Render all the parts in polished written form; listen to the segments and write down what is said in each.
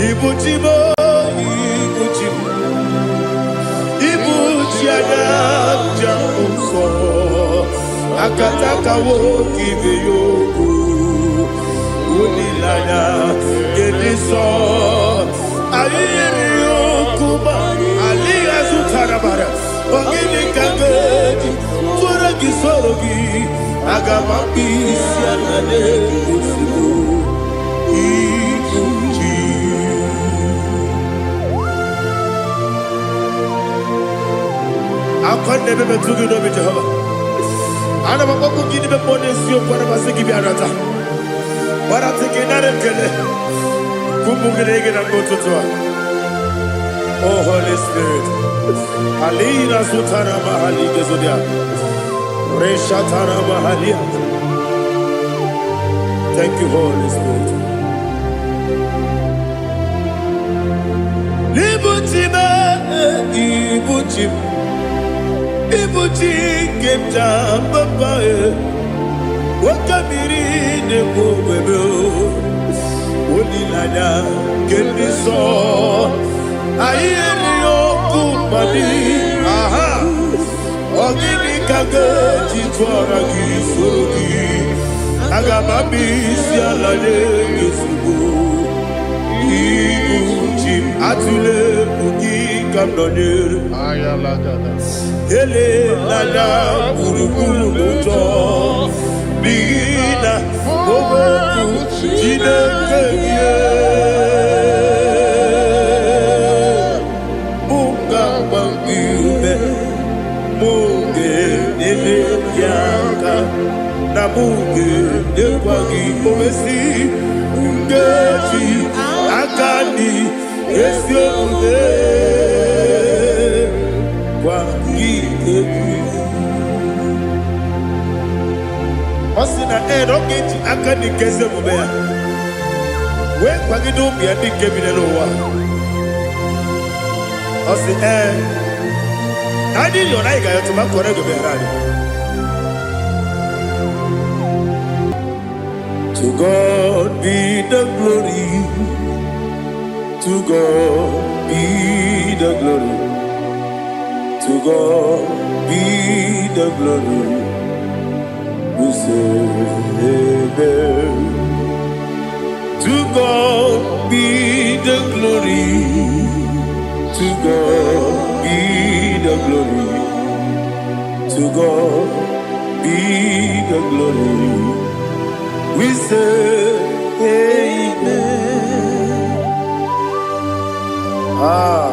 Ibu chi m, ibu chi m, ibu chi anya nja nsọ, akataka nwoke ibe ya okwu, olileanya nke ndị nsọ. Anyị nyere ya okwu ma alịghị azụtara mara. Ọ gịnị ka m ga-eji tụọrọ gị, soro gị? Aga m akpụ isi ala na-ozugbo ibu chi. Akwa na-ebe metụ gị n'obi, Jehova. Ana m akpọkwu gị n'ime mmụọ n'eziokwu. Ana m asị gị bịa nata gbarata gị, nara ekele ụmụ gị na gị na mgbe ụtụtụ a. Oh Holy Spirit, alina sutara mahali gezodia reshatara mahalia. Thank you, Holy Spirit. Ibuchi m, ibuchi m, ibuchi nke m ji papa e, oke mmiri na-egbu ogbebe, olileanya nke ndị nsọ. Anyị erighị okwu mmadụ aha. Ọ gịnị ka ga-eji tụọra gị, soro gị? Aga m abịa isi ala nye gị ozugbo. Ibu chi m, atụla egwu, gị ka m nọnyere. Elela gburugburu n'ụjọ, n'ihi na okwu Chineke gị mụ ga-agba gị ume, mụ ga-enyere gị aka, na mụ ga-enyekwa gị omesi nkeji aka dị ezi omume gwa gị egwu. Ọ sị na ee, na ọ ga-eji aka dị nke ezi omume ya wee kwagide ụmụ ya ndị nke bi n'ụwa. Ọ sị ee, na anyị yọrọ, anyị ga-ayọtụ ma kọrọ ego bịara anyị. To God be the glory, to God be the glory, to God be the glory. We say amen. To God be the glory, to God be the glory, to God be the glory. We say amen. Ah,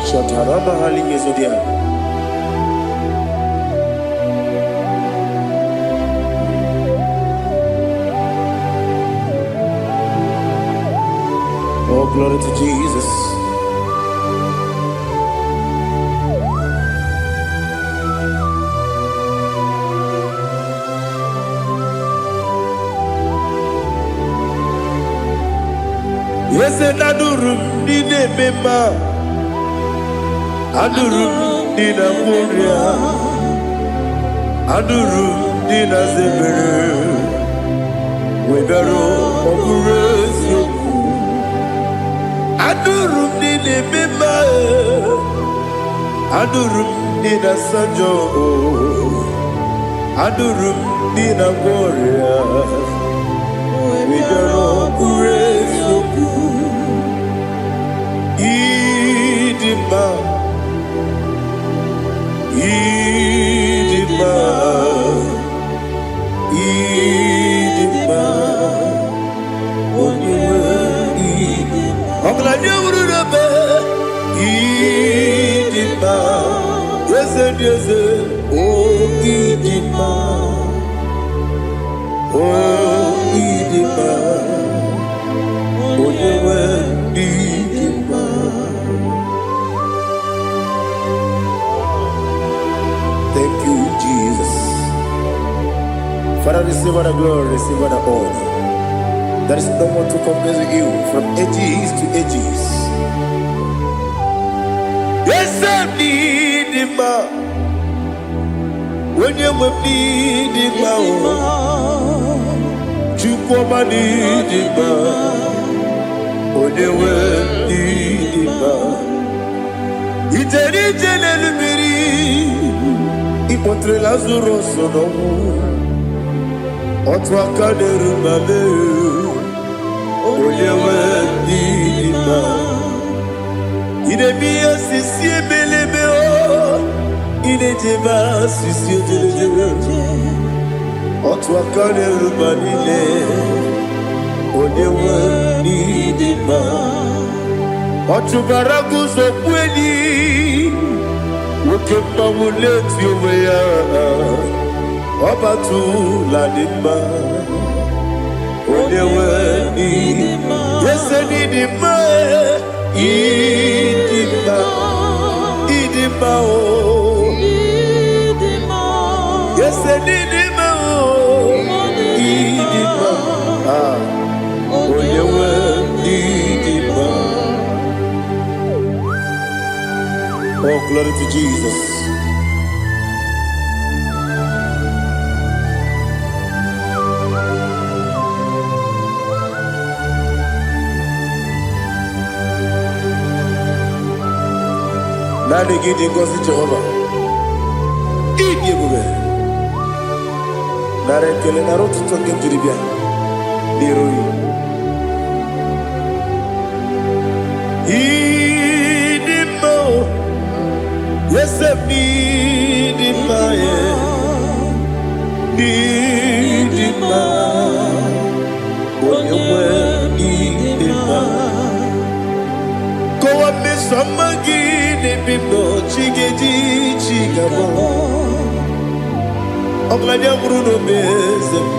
Shatarama Hali. Oh, glory to Jesus. Eze na-adụrụ m ndị na-eme mma, adụrụ m ndị na-agwọ ọrịa, adụrụ m ndị na-aza ebere, wee bịaruo ọ bụrụ eziokwu. Adụrụ m ndị na-eme mma, adụrụ m ndị na-asa njọ, adụrụ m ndị na-agwọ ọrịa, wee bịaruo ọ bụrụ eziokwu. Ịdị mma, ịdị mma, ịdị mma, onye nwe ọgaranya wuru n'ebe. Ịdị mma, eze dị eze, o ịdị mma, o ịdị mma, onye nwe ịdị mma. Thank you, Jesus. Father, receive all the glory, receive all the honor. There is no one to compare with you from ages to ages. Eze m n'ịdị mma, onye nwe m n'ịdị mma o, Chukwu ọma n'ịdị mma, onye nwe Kpọtere Lazarus n'ọnwụ, otu aka na-eru mba mee, onye nwe ndị dị mma. Ị na-eme ihe osisi ebelebe o, ị na-ejebe asịsị ejelejele, otu aka na-eru mba niile, onye nwe ndị dị mma. Ọ chụbara guzo kweli, nwoke mmanwụ na-eti onwe ya, ọbatụla dị mma, onye nwe ndị ese n'ịdị mma, ịdị mma, ịdị mma o, ese n'ịdị mma o, ịdị mma, ah, onye nwe ndị dị mma. Oh, glory to Jesus. Naanị gị dị ngọzi, Jehova. Ịdị ebube. Nara ekele, nara ụtụtụ nke m jiri bịa n'iru gị. Ịdị mma o, ese m n'ịdị mma ya, n'ịdị mma, onye nwe n'ịdị mma. Kọwa mmeso ọma gị n'ebe m nọ, chi ga-eji chi ga-abọ. Ọgaranya nwụrụ n'obe eze m,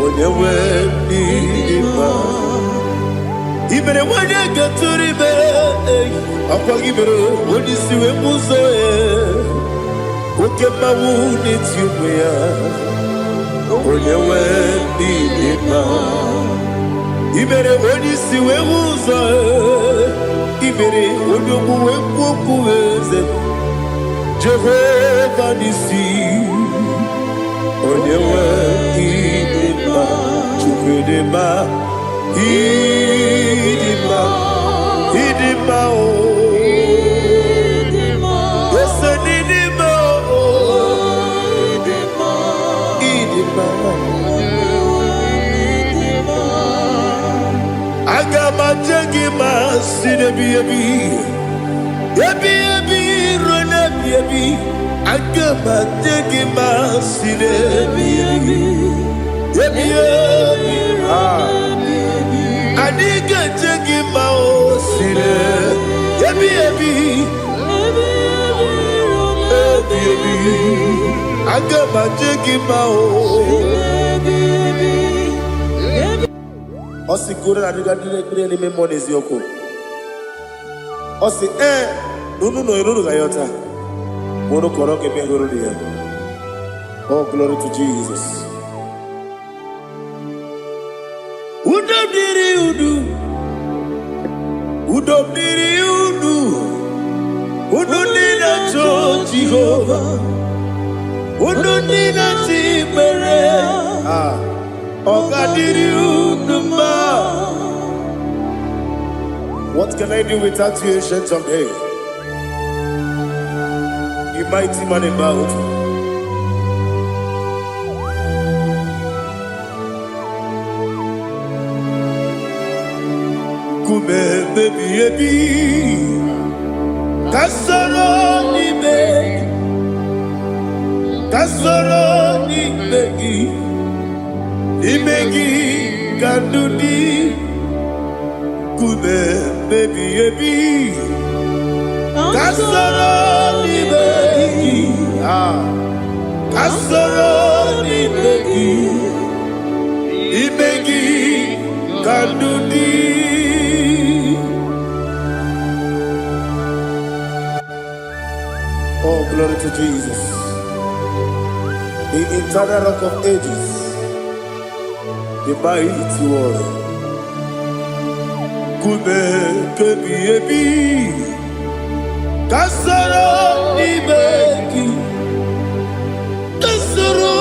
onye nwe n'ịdị mma. I mere nwanyị ga-atụrụ ime, ọkwa gị mere onye isi wee mụ ụzọ ya, oke mmanwụ na-eti onwe ya, onye nwe n'ịdị mma. I mere onye isi wee hụ ụzọ, i mere onye ogbu wee kwuo okwu, eze Jehova n'isi, onye nwe ịdị mma. Chukwu ịdị mma, ịdị mma, ịdị mma o, ese n'ịdị mma o, ịdị mma. Aga m aje gị ma si n'ebi ebi ebi ebi ruo n'ebi ebi. Aga m aje gị ma si n'ebi ebi ebi ebi. Ah. Anyị ga-eje gị ma o si n'ebi ebi ebi ebi. Aga m aje gị ma o. Ọ sị goro na adịga ndị ekpere n'ime mmụọ n'eziokwu. Ọ sị ee na unu nọ unu ga-ayọta ma unu kọrọ ka eme hụrụ ya. Oh, glory to Jesus. Udo dịrị unu, udo dịrị unu, unu ndị na-achọ Jehova, unu ndị na-achọ ikpere, ah, ọ ga-adịrị unu mma. What can I do without you, Ancient of Days? You mighty man in battle. Nkume ebi ebi, ka soro n'ime gị, ka soro n'ime gị, n'ime gị ka ndụ dị. Nkume ebi ebi, ka soro n'ime gị, ah, ka soro n'ime gị, n'ime gị ka ndụ dị. Oh, glory to Jesus, the eternal Rock of Ages, the mighty warrior. Nkume kebi ebi, ka soro n'ime gị, ka soro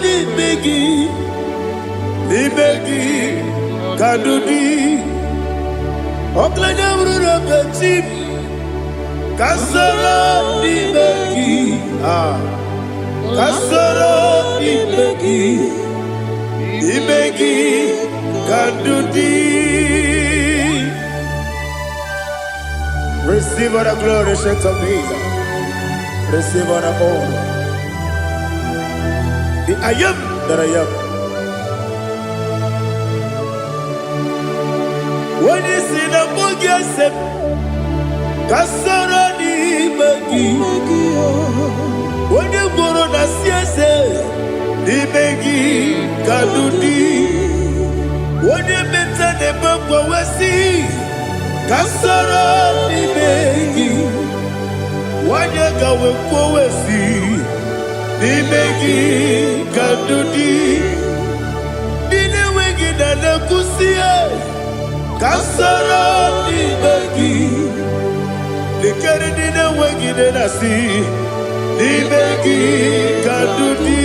n'ime gị, n'ime gị ka ndụ dị. Ọgaranya bụrụ na chi m, ka soro n'ime gị, ah. Ka soro n'ime gị, n'ime gị ka ndụ dị. Receive all the glory, Saint of Days. Receive all the honor. The I am that I am. Onye si na mbụ gị ese m, ka soro n'ime gị. Onye gworo na si eze, n'ime gị ka ndụ dị. Onye meta na-eme mgbanwe si, ka soro n'ime gị. Nwanyị gawe kwuo si, n'ime gị ka ndụ dị. Ndị na-enweghị na na-ekwusi ka soro n'ime gị. Lekere ndị na-enweghị nne na-asị, n'ime gị ka ndụ dị.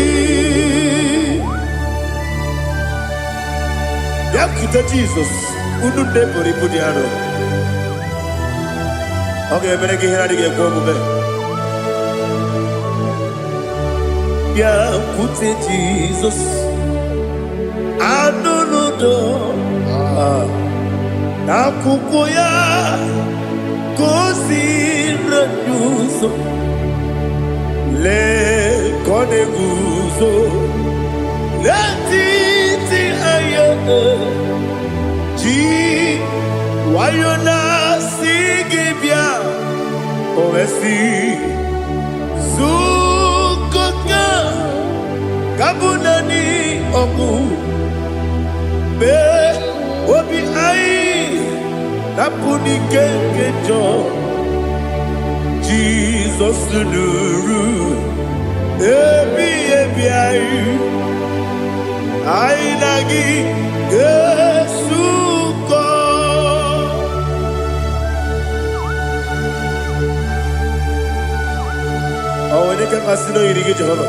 Bịakwute Jizọs, unu nne pụrụ ibu dị arọ. Ọ ga-emere gị ihe na-adịghị ekwe omume. Bịakwute Jizọs, anụ n'udo n'akwụkwọ ya ka o si rere ụzọ. Lee ka ọ na-eguzo n'etiti anya ji nwayọ na-asị gị bịa, o wee sị zukọta ka bụ naanị ọgwụ mee obi anyị napụ n'ike nke njọ. Jizọs nụrụ ebi ebi anyị, anyị na gị ga-esukọ. Ọ nwere ike mmasị na oyiri gị, Jehova,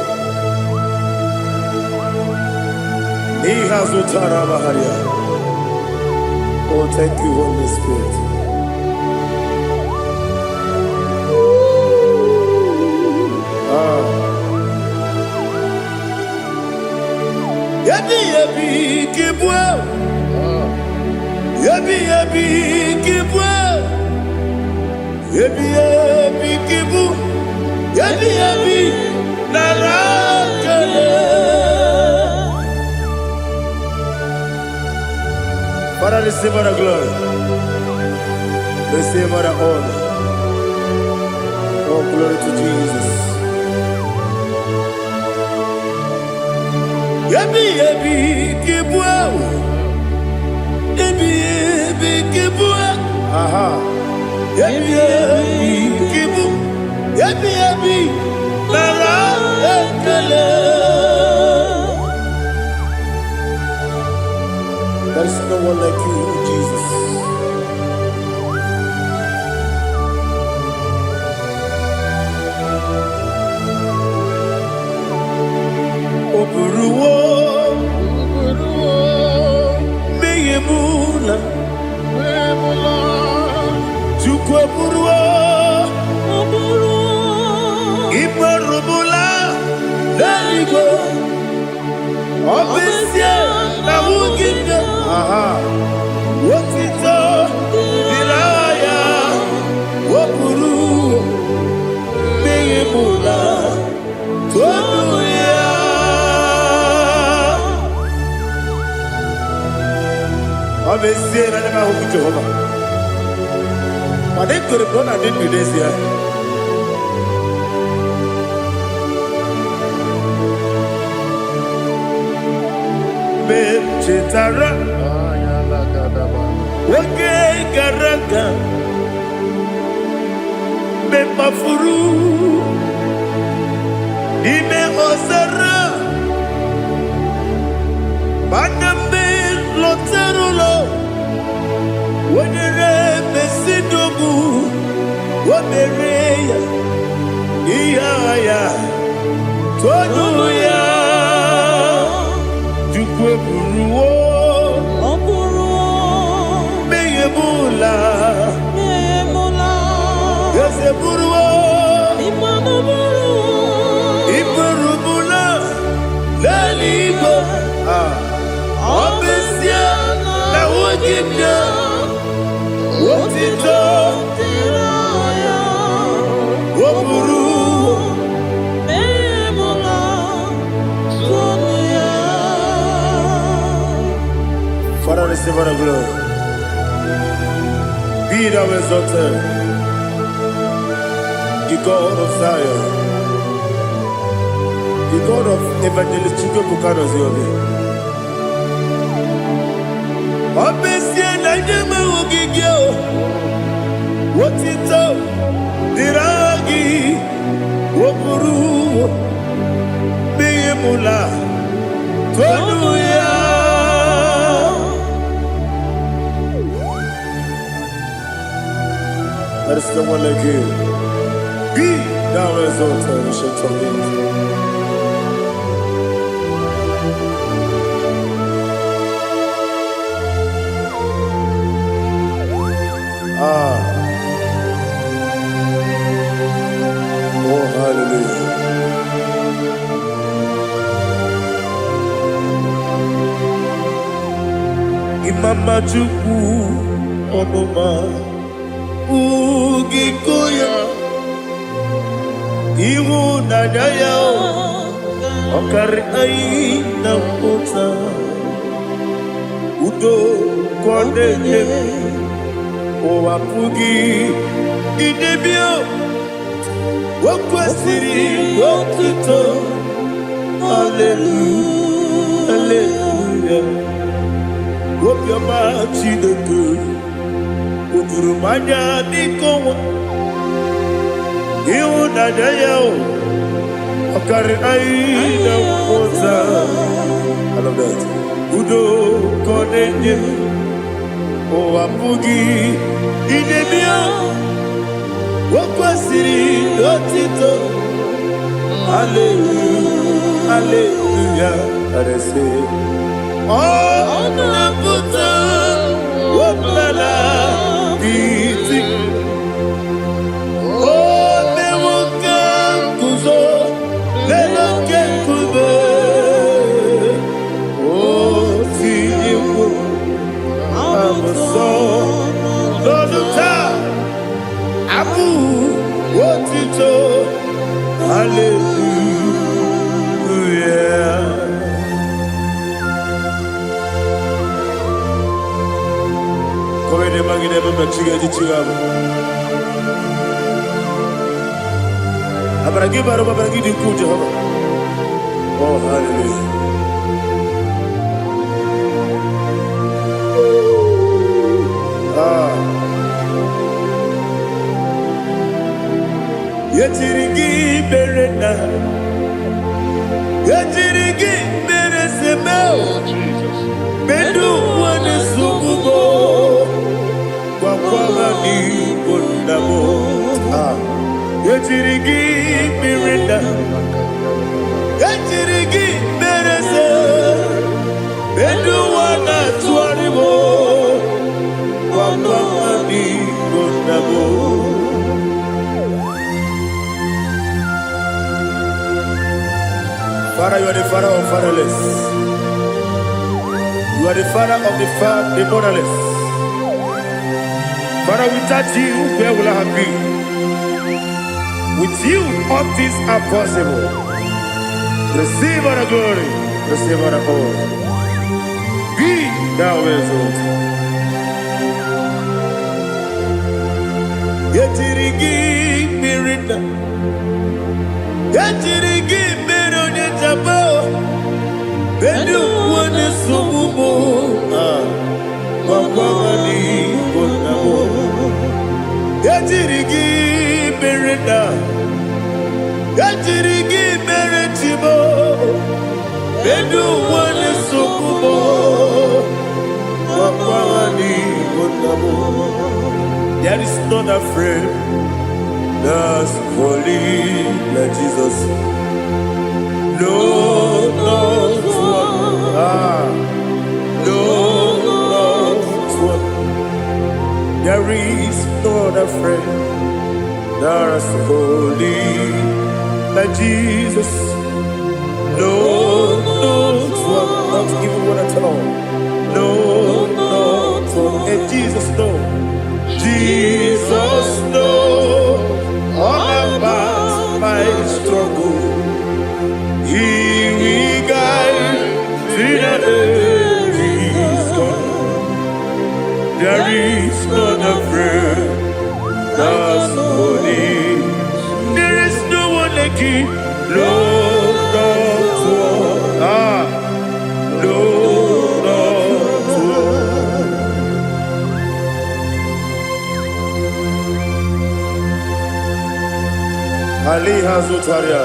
n'ihe azụ tara amagharịa. Oh, thank you, Holy Spirit. Ah. Ebi ebi kibue, ebi ebi kibue, ebi ebi kibu, ebi ebi nara kele. Father, receive all the glory, receive all the honor. Oh, glory to Jesus. Ebi ebi kibue, ebi ebi kibue, aha. Ebi ebi kibu, ebi ebi nara ekele. There is no one like you, Jesus. O buruwo mmehie m na Chukwu eburuwo ikperumula n'eluigwe, ọ bụ ezie na ahụghị m ya. Aha. Otito dịrị aha ya, o buru mmehie m na tonu ya. Ọ bụ ezie na anya m ahụghị Jehova, mana ekwere m na ọ na-adị ndụ n'ezie. Mgbe m chetara oge gara aga, mgbe m kpafuru n'ime ọzara, mana mgbe m lọtara ụlọ, wenyere mesidogbu, o mere ya ihe agha ya, tonu ya. Chukwu eburuwo Ọ bụrụ mmehie m ụla. emula Eze buruwo ịmanụ bụrụ iburumula. gị bịa. Otito dịrị ya. O buru. Memula tonu ya. Father, receive all the glory. Be thou exalted, the God of Zion, the God of Evangelist Chukwuebuka Obi. Ọ bụ ezie na nye m ogige o, otito dịrị aha gị, o buru n'ihi mụla tonu ya. There is no one like you. Be thou exalted, ancient of days. Ah, oh hallelujah. Imama Chukwu ọmụma ugiko ya, ịhụnanya ya ọ karị anyị na mpụta, udo ka ọ na-enye m, ụwa pụghị idebe o kwesịrị otuto. Hallelujah, hallelujah. Obiọma Chineke o juru m anya dịka ọnwa, ịhụnanya ya o ọ karị anyị na mmụta. I love that. Udo ka ọ na-enye m, ụwa pụghị idebe ya, o kwesịrị otito. Hallelujah, hallelujah. Arese ọ na-apụta ọbụla iti o mewo ka nguzo n'elu oke nkume, o tinyewo abụsọ n'ọnụ taa abụ otito. Hallelujah. Kọwede magide ebe mmechi ga-eji chi ga abụ. Amara gị bara ụba, amara gị dị ukwuu, Jehova. Oh, hallelujah. Ah. Ejiri gị mere na ejiri gị mere seme. Oh, Jesus. Medu ụwa na-esogbu m, gwakwa ha n'igbo nna m. Ah. Ejiri gị mere na ejiri gị mere se medu ụwa na-atụgharị m, gwakwa ha n'igbo nna m. Father, you are the father of fatherless. You are the father of the motherless. Father, without you, where will I have been? With you, all things are possible. Receive all the glory. Receive all the honor. Be thou exalted. Ejiri gị mmiri nna. Ejiri gị mere onye njaba. Ndị ụwa na-esogbu m. Ah, gwakwa ha n'igbo nna m. Ejiri gị mere nna. Ejiri gị mere chibo. Ndị ụwa na-esogbu m. Gwakwa ha n'igbo nna m. There is none afraid that's holy like Jesus. No, not one. Ah, no, not one. There is no other friend that's holy like Jesus. No, not one. Not even one at all. No, not one. Jesus know. Jesus know all about my struggle. He will guide till the day is gone. There is none afraid that's holy. There is no one like you. No, not one. Ah, no, not one. Ali Hazutaria.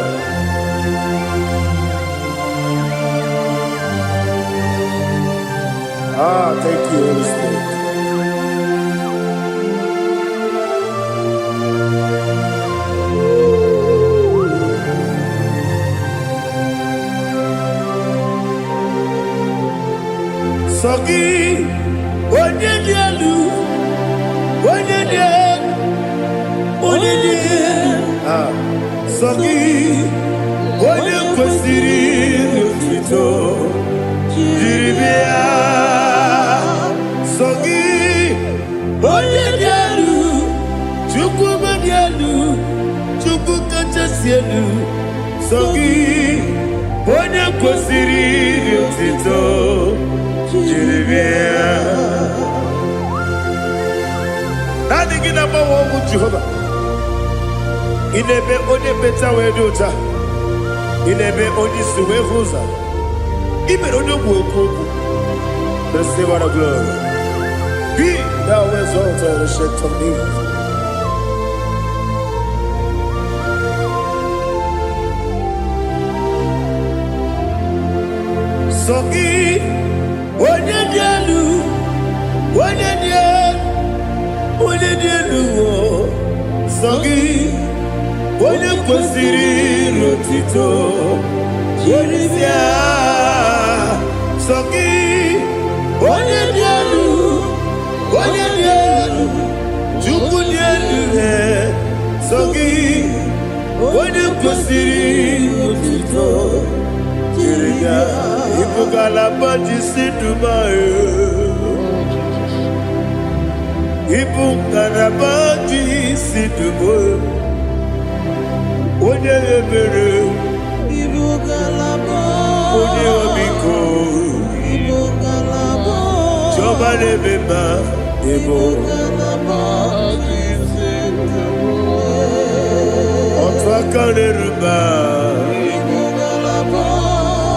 Ah, thank you, Holy Spirit. Sọ gị, onye dị elu, onye dị elu, onye dị elu. Ah, sọ gị, onye kwesịrị otuto jiri bịa. Sọ gị, onye dị elu, Chukwu dị elu, Chukwu kachasị elu. Sọ gị, onye kwesịrị otuto jiri bịa. Naanị gị na-agbanwe ọnwụ Jehova. Ị na-eme onye mmecha wee dị ụcha. Ị na-eme onye isi wee hụ ụzọ. Ị mere onye ogbu okwu okwu. Receive all the glory. Be thou exalted, Ancient of Days. Sọ gị, onye dị elu, onye dị elu, onye dị elu, o. Sọ gị, onye kwesịrị otito jiri bịa. Sọ gị, onye dị elu, onye dị elu, Chukwu dị elu, e. Sọ gị, onye kwesịrị otito jiri bịa. Ịbụ ngalaba ji si Dubai. Ịbụ ngalaba ji si Dubai. Onye ebere, Ibu ngalaba. Onye ọmịiko, Ibu ngalaba. Chiọma na-eme mma, ịbụ Ngalaba ji otu aka na-eru mba, Ibu ngalaba.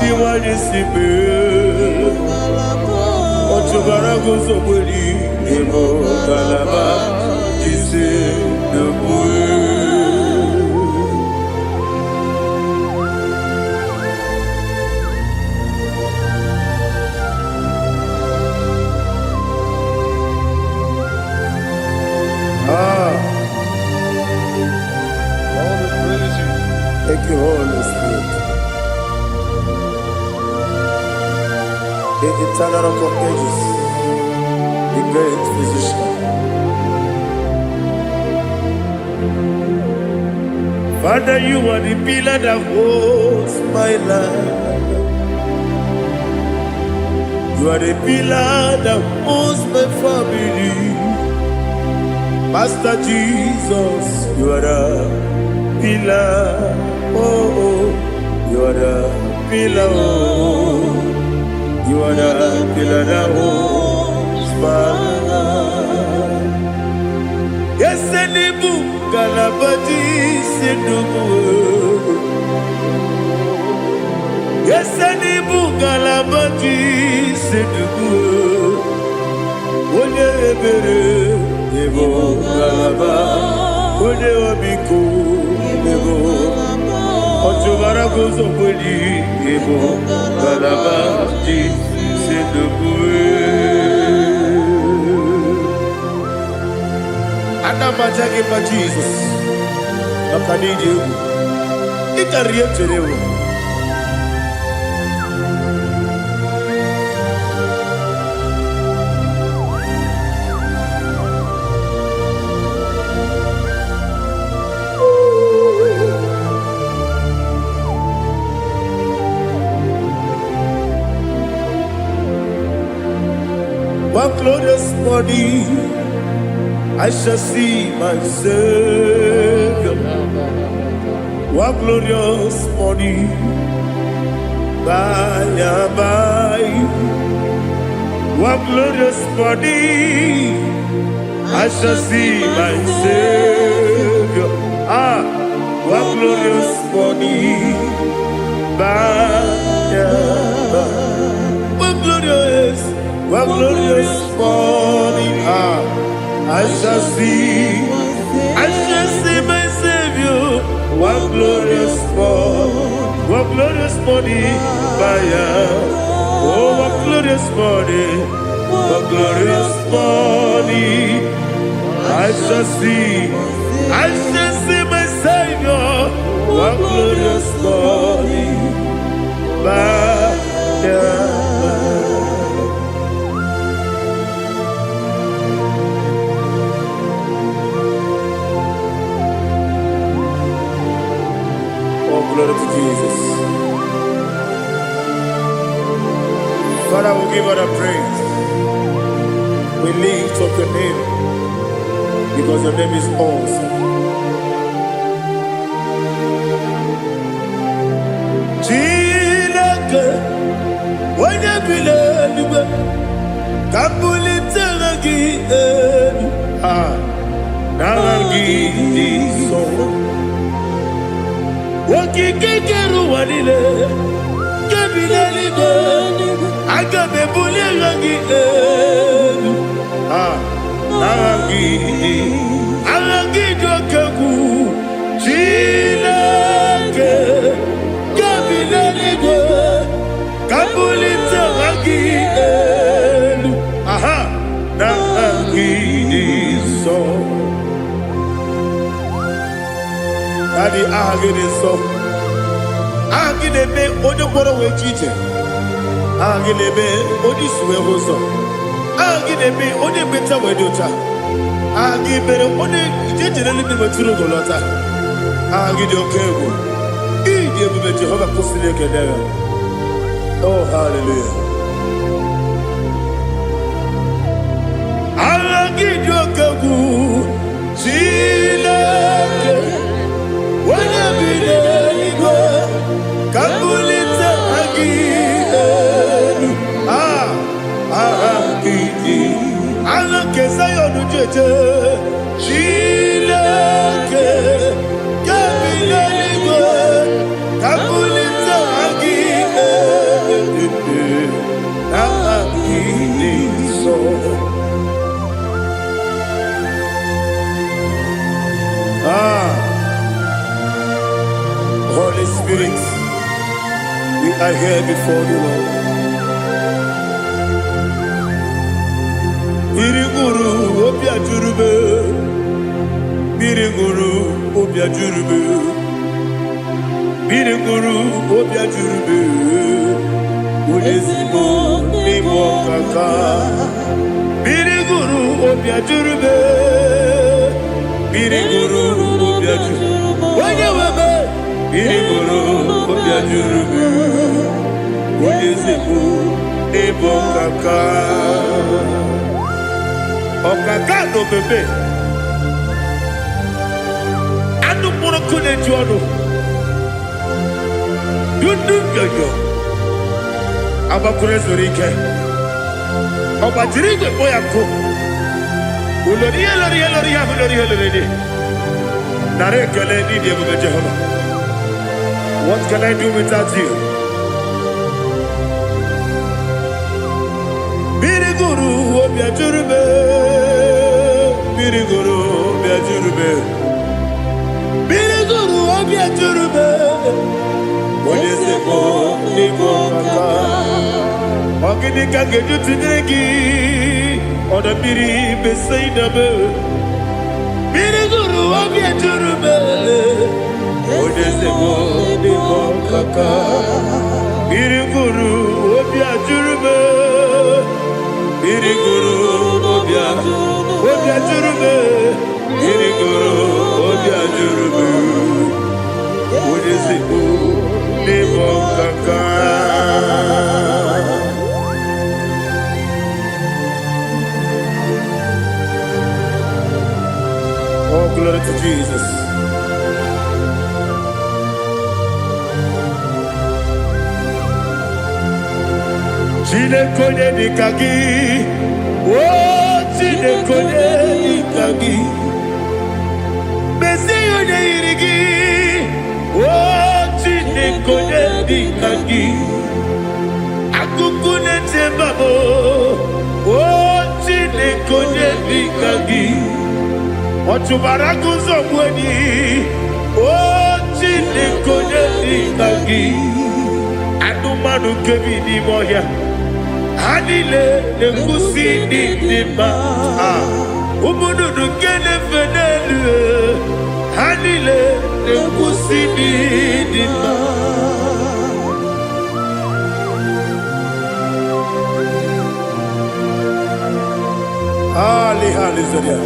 Dị nwanyị si mee. Ngalaba. Ọchụbara guzogberi, ịbụ ngalaba ji si Dubai. Ah, All the praise. Thank you, Holy Spirit. The eternal Rock of Ages, the great physician. Father, you are the pillar that holds my life. You are the pillar that holds my family. Master Jesus, you are the pillar. Oh, you are the pillar. Oh, you are the pillar that holds my life. Yes, Elibu, Galabadi, Sindubu. Yes, Elibu, Galabadi, Sindubu. Onye ebere, ịbụ ngalaba, onye ọmịiko, ịbụ ọchụbara guzogbeli, ịbụ ngalaba ji Sindubu. Ana m aja gị mma, Jizọs, maka na ịdị egwu. Ị karịrị ihe m chere ewu. What glorious morning I shall see my Savior. What glorious morning by and by. What glorious morning I shall see my Savior. Ah, what glorious morning by and by. What glorious morning. Ah, I shall see my Savior. What glorious morning, what glorious morning by and. Oh, what glorious morning, what glorious morning. I shall see my Savior. What glorious morning by and by. Oh, glory to Jesus. Father, we give all the praise. We lift up your name because your name is awesome. Chineke, onye bi n'eluigwe, ka m bulite aha gị elu. Ah, n'aha gị dị nsọ. Okike kere ụwa niile, nke bi n'eluigwe, aga m ebuli aha gị elu. Ah, n'aha gị dị, aha gị dị oke egwu. Chineke, nke bi n'eluigwe, ka m bulite aha gị elu. Aha, n'aha gị dị nsọ. Daddy, aha gị dị nsọ. Aha gị na-eme onye mkpọrọ wee ji ije. Aha gị na-eme onye isi wee hụ ụzọ. Aha gị na-eme onye ekpenta wee dị ụcha. Aha gị mere onye ije jere eluigwe wetụrụ ugo lọta. Aha gị dị oke egwu. Ịdị ebube Jehova kwụsịrị ekele ya. Oh, hallelujah. Aha gị dị oke egwu. Chineke, onye bi n'eluigwe, ka m bulite aha gị elu. Ah, aha gị dị. Aha nke Zion jeje. Chineke, nke bi n'eluigwe, ka m bulite aha gị elu. Aha gị dị nsọ. Ah, Holy Spirit, we are here before the Lord. Mmiri ṅụrụ obi ajụrụ m. Mmiri ṅụrụ obi ajụrụ m. Mmiri ṅụrụ obi ajụrụ m. Onye ezigbo n'ime ọkaka. Mmiri ṅụrụ obi ajụrụ m. Mmiri ṅụrụ obi ajụrụ. Onye nwe m. Mmiri ṅụrụ obi ajụrụ m. Onye ezigbo n'ịbụ ọkaka. Ọkaka na omeme. Anụ mkpụrụ nkụ na-eju ọnụ. Dundu nyonyo. Agbakwuru ezuru ike. Ọ gbajiri igwe kpọ ya nkụ. Ulori ihe lori ihe lori ihe ahụ lori ihe lori dị. Nara ekele n'ịdị ebube Jehova. What can I do without you? Mmiri gụrụ obi ajụrụ m. Mmiri gụrụ obi ajụrụ m. Mmiri gụrụ obi ajụrụ m. Onye ezigbo n'ịbụ ọkaka. Ọ gịnị ka m ga-eji tụnyere gị? Ọdọ mmiri Besaida m. Mmiri gụrụ obi ejuru m. Onye ezigbo n'ịbụ ọkaka. Mmiri gụrụ obi ajụrụ m. Mmiri gụrụ obi ajụrụ m. Mmiri gụrụ obi ajụrụ m. Onye ezigbo n'ịbụ ọkaka. Oh, glory to Jesus. Chineke onye dịka gị, o Chineke onye dịka gị, mezie ya onye yiri gị, o Chineke onye dịka gị, akụkụ na-eche mba m, o Chineke onye dịka gị, ọ chụbara agụzọ gbu enyi, o Chineke onye dịka gị, anụmanụ nke bi n'ime ọhịa, ha niile na-ekwusi ndị dị mma. Ah, ụmụ nnụnụ nke na-efe n'elu, ha niile na-ekwusi ndị dị mma. Ali, hallelujah.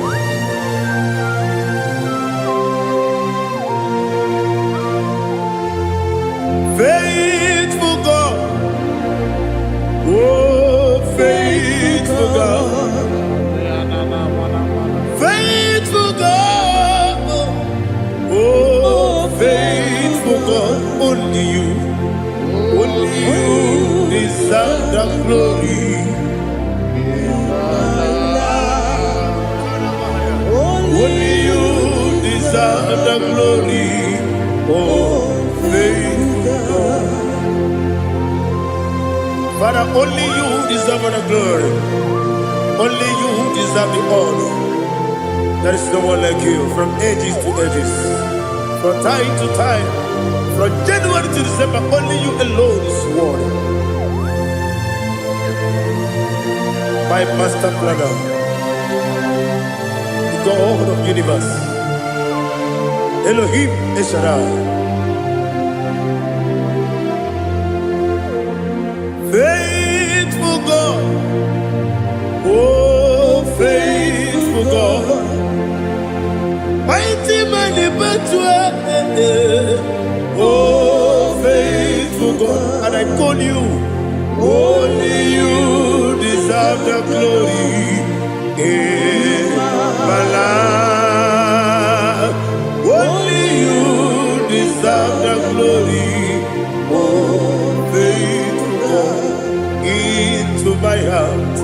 Faithful God, oh faithful God, faithful God, oh faithful God, only you deserve the glory. Only you deserve the glory. Oh, faithful God. Father, only you deserve the glory. Only you deserve the honor. There is no one like you from ages to ages, from time to time, from January to December. Only you alone is worthy. My master planner, the God of universe, Elohim Eshaddai. Faithful God, oh faithful God, mighty man in battle, oh faithful God, and I call you, only you deserve the glory in my life. Only you deserve the glory, oh faithful God, into my heart,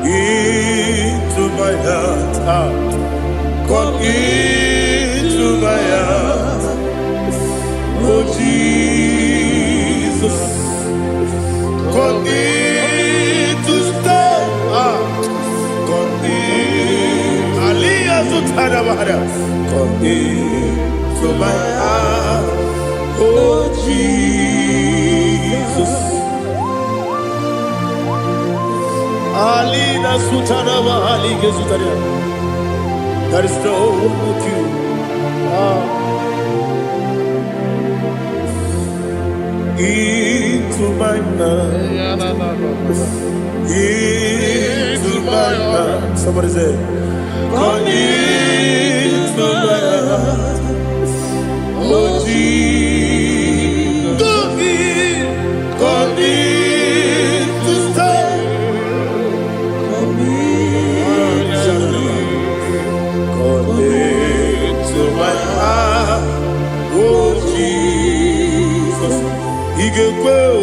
into my heart, ah, come into my heart, oh Jesus, come in to stay, ah, come in, Aliyah Zutadabahada, come into my heart, oh Jesus. Alina Sutanaba Ali Gezutaria. There is no one like you. Ah. Into my mind. Into my heart. Somebody say, come into my heart. Oh Jesus. Come in. Come in to stay. Come into my heart. Oh Jesus. Igekwe o.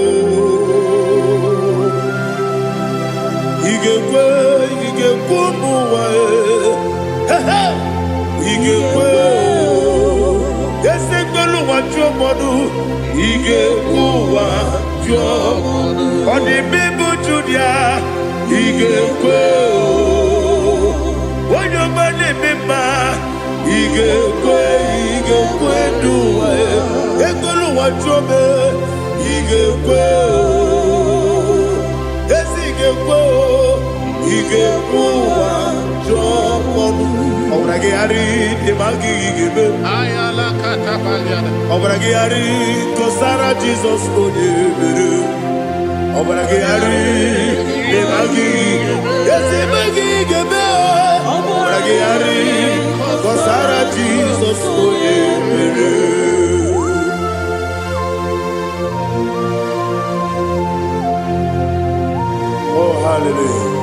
Igekwe, igekwe ụmụ ụwa e. He he. Igekwe o. Eze gbelu ụwa jụọ mmadụ. Igekwe ụwa jụọ. Ọ dị mma ịbụ Judia. Igekwe o. Onye ọma na-eme mma. Igekwe, igekwe n'ụwa e. Egbelu ụwa jụọ m e. Igekwe o. Ezi ga-ekwe o, ị ga-ekwe ụwa jụọ ọnụ. Ọbara gị ghara ịdị ma gị ga-eme. Ọbara gị ghara kọsara Jizọs onye mere. Ọbara gị ghara ịdị ma gị ezi ma gị ga-eme. Ọbara gị ghara kọsara Jizọs onye mere. Oh, hallelujah.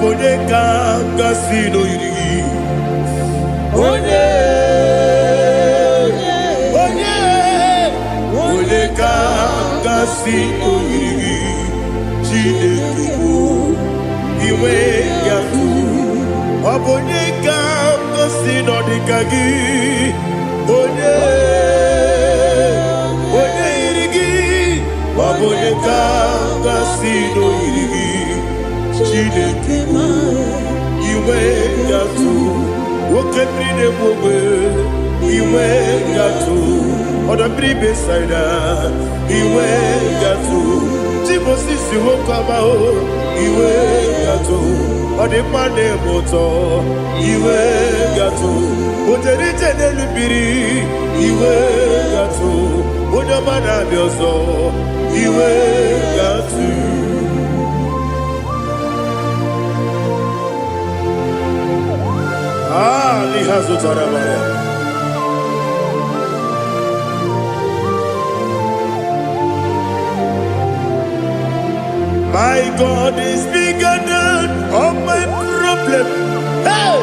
Ọ bụ onye ka m gasị n'oyiri gị? Onye, onye, onye ka m gasị n'oyiri gị? Chineke bụ inwe ya tụ. Ọ bụ onye ka m gasị n'ọdịka gị? Onye, onye yiri gị? Ọ bụ onye ka m gasị n'oyiri gị? Chineke bụ inwe ya tụ. Oke mmiri na-egbu ogbe, inwe ya tụ. Ọdọ mmiri Besaida, inwe ya tụ. Timosisi nwoke ọma o, inwe ya tụ. Ọ dị mma na-eme ụtọ, inwe ya tụ. O jere ije n'elu mmiri, inwe ya tụ. Onye ọma na-abịa ọzọ, inwe ya tụ. Ah, n'ihe azụtara mara. My God is bigger than all my problem. Hey!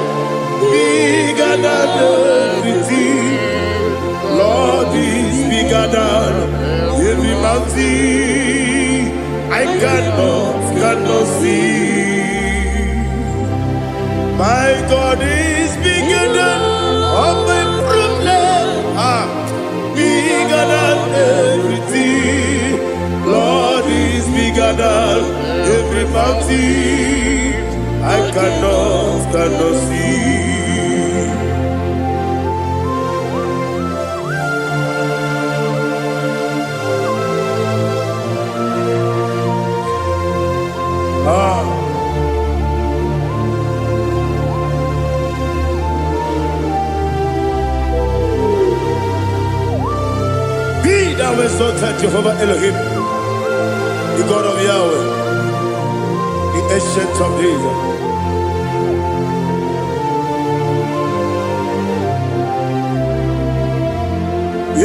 Bigger than everything. Lord is bigger than every mountain. I cannot see. My God is bigger than all my problem. Ah, bigger than everything. Lord is bigger than every mountain. I cannot see. Ah. Be thou exalted, Jehovah Elohim, the God of Yahweh, the Ancient of Days.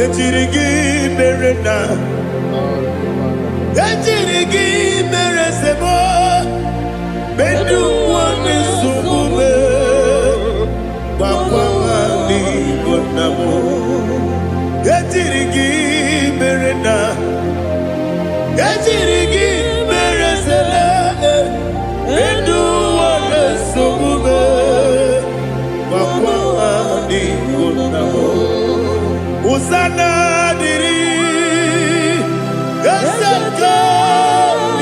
Ejiri gị mere na ejiri gị mere sebo medu ụwa na-esogbu m, gbakwa n'igbo nna m. Ejiri gị mere na ejiri gị mere sele medu ụwa na-esogbu m, gbakwa n'igbo nna m. Hosanna dịrị eze nke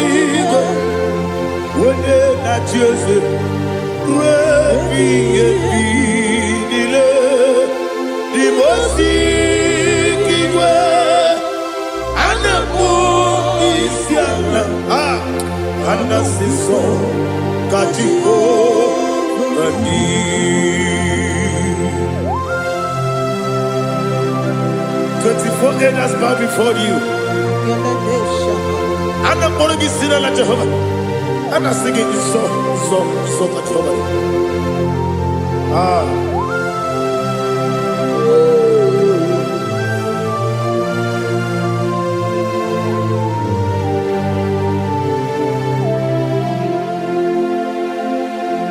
eluigwe, onye na-achị eze ruo ebighị ebi niile. Dị m osi igwe a na-akpọ isi ala, a ana-asị nsọ ka Jehova dị. 24 elders bow before you. A na-akpọrọ gị si n'ala Jehova. A na-asị gị nsọ, nsọ, nsọ ka Jehova dị. Ah.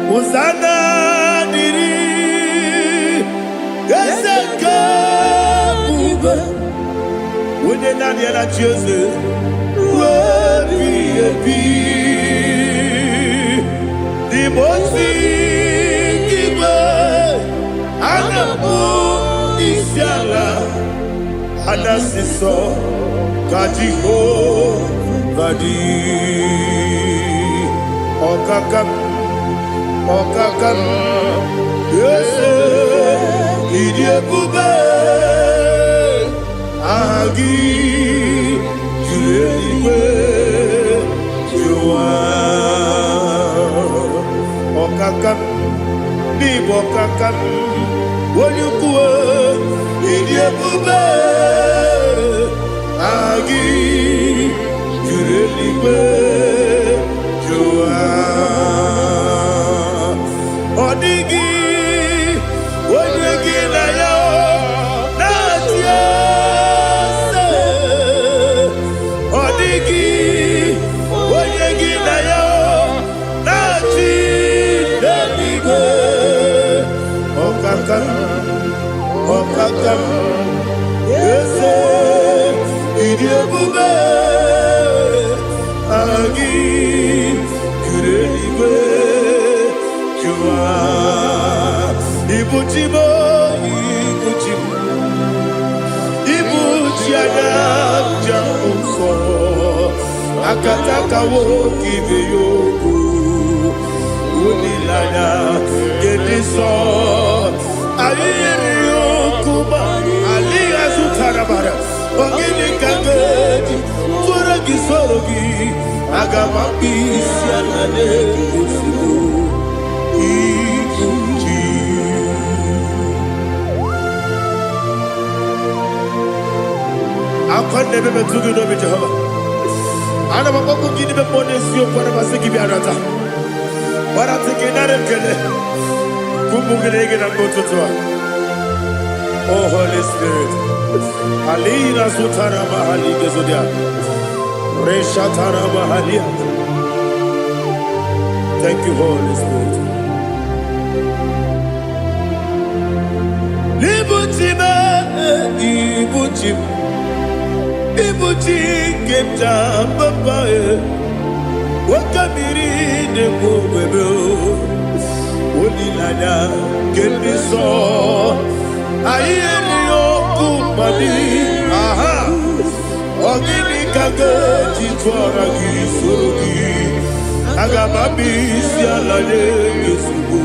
Hosanna dịrị eze nke ebube, onye naanị ya na-achị eze ruo ebighị ebi. Dị m ozi igwe a na-akpọ isi ala, a na-asị nsọ ka Jehova dị. Ọkaka m, ọkaka m, eze, ịdị ebube, aha gị juru eluigwe juru ụwa. Ọkaka m, n'ịbụ ọkaka m, onye ukwu, ịdị ebube, aha gị juru eluigwe juru ụwa. Ọ dịghị onye gị na ya na-achị eze. Ọ dịghị onye gị na ya na-achị. Ọkaka m, eze, ịdị ebube, aha gị juru eluigwe jụwa. Ibu chi m, ibu chi m, ibu chi anya njem nsọ, akataka nwoke ibe ya okwu, olileanya nke dị nsọ. Anyị yiri okwu ma alịghị azụtara mara. Ọ gịnị ka m ga-eji tụọrọ gị, soro gị? Aga m akpụ isi ala na-ozugbo ibu chi. Akwa na-ebe metụ gị n'obi, Jehova. Ana m akpọkụ gị n'ime mmụọ n'eziokwu. Ana m asị gị bịa nata gbarata gị, nara ekele ụmụ gị na gị na mgbe ụtụtụ a. Oh Holy Spirit, alina zutara mahali gezodia reshatara mahalia. Thank you, Holy Spirit. Ibuchi m, ibuchi m, ibuchi nke m ja papa e, nwoke mmiri na-ekwu ogbebe, olileanya nke ndị nsọ. Anyị erighị ọkụ mmadụ aha. Ọ gịnị ka ga-eji tụọra gị, soro gị? Aga m abịa isi ala nye gị ozugbo.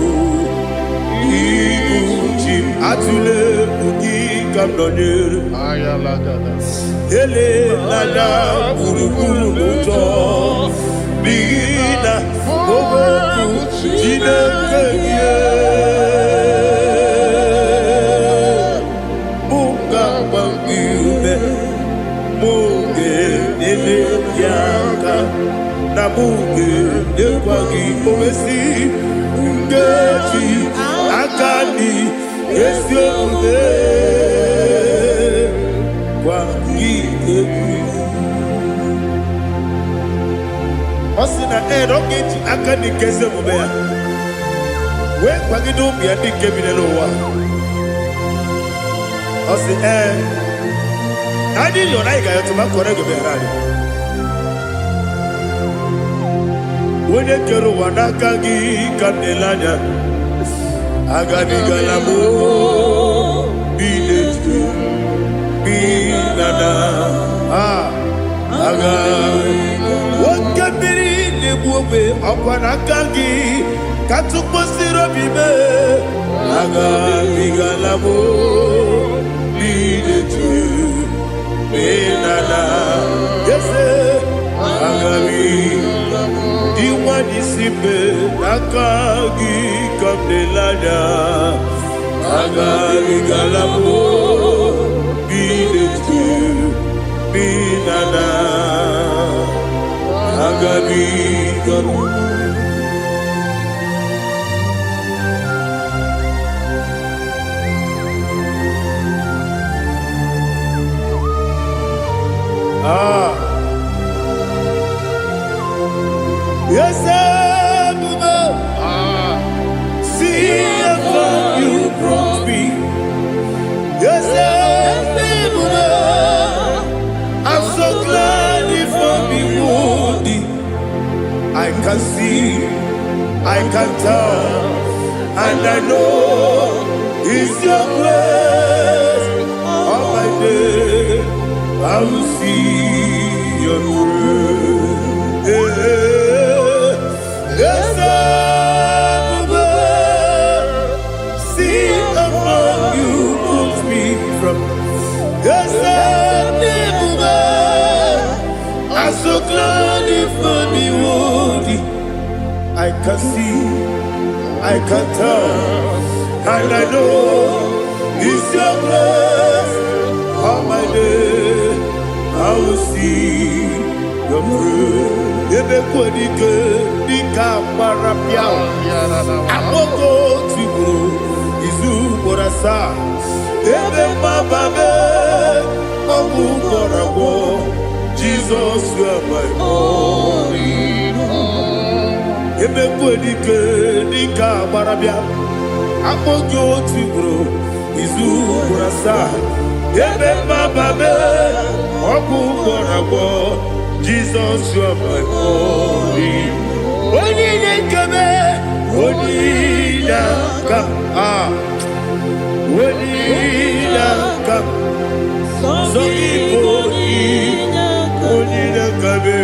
Ibu chi m, atụla egwu, gị ka m nọnyere. Elela gburugburu n'ụjọ, n'ihi na okwu Chineke gị mụ ga-agba gị ume, mụ ga-enyere gị aka, na mụ ga-enyekwa gị owesi nkeji aka dị ezi omume gwa gị egwu. Ọ sị na ee, na ọ ga-eji aka dị nke ezi omume ya wee kwagide ụmụ ya ndị nke bi n'ụwa. Ọ sị ee, na anyị yọrọ, anyị ga-ayọtụ ma kọrọ ego bịara anyị. Onye kere ụwa, n'aka gị ka m na-ele anya. Agabigala m bi n'eju bi na na a aga. Nwoke mmiri na-egbu ogbe, ọkwa n'aka gị ka tụkwasịrị obi mee. Agabigala m bi n'eju bi na na eze agabi. Dị nwanyị si mbe, n'aka gị ka m na-ele anya. Agabigala m bi n'eju bi na na agabigala. Ah. Yes, Ebube, see how far you brought me. Yes, Ebube, I'm so glad you found me worthy. I can see, I can tell, and I know it's your grace. All my day, I will see your grace. Yes, Ebube, see how far you put me from. Yes, Ebube, I'm so glad you found me worthy. I can see, I can tell, and I know it's your grace. All my day, I will see your grace. Ebe kwenike dịka gbara pịa akpọkọ tigburu izu ugboro asaa, ebe mgbaba ọgwụ gwọrọ agwọ. Jizọs, you are my all. Ebe kwenike dịka gbara bịa akpọ gị otu ugboro. Kansa, ebe mama me, ọgwụ gwọrọ agwọ, Jesus, you are my only. Onye na-ekeme, onye na-aka, ah, onye na-aka, sọ gị bụ onye na-aka me,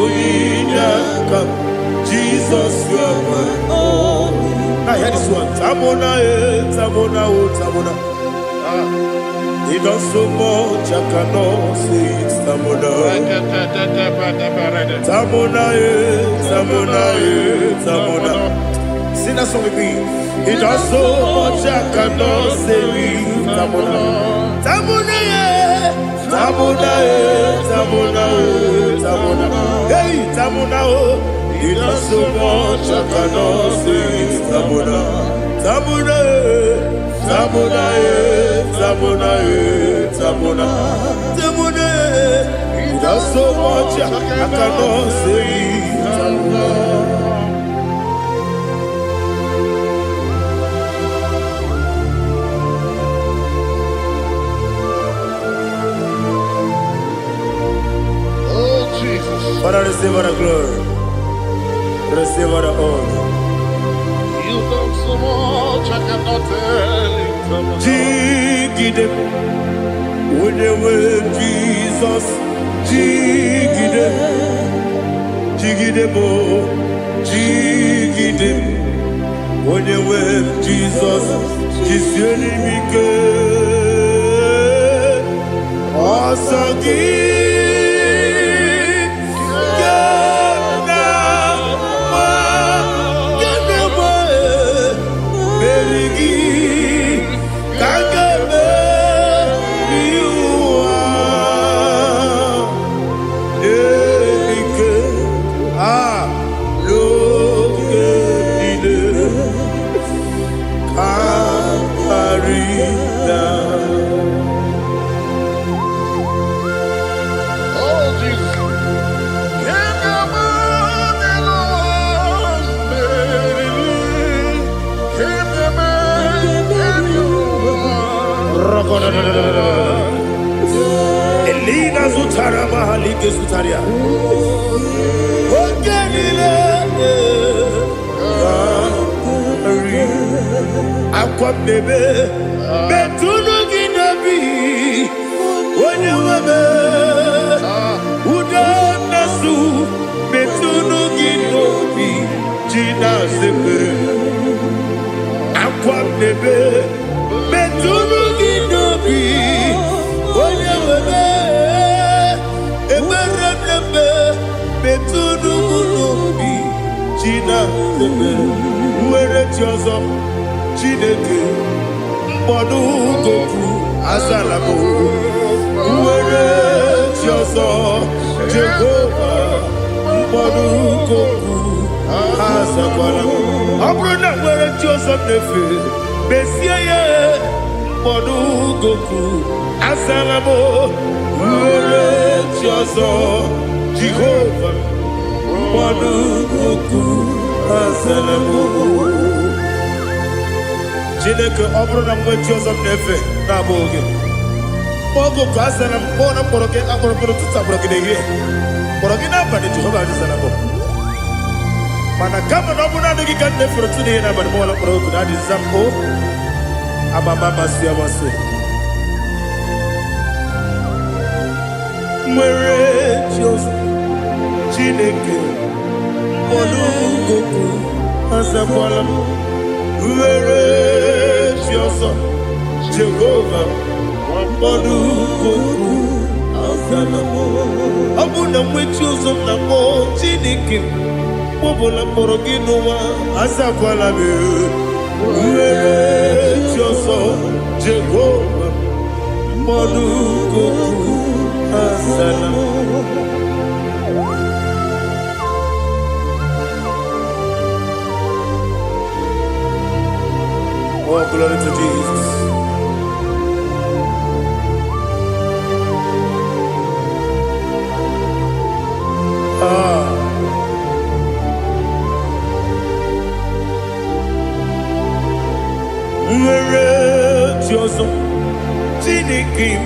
onye na-aka, Jesus, you are my. Now hear this one. Tamona, eh, Tamona, oh, Tamona. Ah, he does so much, I cannot say it. Tamona. Tamona, eh, Tamona, eh, Tamona. Sing that song with me. He does so much, I cannot say it. Tamona. Tamona, eh, Tamona, eh, Tamona, eh, Tamona. Hey, Tamona, oh. He does so much, I cannot say it. Tamona. Tamona, eh, Tamona, eh, Tamona, eh, Tamona. Tamona, eh. He does so much, I cannot say it. Tamona. Oh, Jesus. Father, receive all the glory. Receive all the honor. You've done so much, I cannot tell it. Jigide, onye nwe Jizọs, jigide, jigide m, jigide, onye nwe Jizọs, jisie m ike. Ọsọ gị ka m na-agba, ka m na-agba, meri gị ka m ga-emeri ụwa. Ike a n'oge niile ka karịa. Oh, Jesus. Can come on and on, baby. Can come and you. Elina zụtara mahalike zụtara ya. Oge niile karị akwa mmebe metụnụ gị n'obi onye nwebe udo nnasu metụnụ gị n'obi ji na-azepere akwa mmebe metụnụ gị n'obi onye nwebe ekpere mmemme metụnụ m n'obi ji na-azepere nwere chi ọzọ Chineke mkpọdụ goku azala m nwere chi ọzọ Jehova mkpọdụ goku azakwala m ọ bụrụ na nwere chi ọzọ m na-efe mesie ya mkpọdụ goku azala m nwere chi ọzọ Jehova mkpọdụ goku azala m. Chineke, ọ bụrụ na m nwee chi ọzọ m na-efe na-abụghị gị, oge ka azara m kpọọ na mkpọrọ gị akpọrọ mkpọrọ ụtụtụ, akpọrọ gị n'ehihie, kpọrọ gị n'abalị, Jehova azara m. Mana kama na ọ bụrụ naanị gị ka m na-efere ụtụtụ n'ihe n'abalị, mọla mkpọrọ oku na adịza m o amama amasị amasị nwere chi ọzọ Chineke mkpọrọ goku azakwala m nwere chi ọzọ Jehova mkpọrọ goku azala m. Ọ bụ na nwe chi ọzọ m na-akpọ Chineke mkpọbụla mkpọrọ gị n'ụwa azakwala m nwere chi ọzọ Jehova mkpọrọ goku azala m. Oh, glory to Jesus. Ah. Nwere chi ọzọ. ọzọ. Chineke m,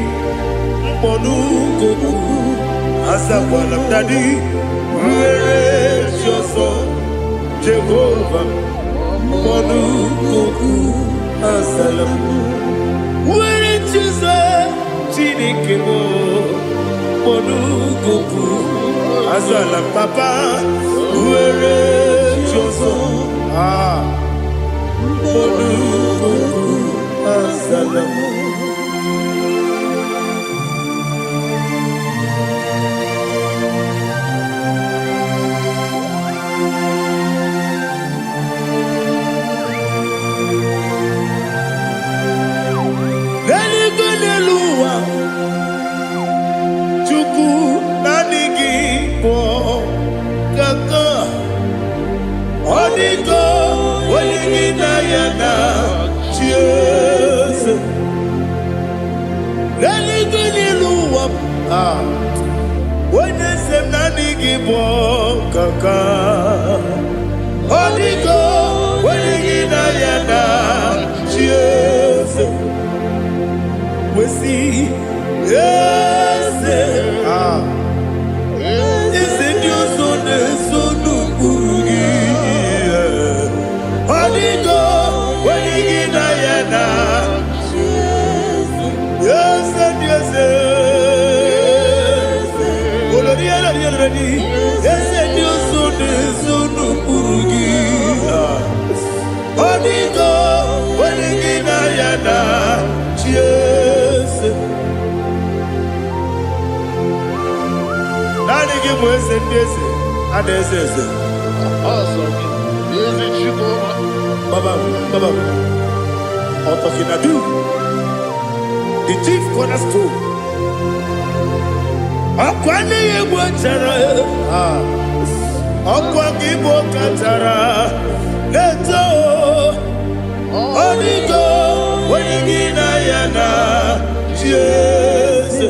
mkpọnugokwu azakwala m. Daddy, nwere chi ọzọ. Jehova, mkpọnugokwu azala m. Nwere chi ọzọ. Chineke m, mkpọnugokwu azala m. Papa, nwere chi ọzọ. Ah, mkpọnugokwu azala m. N'eluigwe, n'elu ụwa, Chukwu, naanị gị bụ kaka. Ọ dịgo onye gị na ya na chi eze. N'eluigwe, n'elu ụwa, ah, onye eze m, naanị gị bụ kaka. Ọ dịgo onye gị na ya na chi eze. Wesi eze, ah, eze ndị ọzọ na-eso n'ụkpụrụ gị. Ọ dịgo onye gị na ya na eze ndị eze. Olori elori elori, eze ndị ọzọ na-eso n'ụkpụrụ gị. Ọ dịgo onye gị na ya na chi eze. Naanị gị bụ eze ndị eze a na-eze eze. Ọsọ gị, ezi Chukwu. Baba, Baba, Otokinadu, the chief cornerstone. Ọkwa n'ihe egwu chara, ah, ọkwa gị bụ kachara na-eto. Ọdịgo onye gị na ya na chi eze.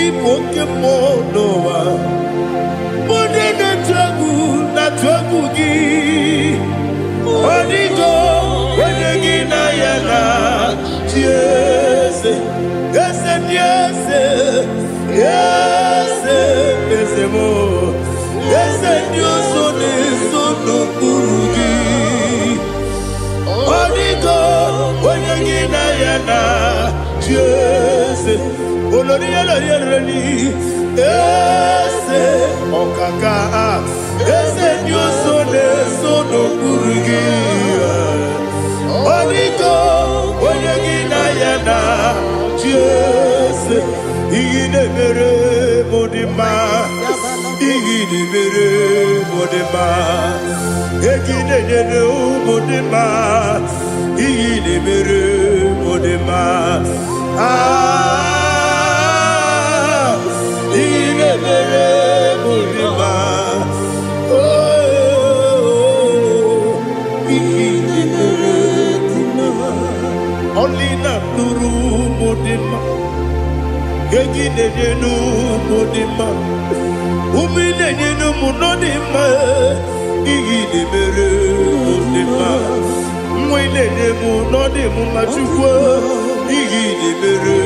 Ịbụ oke mmụọ n'ụwa, onye na-atụ egwu na-atụ egwu gị. Ọdịgo onye gị na ya na chi eze. Eze ndị eze, eze, eze m, eze ndị ọzọ na-eso n'okpuru gị. Ọdịgo onye gị na ya na chi eze. Olori elori elori, eze ọkaka, eze ndị ọzọ na-eso n'okpuru gị. Ọdịgo onye gị na ya na chi eze. Ihe na-emere m dị mma, ihe na-emere m dị mma, ego ị na-enyere ụmụ dị mma, ihe na-emere m dị mma. Ah, ihe na-emere m dị mma. Oh, ihe na-emere dị mma. Ọlị na-atụrụ ụmụ dị mma, ego ị na-enye n'ụmụ dị mma, ume ị na-enye n'ụmụ nọ dị mma. Ihe ị na-emere mụ dị mma, nwa ị na-enye m nọ dị m mma. Chukwu, ihe ị na-emere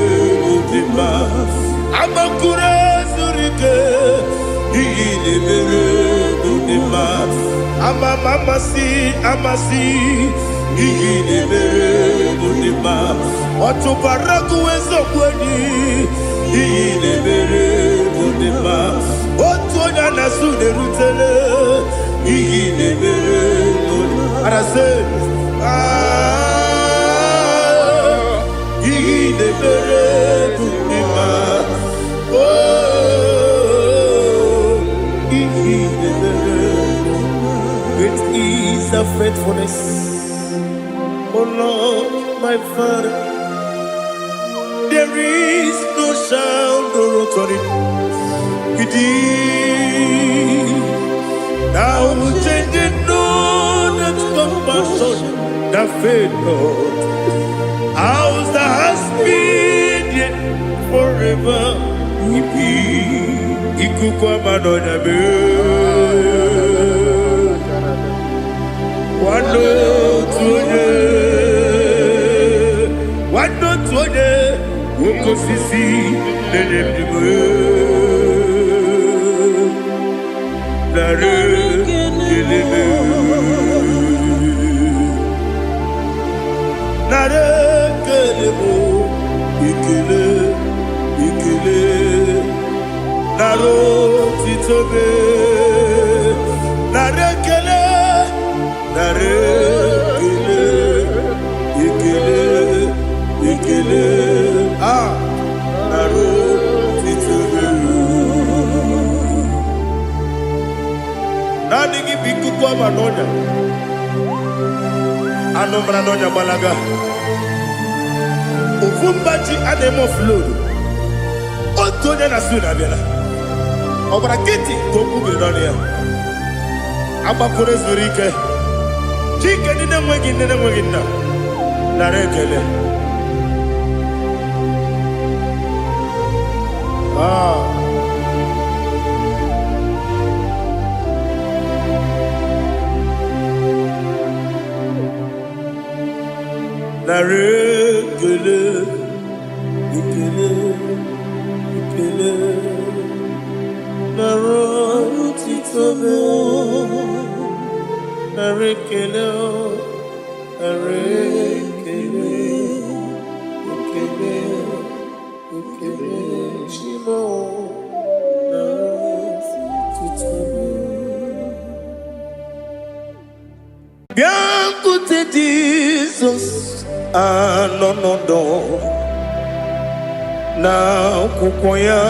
mụ dị mma. Agbakụrụ zuru ike, ihe ị na-emere mụ dị mma. Ama m amasị amasị, ihe ị na-emere mụ dị mma. Ọtụbara gụwa eziokwu enyi, ihe ị na-emere mụ dị mma. Otu onye a na-asụ na-erutele, ihe ị na-emere mụ dị mma. Arasị, ah, ihe ị na-emere mụ dị mma. Oh, ihe ị na-emere. Great is thy faithfulness, O Lord, my Father. There is no shadow of turning with thee. Thou changest not thy compassions, they fail not. As thou hast been, yet forever we be. Ikuku ama n'ọnya mee. Nwanne otu onye. Osisi na-enye ndụ. Nara ekele m. Nara ekele m. Ekele, ekele. Nara otito m. Nara ekele. Nara ekele. Ekele, ekele. Ah, nara otito m. Naanị gị bụ ikuku ọma n'ọnya. Anụ mara n'ọnya gbalaga. Ofu mba ji a na-eme oflodu. Otu onye na su na-abịala. Ọ gbara nkịtị ka okwu biri n'ọnụ ya. Agbakọrọ zuru ike. Chike ndị na-enweghị nne na-enweghị nna. Nara ekele. Ah. Nara ekele, ekele, ekele. Nara otito m. Nara ekele, nara ekele, ekele, ekele. Chimo, nara otito m. Bịakwute Jizọs anọ n'ọdọ na akwụkwọ ya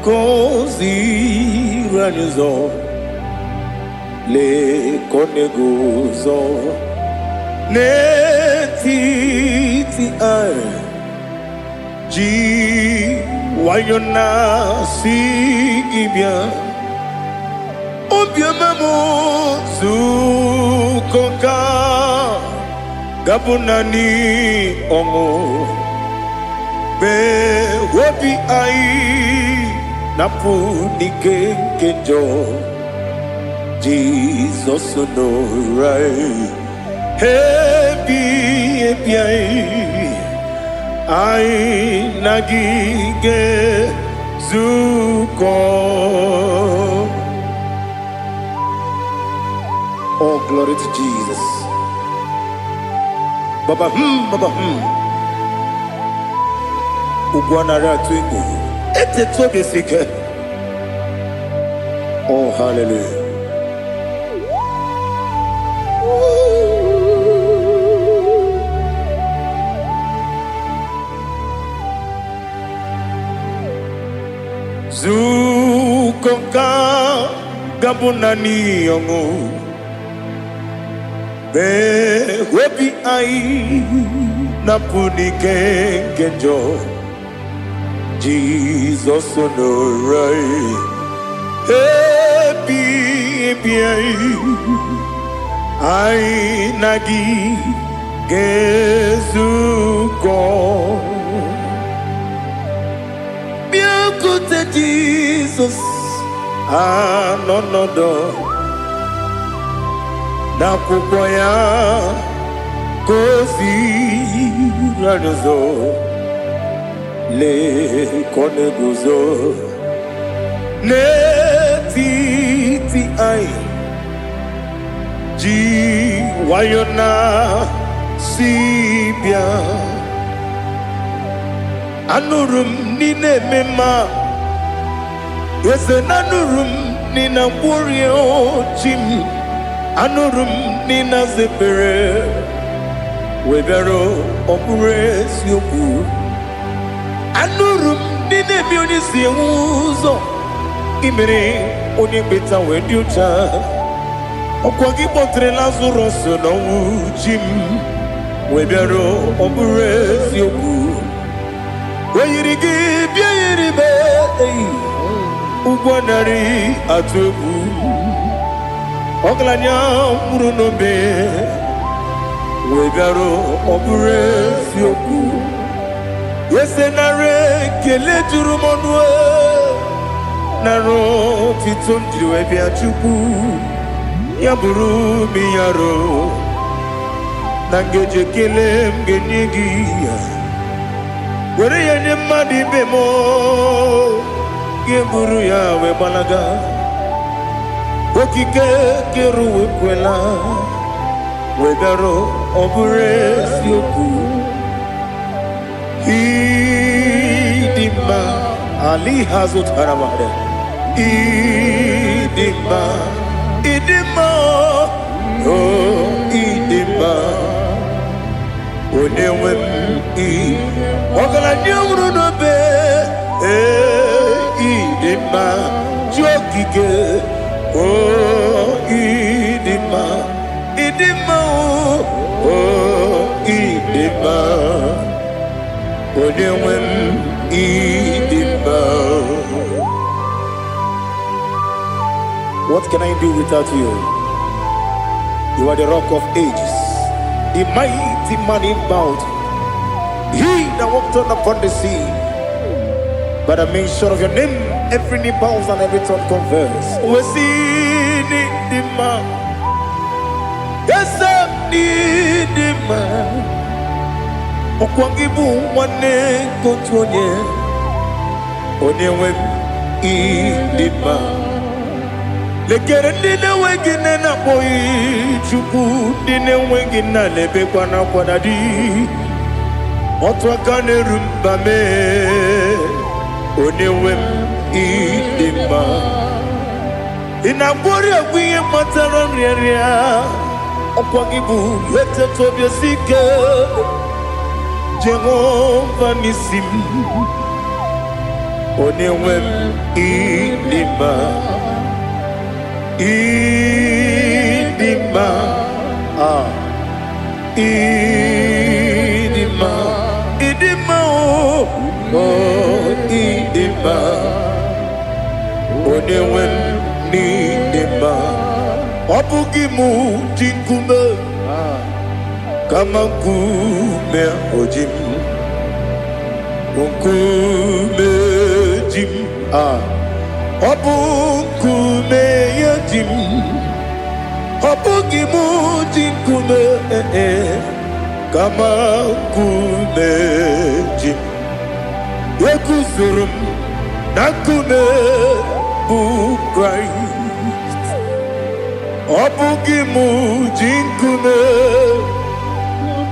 ka o ziri anyị ụzọ. Lee ka ọ na-eguzo n'etiti anyị ji nwayọ na-asị gị bịa. Obiọma m zukọ ka gabụ naanị ọṅụ mee obi anyị napụ n'ike nke njọ. Jizọs nọrọ anyị ebi ebi anyị anyị na gị ga-ezukọ. Oh, glory to Jesus. Baba baba Ugwu anaghị atụ egwu. Etetu obi esi ike. Oh, hallelujah. Zukọ nka gabụ naanị ọṅụ. Mee obi anyị napụ n'ike nke njọ. Jizọs nọrọ anyị ebi ebi anyị anyị na gị ga-ezukọ. Bịakwute Jizọs anọ n'ọdọ n'akwụkwọ ya ka o ziri anyị ụzọ. Lee ka ọ na-eguzo n'etiti anyị ji nwayọ na si bịa. Anụrụ m n'ile eme mma eze na anụrụ m n'ina mkpụrụ chi m. Anụrụ m n'ina zepere wee bịara ọ bụrụ eziokwu. Anụrụ m ndị na-ebi onye si enwe ụzọ imere onye mkpeta wee dị ụcha. Ọkwa gị kpọtere Lazarọs n'ọnwụ chi m wee bịara ọ bụrụ eziokwu. O yiri gị bịa yiri be eyi ụgwọ narị atụ egwu. Ọgaranya nwụrụ n'obe wee bịara ọ bụrụ eziokwu. Eze nara ekele juru m ọnụ e, nara otito m jiri wee bịa Chukwu. Ya bụrụ m ya ro na ngeji ekele m ga-enye gị ya. Were ya nye mmadụ ibe m, gị buru ya wee gbalaga. Okike kere ụwa ekwela wee bịarụ, ọ bụrụ eziokwu. Ịdị mma ali ha zụtara mmadụ. Ịdị mma, ịdị mma, o ịdị mma, onye nwe m. Ị ọgaranya nwụrụ n'obe. Ee, ịdị mma, chi okike. O ịdị mma, ịdị mma, o ịdị mma, onye nwe m, ịdị mma. What can I do without you? You are the Rock of Ages, the mighty man in battle, he that walked on upon the sea. By the mention of your name, every knee bows and every tongue confess. We see the man. Yes, the man. Ọkwa gị bụ nwanne nke otu onye, onye nwe m, ịdị mma. Lekere ndị na-enweghị nne na-akpọghị Chukwu, ndị na-enweghị nna na-ebekwa n'akwa di. Otu aka na-eru mba mee, onye nwe m, ịdị mma. Ị na-agwọrị ọgwụ ihe kpatara nrịanrịa. Ọkwa gị bụ eteta obi esi ike, Jehova n'isi m, onye nwe m, ịdị mma, ịdị mma, ah, ịdị mma, ịdị mma, o o ịdị mma, onye nwe m, n'ịdị mma. Ọ bụghị mụ ji nkume, kama nkume oji m, nkume ji m. Ah, ọ bụ nkume ya ji m. Ọ bụghị mụ ji nkume, eh, kama nkume ji m. Eguzoro m na nkume bụ Kraịst. Ọ bụghị mụ ji nkume,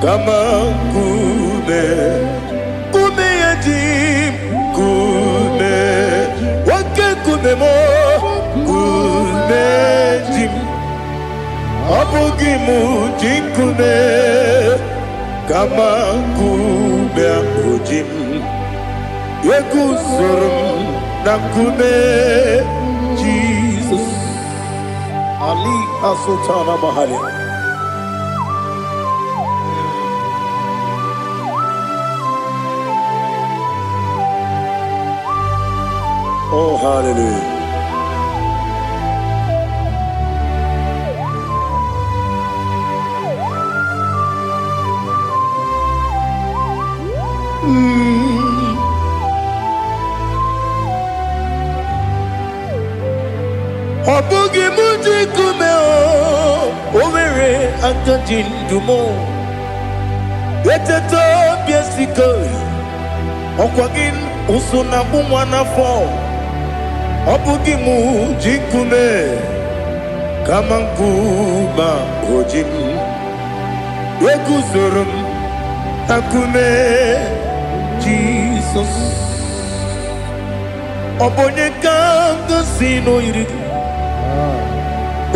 kama nkume, nkume ya ji m. Nkume, oke nkume m, nkume ji m. Ọ bụghị mụ ji nkume, kama nkume ahụ ji m. Eguzoro m na nkume Jizọs. Ali Asultana Mahali. Oh, hallelujah. Ọ bụghị mụ ji nkume, o nwere aka ji ndụ m. Eteta obi esike, ọkwa gị ụsụ na agbụ nwa n'afọ. Ọ bụghị mụ ji nkume, kama nkume o ji m. Eguzoro m na nkume Jizọs. Ọ bụ onye ka m gosi n'oyiri gị?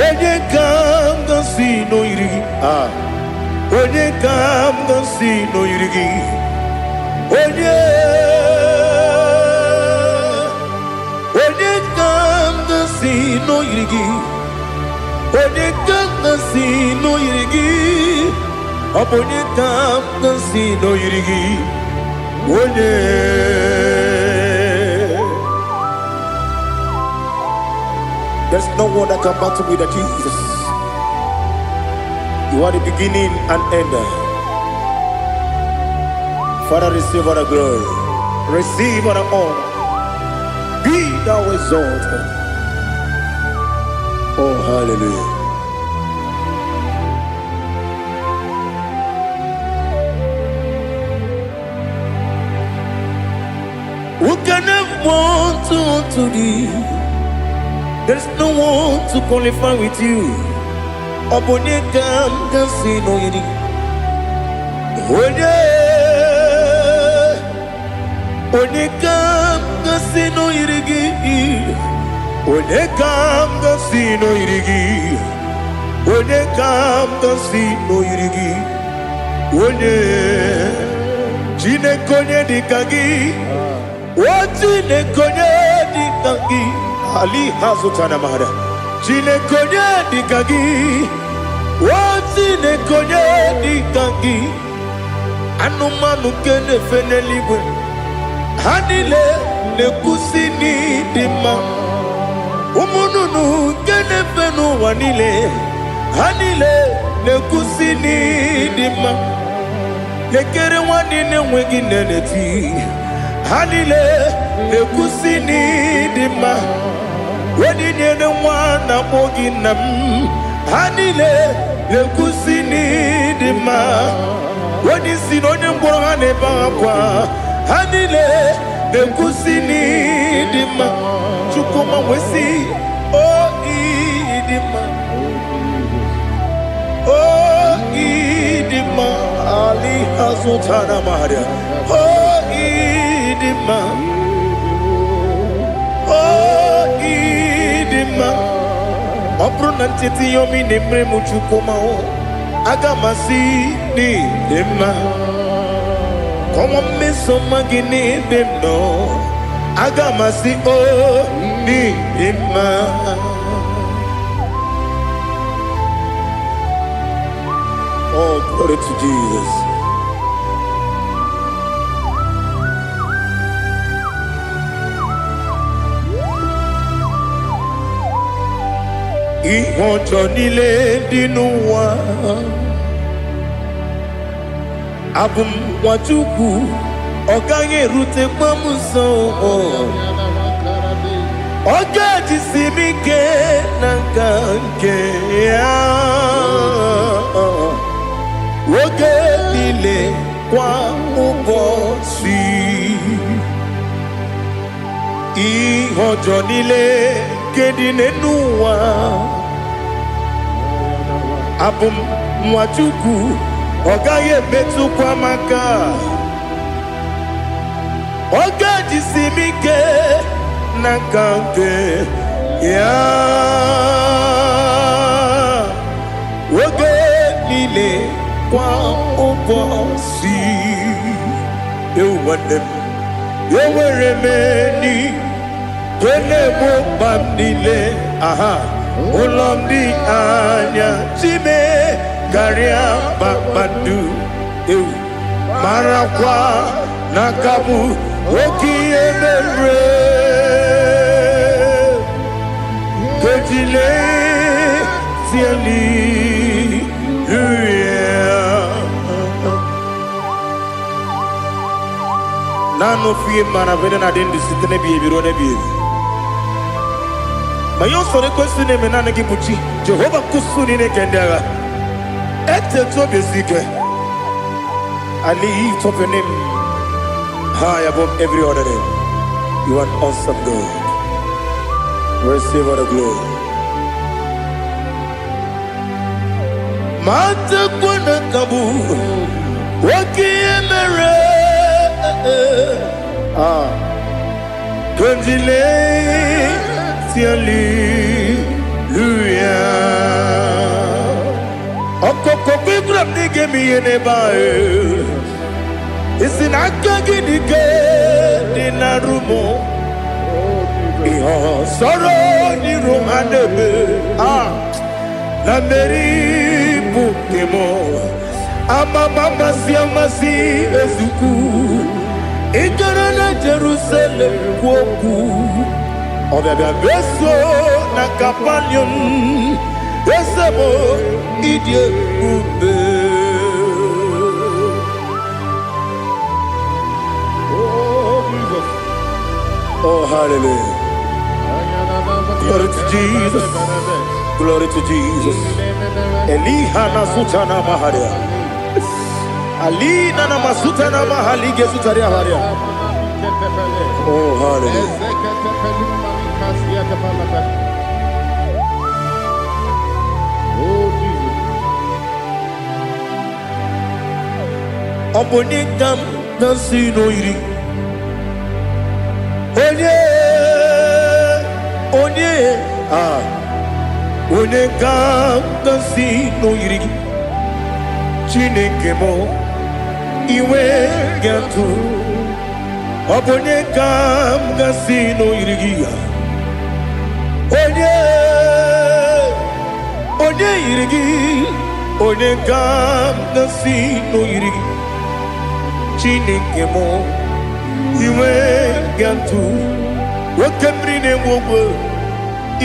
Onye ka m gosi n'oyiri gị? Ah, onye ka m gosi n'oyiri gị? Onye, onye ka m gosi n'oyiri gị? Onye ka m gosi n'oyiri gị? Ọ bụ onye ka m gosi n'oyiri gị? Onye. There's no one that can battle with the Jesus. You are the beginning and end. Father, receive all the glory. Receive all the honor. Be thou exalted. Oh, hallelujah. one to unto thee. There is no one to qualify with you. Ọ bụ onye ka m ga-asị na o yiri? Onye, onye ka m ga-asị na o yiri gị? Onye ka m ga-asị na o yiri gị? Onye ka m ga-asị na o yiri gị? Onye, Chineke, onye dị ka gị? O Chineke, onye dị ka gị? Ali ha zụtara mara. Chineke, onye dị ka gị? O Chineke, onye dị ka gị? Anụmanụ nke na-efe n'eluigwe, ha niile na-ekwusi n'ịdị mma. Ụmụ nnụnụ nke na-efe n'ụwa niile, ha niile na-ekwusi n'ịdị mma. Lekere nwa niile enweghị nne na-eti, ha niile na-ekwusi n'ịdị mma. Onye nyere nwa na-akpọ gị nna m, ha niile na-ekwusi n'ịdị mma. Onye isi na onye ngwọrọ, ha na-ebe akwa, ha niile na-ekwusi n'ịdị mma. Chukwuma wee o ịdị mma, o ịdị mma. Ali azụtara maria. O ịdị mma, o ịdị mma. Ọ bụrụ na ncheta ihe ọma ị na-emere m, Chukwuma, aga m asị n'ịdị mma. Kọwa mmeso ọma gị n'ebe m nọ, aga m asị o n'ịdị mma. Oh, glory to Jesus. Ihe ọjọọ niile dị n'ụwa, abụ m nwa Chukwu, ọ gaghị erutekwa m nso. Ọ ga-ejisi m ike na nka nke ya oge niile, kwa ụbọchị. Ihe ọjọọ niile nke dị n'elu ụwa, abụ m nwa Chukwu, ọ gaghị emetụkwa m aka. Ọ ga-ejisi m ike na nka nke ya oge niile, kwa ụbọchị. Ewu nwanne m, enwere m enyi nke na-egbo mkpa m niile. Aha ụlọ m dị anya chime karịa kpakpando. Ewu, marakwa na aka bụ oke ihe mere kejile hallelujah. Naanị ofu ihe mara bụ na adị ndụ site n'ebighị ebi ruo n'ebighị ebi. Ma ihe usoro ekwesị na-eme, naanị gị bụ chi Jehova nkusu niile nke ndị agha. Etetu obi esi ike. I lift up your name high above every other name. You are an awesome God. Receive all the glory. Matakwa na ka bụ oke ihe mere. Ah, Kondile hallelujah. Ọkọkọ gbígbà m n'ige m ihe n'ebe ahụ. Isi na aka gị dị ike dị na rumo. Ihe ọsọrọ n'iru ha na-eme. Ah, na mmeri bụ nke m. Amama amasị amasị ezukwu. Ị gara na Jerusalem kwuo okwu. Ọbịabịa meso na Kapanium. Eze m, ịdị ebube. Oh, Jesus. Oh, hallelujah. Glory to Jesus. Glory to Jesus. Eliha na sutana maharia. Alina na masutana mahali gesutaria haria. Oh, hallelujah. Oh, Jesus. Ọ bụ onye ka m na-asị n'oyiri onye onye a onye ka m na-asị n'oyiri gị Chineke m iwe ga-atụ ọ bụ onye ka m gasị n'oyiri gị ya onye onye yiri gị onye ka m gasị n'oyiri gị Chineke m iwe ga-atụ oke mmiri na-enwe ogwe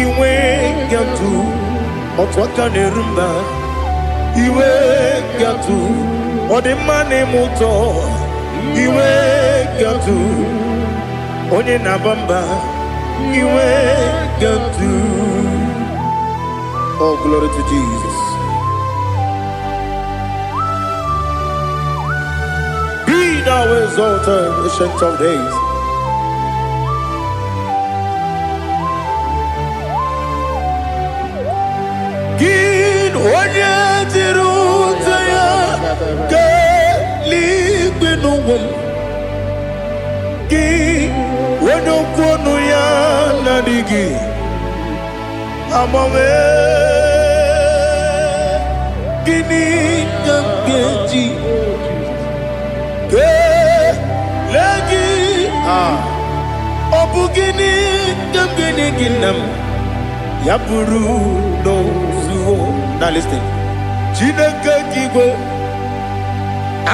iwe ga-atụ otu aka na-eru mba iwe ga-atụ ọ dị mma na-eme ụtọ iwe ga-atụ onye na-aba mba iwe ga-atụ. Oh, glory to Jesus. Be thou exalted, Ancient of Days. Gị onye jiri ụta ya kelee n'ụwa m gị onye okwu ọnụ ya na-adịghị agbanwe gịnị ka m ga-eji kelee gị ah, ọ bụ gịnị ka m ga-enye gị nna m ya bụrụ n'ozuo na listen. Chineke gị igwe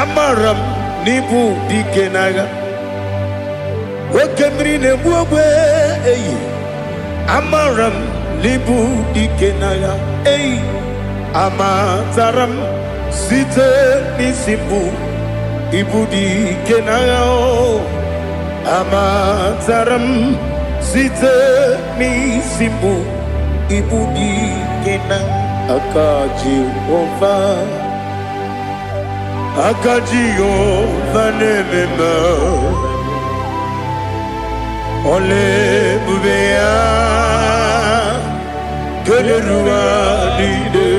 amara m n'ịbụ dike n'agha oke mmiri na-egbu ogbe eyi amara m n'ịbụ dike n'agha eyi amatara m site n'isi mbụ ịbụ dike n'agha o amatara m site n'isi mbụ ịbụ dike na aka Jehova aka Jehova na-eme mma ọla ebube ya kelere ụwa niile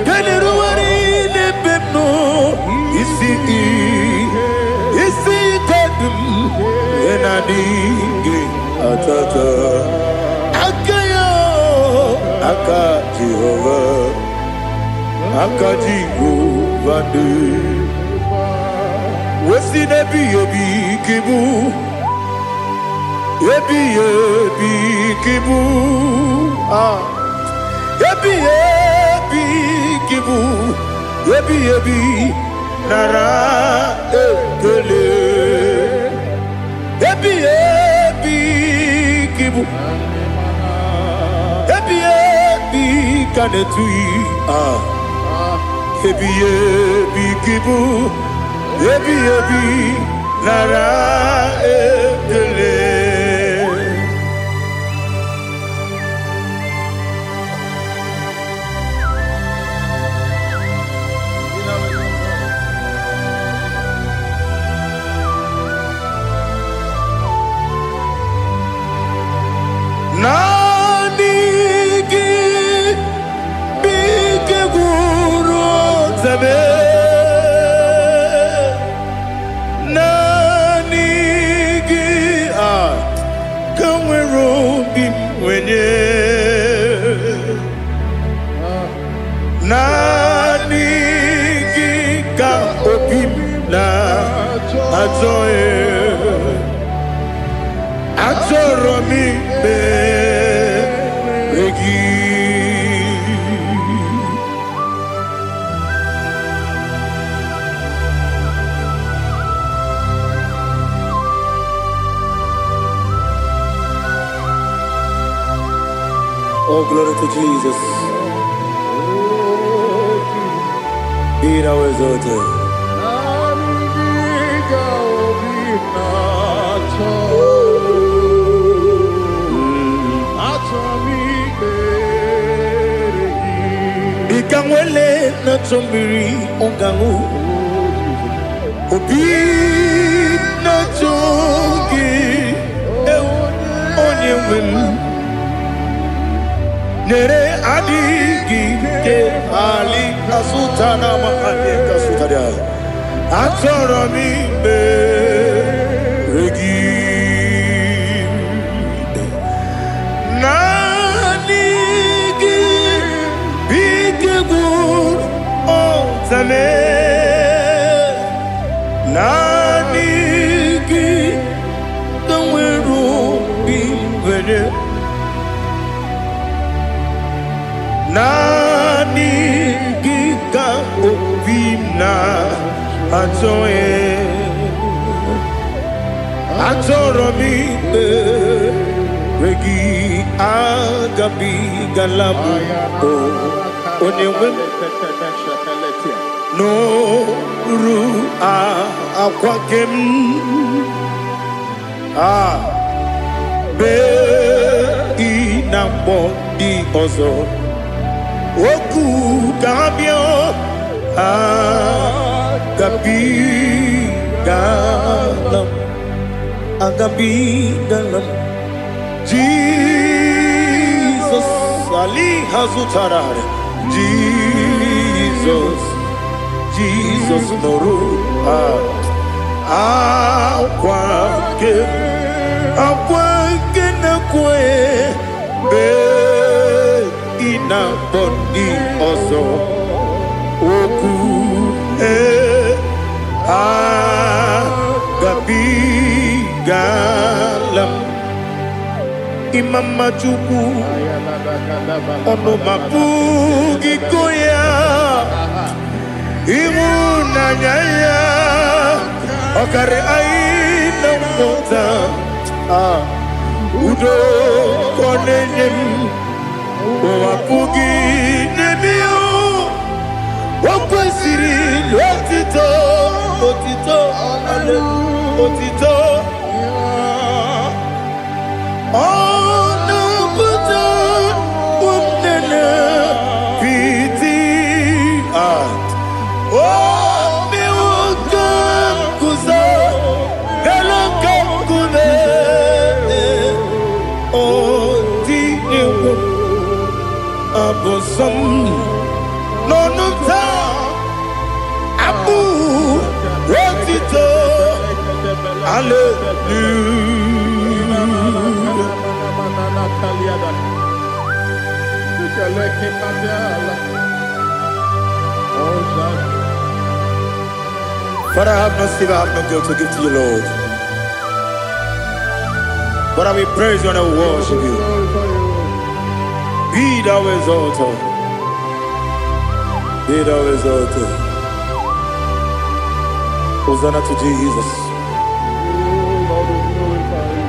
kelere ụwa niile ebe m nọ isi isi ike dị m ihe na-adịghị atata aka ya aka Jehova aka Jehova dị wesi n'ebighị ebi ka ịbụ ebighị ebi ka ịbụ ah ebighị ebi ka ịbụ ebighị ebi nara ekele ebighị ebi ka ịbụ ebighị ebi ka na-etughị ah ebighị ebi ka ịbụ ebighị ebi nara ekele. Naanị gị bụ ike gwụrụ ọtebe. Naanị gị a ka nwere obi m nwenye. Naanị gị ka obi m na-achọ ya. Achọrọ m ikpere gị. Oh, glory to Jesus. Be thou exalted. Dịka nwele na-achọ mmiri ọ ga-aṅụ. Obi na-achọ gị. Nyere adịghị ike ali asụta na ma anyị kasụtara. Achọrọ m ikpere gị. Naanị gị bụ ike gwụrụ ọtame. Naanị gị ka nwere obi nwere. Naanị gị ka obi m na-achọ ya. Achọrọ m ikpere gị, agabigala m o onye nwe m n'oru akwa gị m a bee ị na mgbọ ndị ọzọ okwu ka ha bịa agabigala m, agabigala m. Jizọs ali ha zụtara. Jizọs, Jizọs nụrụ akwa nke akwa nke na-ekwe mgbe ị na-akpọ ndị ọzọ okwu e agabigala m. Ịma mma Chukwu, ọnụ ma pụghị ịkọ ya. Ịhụnanya ya ọkarị anyị na nghọta. Ah, udo ka ọ na-enye m, ụwa pụghị n'ebe ya. O kwesịrị otito, otito, otito. Ọ na-apụta ụmụnne piti. Ah, o mewo ka m guzo elu ka nkume. O tinyewo abụ nsọ m n'ọnụ m taa, abụ otito, hallelujah. Father, I have no silver, I have no gold to give to you, Lord. But I will praise you and I will worship you. Be thou exalted. Be thou exalted. Hosanna to Jesus. Lord, we glorify you.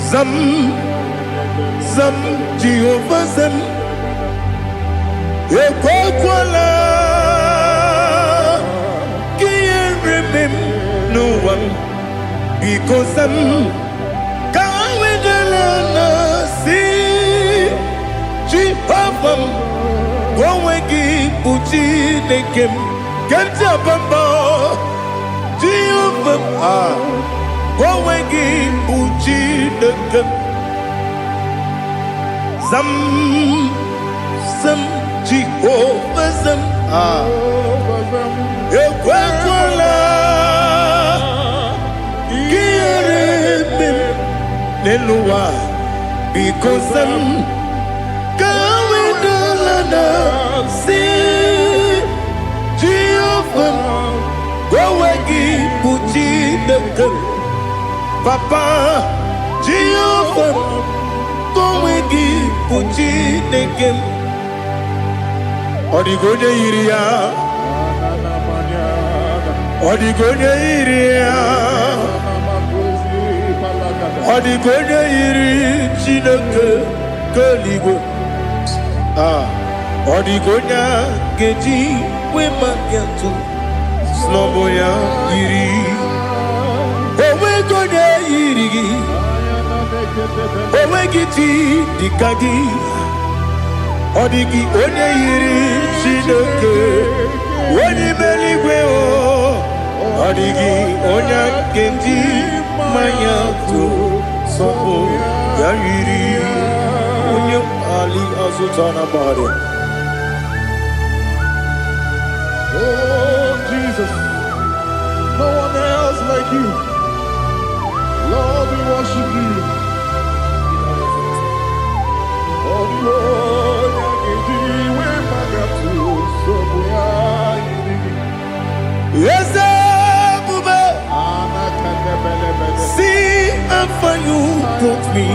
Zam, Zam, Jehovah Zam. Ekwekwala ka ihere mee m n'ụwa m. Biko zam, ka wedala na si Jehova m, ka onwe gị bụ Chineke m. Ke m ji aba mba, Jehova m, ah, ka onwe gị bụ Chineke m. Zam, zam, Jehova zam, ah, ekwekwala ka ihere mee m n'elu ụwa. Biko zam, ka wedala na si Jehova m, ka onwe gị bụ Chineke m. Papa, Jehova m, ka onwe gị bụ Chineke m. Ọ dịghị onye yiri ya, ọ dịghị onye yiri ya, ọ dịghị onye yiri Chineke nke eluigwe. Ah, ọ dịghị onye a ga-eji wee maka atụ snọbụ ya yiri. Onweghị onye yiri gị, onweghị chi dịka gị. Ọ dịghị onye yiri Chineke onye ime eluigwe o. Ọ dịghị onye a ga-eji mmanya tụ sọpụ ya yiri onye. Ali azụta na bahari. Oh, Jesus. No one else like you. Lord, we worship you. Oh, the Lord, we magatu, so we are. Eze ebube, see how far you brought me.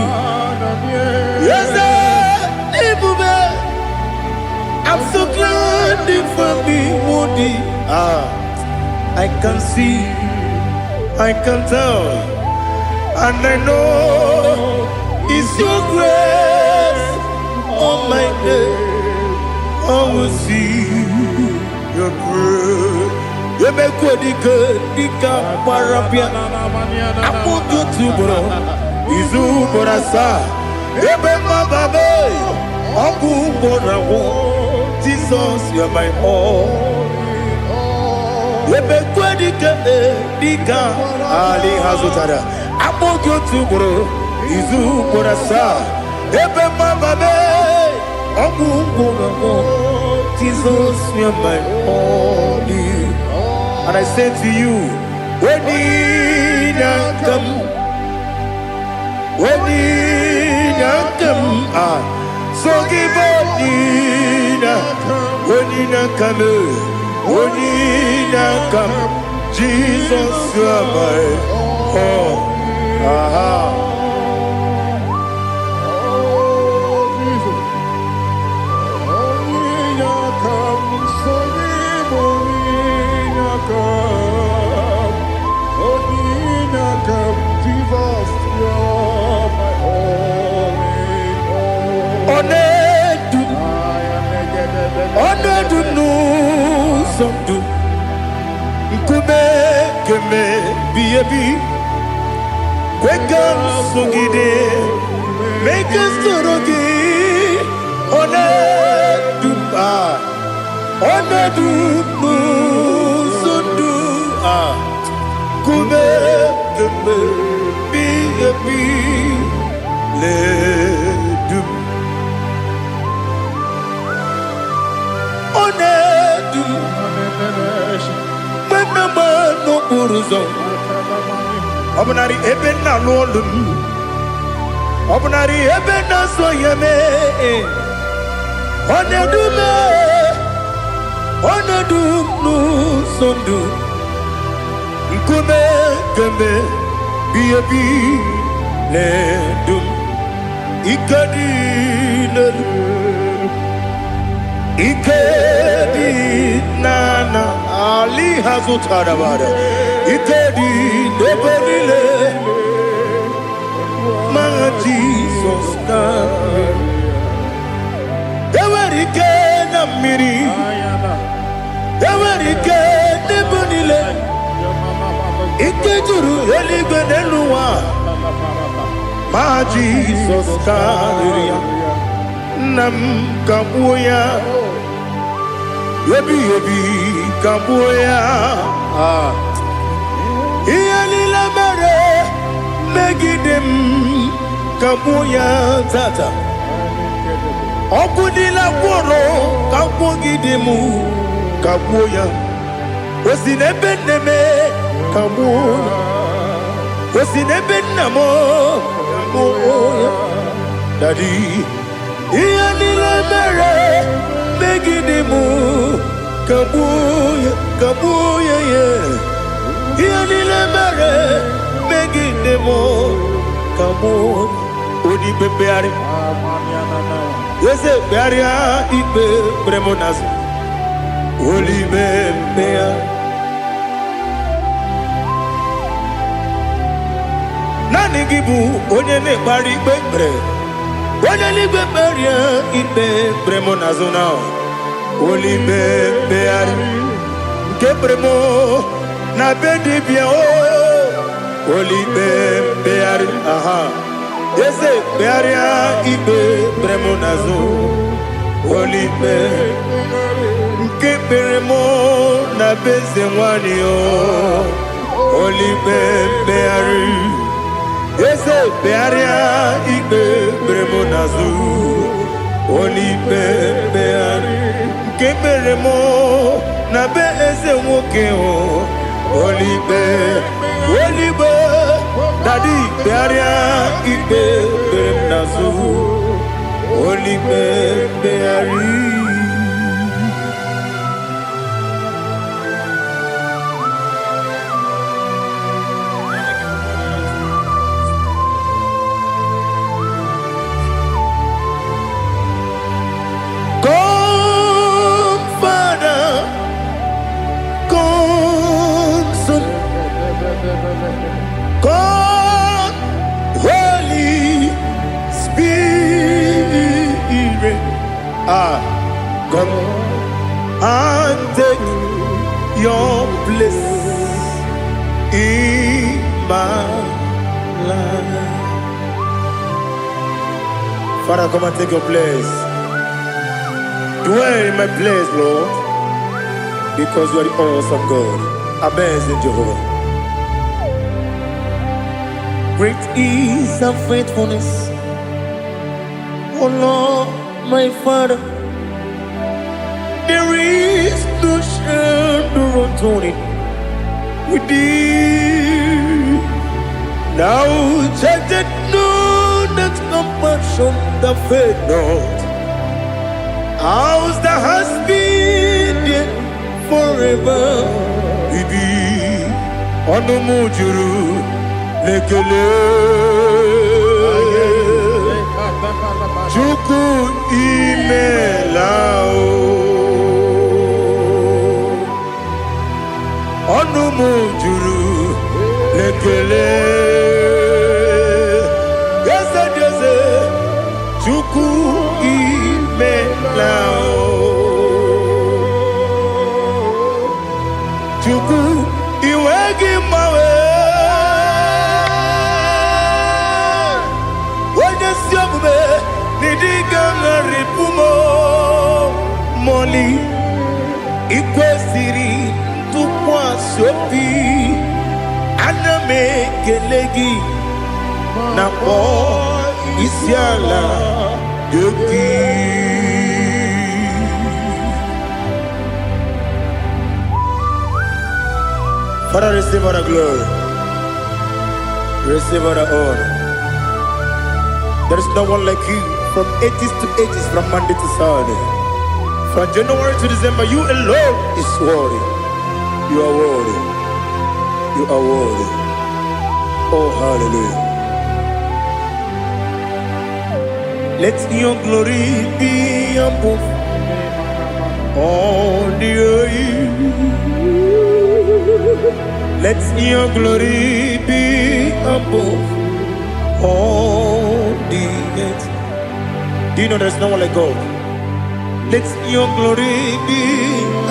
Eze ebube, I'm so glad you found me worthy. Ah, I can see, I can tell, and I know it's your grace on my day. I will see your grace. Emekwe dike dike gbara bịa akpụkpọ otu ugboro izu ugboro asaa ebe mmababe ọgwụ ugboro agwụ. Jesus, you are my all. Emekwe dike dike ali ha zụtara akpụkpọ otu ugboro izu ugboro asaa ebe mmababe ọgwụ ugboro agwụ. Jesus, you are my all. And I say to you, when come, when come, ah, so give when come, when come, Jesus, you are my all. Aha. Oh, Jesus. Onye come, so onye come. Onye come, Jesus, you're my all in all. Ọ na-edu, I am ọ na-edu n'ụzọ ndụ nkume kemebi ebi kwe ka m sogide mee ka m soro gị. Ọ na-edu m, ah, ọ na-edu n'ụzọ ndụ a nkume kemebi ebi na-edu m. Ọ na-edu m mgbe m na-agba n'okporo ụzọ ọ bụnarị ebe m na-alụ ọlụ m ọ bụnarị ebe m na-azụ ya mee ọ na-edu m, ọ na-edu m n'ụzọ ndụ nkume kemgbe bi ebi na-edu m. Ike dị n'elu ike dị n'ana ali ha zụtara bara ike dị n'ebe niile ma Jizọs na enwere ike na mmiri enwere ike n'ebe niile ike juru eluigwe n'elu ụwa ma Jizọs karịrị ya. Nna m kagbuo ya ebighị ebi kagbuo ya. Ah. Ihe niile mere megide m kagbuo ya tata ọgwụ niile gwụrụ kagbuogide m kagbuo ya o si n'ebe nne m kagbuo ya o si n'ebe nna m kagbuo ya. Daddy, ihe niile mere megide m kagbuo ya kagbuo ya ya ihe niile mere megide m kagbuo. Onye ikpe mkpegharị eze kpegharịa ikpe kpere m n'azụ olibe mkpegharị naanị gị bụ onye na-ekpegharị ikpe kpere onye n'igwe kpegharịa ikpe kpere m n'azụ na olibe mkpegharị nke kpere m na be dibịa o olibe mkpegharị aha eze kpegharịa ikpe kpere m n'azụ olibe nke kpere m na be eze nwanyị o olibe mkpegharị eze kpegharịa ikpe kpere m n'azụ. Onyeikpe mkpegharị nke mere mụ na be eze nwoke o. Onyeikpe, onyeikpe, daddy, kpegharịa ikpe kpere m n'azụ. Onyeikpe mkpegharị. Come, Father, come, Son, come, Holy Spirit. Ah, come and take your place in my life. Father, come and take your place. Dwell in my place, Lord, because you are the awesome God, amazing Jehovah. Great is thy faithfulness, O Lord, my Father. There is no shadow of turning with thee. Thou changest not thy compassions, they fail not. As thou hast been there forever, be. Ọnụ m juru n'ekele. Chukwu, imela o. Ọnụ m juru n'ekele. Eze dị eze, Chukwu, imela o. Chukwu, iwe gị mgbanwe. Onye ezi omume n'ịdị ga-agharịpụ m mọli. Ikwesịrị ntụkwasị obi, ana m ekele gị na kpọọ isi ala nye gị. Father, receive all the glory. Receive all the honor. There is no one like you from ages to ages, from Monday to Saturday. From January to December, you alone is worthy. You are worthy. You are worthy. Oh, hallelujah. Let your glory be above all the earth. Let your glory be above all the earth. Do you know there's no one like God? Let your glory be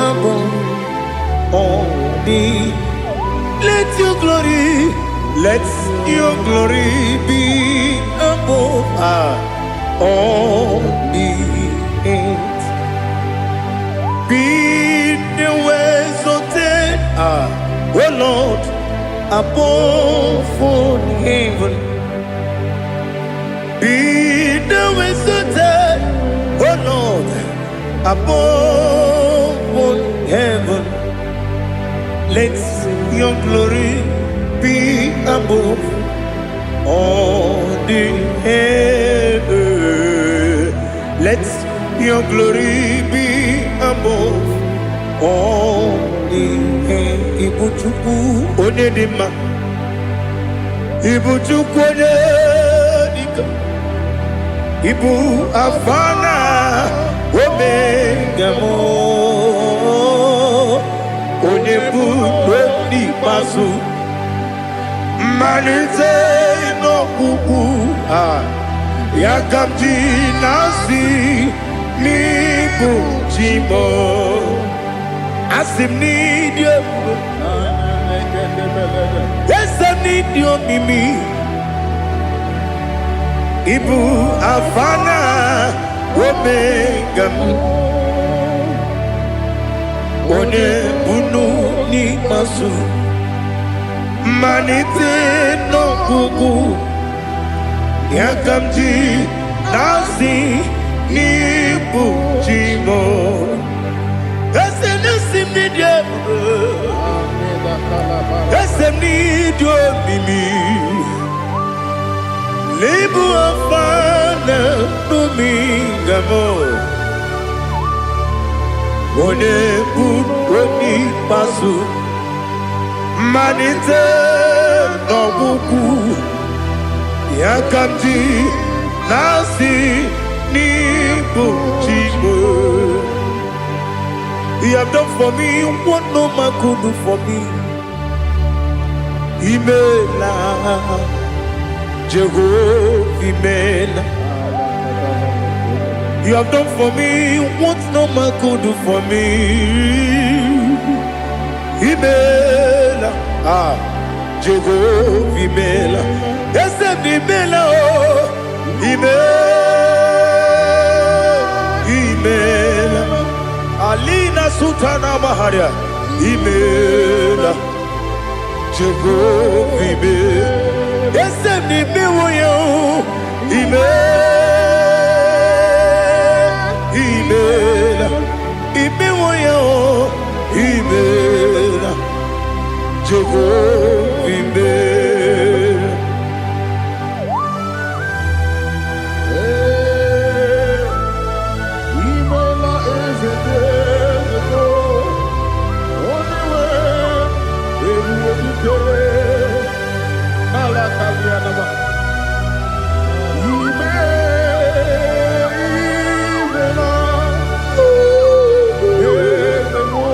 above all the. Let your glory, let your glory be above all the earth. Be thou exalted, O Lord, above all heaven. Be thou exalted, O Lord, above all heaven. Let your glory be above all the heaven. Let your glory be above all the heaven. Ibu Chukwu onye dị mma. Ibu Chukwu onye dike. Ibu Alfa na Omega m. Onye bụ n'ikpeazụ. Mmalite n'ọgwụgwụ a ya ka m ji na-asị n'ịbụ chi m. Asị m n'ịdị ebube, eze m, n'ịdị omimi. Ịbụ Alfa na Omega m, onye bunu n'ikpeazụ, mmalite n'ọgwụgwụ ya ka m ji na-asị. N'ịbụ chi m. Eze na-esi m n'ịdị ebube. Eze m n'ịdị omimi. N'ịbụ Alfa na Omega m. Onye bụ onye ikpeazụ, mmalite n'ọgwụgwụ ya ka m ji na-asị n'ịbụ chi m. You have done for me what no man could do for me. Imela, Jehovah, Imela. You have done for me what no man could do for me. Imela, ah, Jehovah, Imela. Eze m Imela, oh, Imela, Imela. Alina Sultana Maharia, Imela, Jehovah, Imela. Eze m imewo ya, oh, Imela, Imela, imewo ya, oh, Imela, Jehovah, Imela. Imela eze dị eze o, onye nwe ebube dike n'ala kalịanaba. Ime imela eze m o,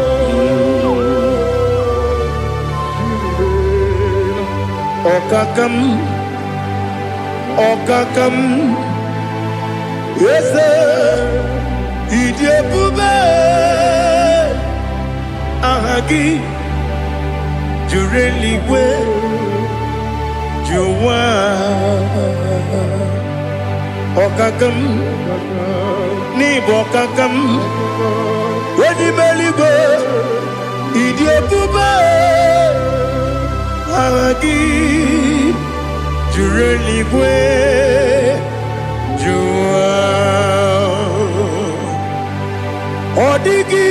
imela. Ọkaka m, ọkaka m, eze ịdị ebube, aha gị juru eluigwe ju ụwa. Ọkaka m, n'ịbụ ọkaka m, onye ime eluigwe, ịdị ebube, aha gị juru eluigwe ju ụwa. Ọ dịghị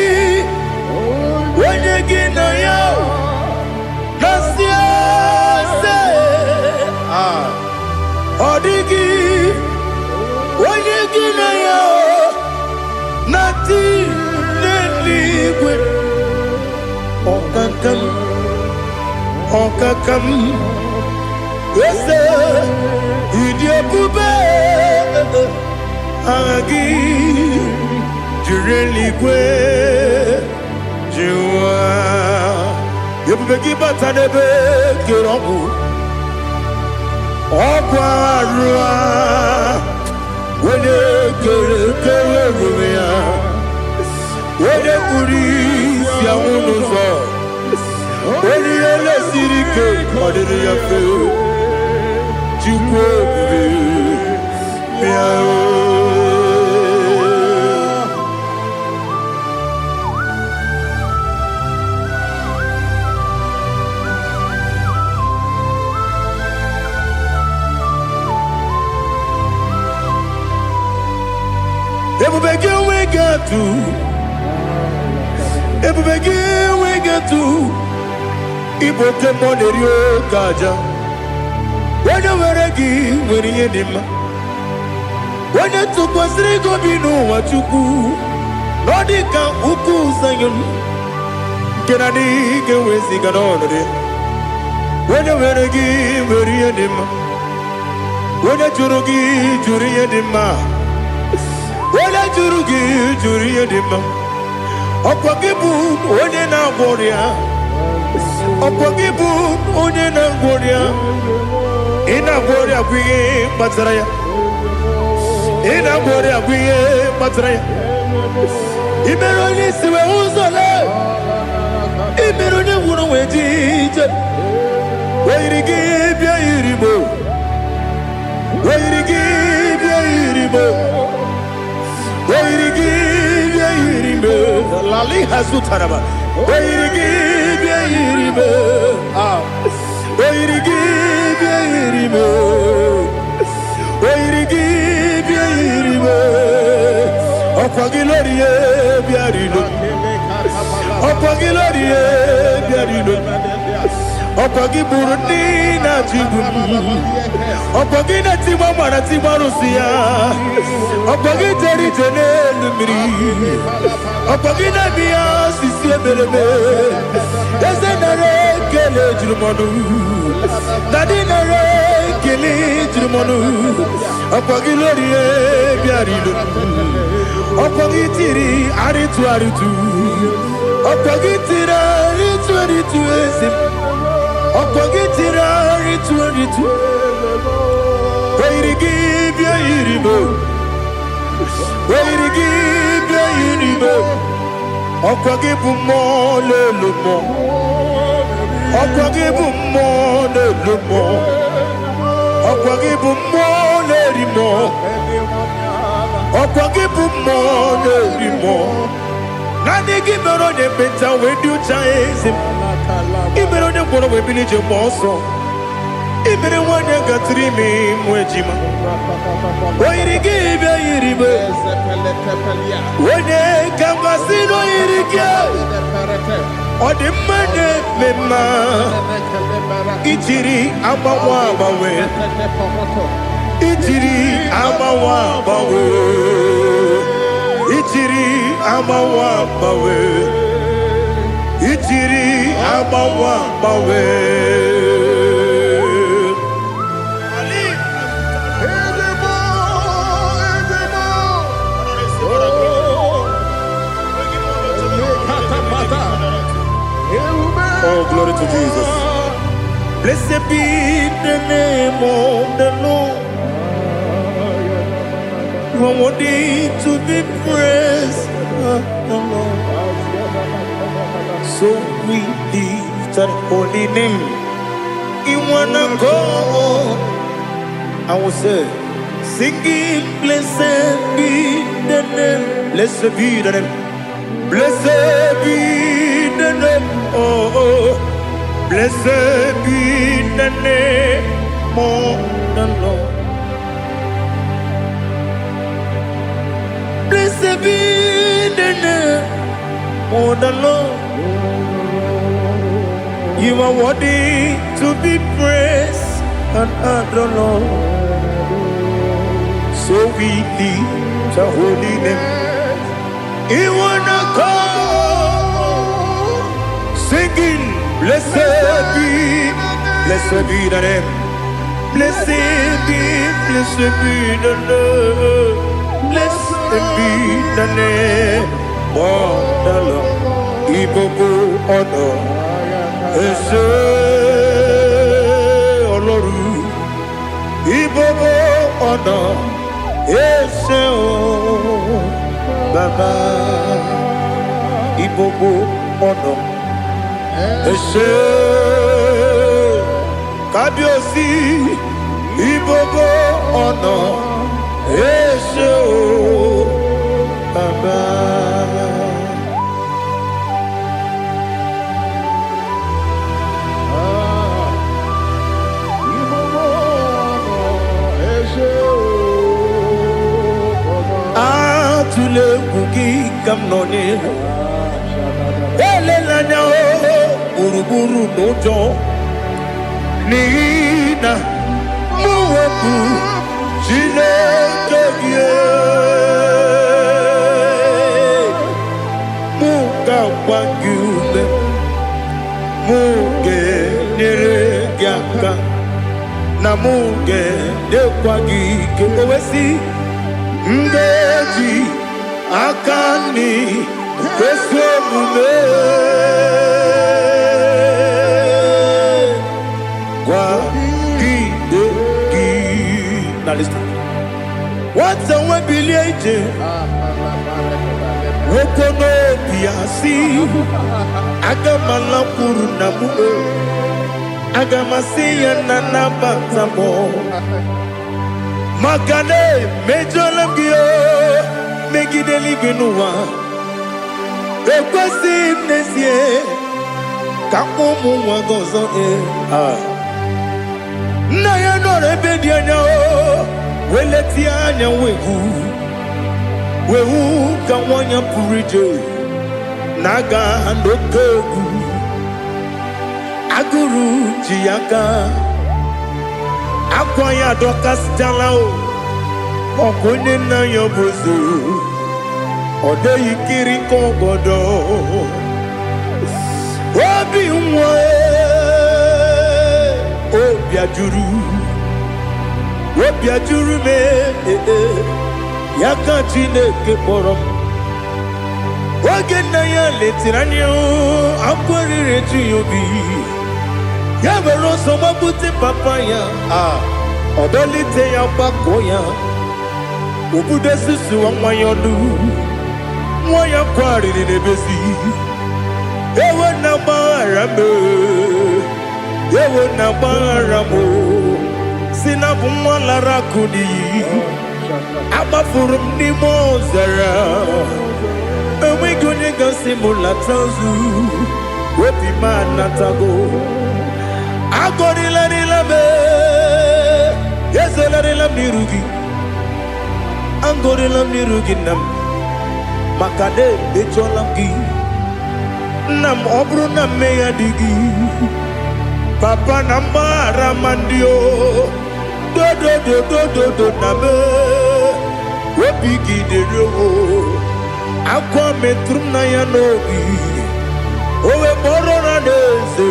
onye gị na ya na-asị eze. Ah, ọ dịghị onye gị na ya na-atị n'eluigwe. Ọkaka m, ọkaka m, eze ịdị ebube, aha gị juru eluigwe ju ụwa. Ebube gị bata n'ebe kere ọgwụ, ọgwụ arụ a, onye kere kere ebube ya, onye kpuru isi anwụ n'ụzọ, onye ihe lesiri ike ọ dịrị ya mfe. Chukwu ebube, bịa o. Ebube gị enweghị atụ, ebube gị enweghị atụ, ịbụ oke mmụọ na-eri oke aja. Onye nwere gị nwere ihe dị mma. Onye tụkwasịrị gị obi n'ụwa, Chukwu, na ọ dị ka ukwu Zayọn nke na adịghị ga-eweziga n'ọnọdụ ya. Onye nwere gị nwere ihe dị mma. Onye jụrụ gị jụrụ ihe dị mma. Onye jụrụ gị jụrụ ihe dị mma. Ọkwa gị bụ onye na-agwọ ọrịa. Ọkwa gị bụ onye na-agwọ ọrịa. Ị na-agwọ ọrịa bụ ihe kpatara ya. Ị na-agwọ ọrịa bụ ihe kpatara ya. Ị mere onye isi wee hụ ụzọ lee. Ị mere onye nwụrụ wee ji ije. O yiri gị bịa yiri m o. O yiri gị bịa yiri m o. O yiri gị bịa yiri m o. Lali hazutaraba. O yiri gị bịa yiri m o. Ah. O yiri gị bịa yiri m o. O yiri gị bịa yiri m o. Ọkwa gị lórí bịara ilo. Ọkwa gị lórí bịara ilo. Ọkwa gị gburu ndị na-achị igbu m. Ọkwa gị na-etigbu agbara tigbu arụsị ya. Ọkwa gị jere ije n'elu mmiri. Ọkwa gị na-eme ya osisi emereme. Eze, nara ekele juru m ọnụ. Daddy, nara ekele juru m ọnụ. Ọkwa gị lórí bịara ilo. Ọkwa gị tiri arịtụ arịtụ. Ọkwa gị tiri arịtụ arịtụ, eze m. Ọkwa gị tiri arịtụ arịtụ. Oyiri gị bịa yiri m. Oyiri gị bịa yiri m. Ọkwa gị bụ mmụọ n'elu mmụọ. Ọkwa gị bụ mmụọ n'elu mmụọ. Ọkwa gị bụ mmụọ na-eri mmụọ. Ọkwa gị bụ mmụọ na-eri mmụọ. Naanị gị mere onye ekpenta wee dị ụcha, eze m. Ị mere onye ngwọrọ wee bili ije gba ọsọ. Ị mere nwanyị gatụrụ ime mụ ejima. O yiri gị bịa yiri m. Onye ka m gasị na o yiri gị? Ọ dị mma na-eme mma. Ijiri agbanwe agbanwe. Ijiri agbanwe agbanwe. Ijiri agbanwe agbanwe. Ijiri agbanwe agbanwe. Ali. Ezebo, Ezebo. Oh, Lekatapata. Oh, glory to Jesus. Blessed be the name of the Lord. You are worthy to be praised, the Lord. So we lift that holy name. In one accord, I will say, singing, blessed be the name. Blessed be the name. Blessed be the name. Oh. Blessed be the name of the Lord. Blessed be the name of the Lord. You are worthy to be praised and adored, Lord. So we lift the holy name. You wanna come singing, blessed be the name. Blessed be the Lord. Blessed be the name of the Lord. Ìgbogbo ọ̀nà ẹ ṣé Ọlọ́run. Ìgbogbo ọ̀nà ẹ ṣé o Bàbá. Ìgbogbo ọ̀nà ẹ ṣé Kábíyèsí. Ìgbogbo ọ̀nà ẹ ṣé o Bàbá. Ah, ìgbogbo ọ̀nà ẹ ṣé o Bàbá. Atụla egwu, gị ka m nọ n'ihu. Elela anya o gburugburu n'ụjọ, n'ihi na mụ wepụ Chineke gị. Mụ ga-agba gị ume, mụ ga-enyere gị aka, na mụ ga-enyekwa gị ike. O wee sị, m ga-eji aka nri ezi omume kwagide gị. Now listen. Nwata nwe bilie ije, nwoke n'obi ya si, aga m alakwuru nna m o. Aga m asị ya na nabata m, maka na emejọla m gị o megide eluigwe n'ụwa. Ekwesịghị m n'ezie ka ụmụ nwa gị ọzọ. Ee. Ah. Nna ya nọrọ ebe dị anya o wee letie anya wee hụ. Wee hụ ka nwanyị pụrụ ije na-aga n'oke egwu. Agụrụ ji ya aka, akwa ya adọkasịchala o. Ọkwa onye nna ya bụ eze, ọ dịghị kiri ka ọgọdọ. Obi nwa, obi ajụrụ, obi ajụrụ m. Ee, ya ka Chineke kpọrọ m. Oge nna ya letiri anya, akwa riri eju ya obi. Ya were ọsọ gbapute papa ya, a ọ dọlite ya, gbakọọ ya, obudo susuwa nwa ya ọnụ. Nwa ya kwarịrị n'ebezi, ewe na gbaghara m, ewe na gbaghara m, si na bụ nwa lara akụ n'iyi. Agbafuru m n'ime ọzara, enweghị onye gasị m lata azụ. Obi m anatago. Agọrịlarịla m, ezelarịla m n'iru gị, agọrịla m n'iru gị, nna m, maka na emejọla m gị, nna m. Ọ bụrụ na mmehie dị gị, papa, na mgbaghara ma ndị o dodododododo na m obi gị dịrị o. Akwa metụrụ m na ya n'obi, o wee kpọrọ na n'eze,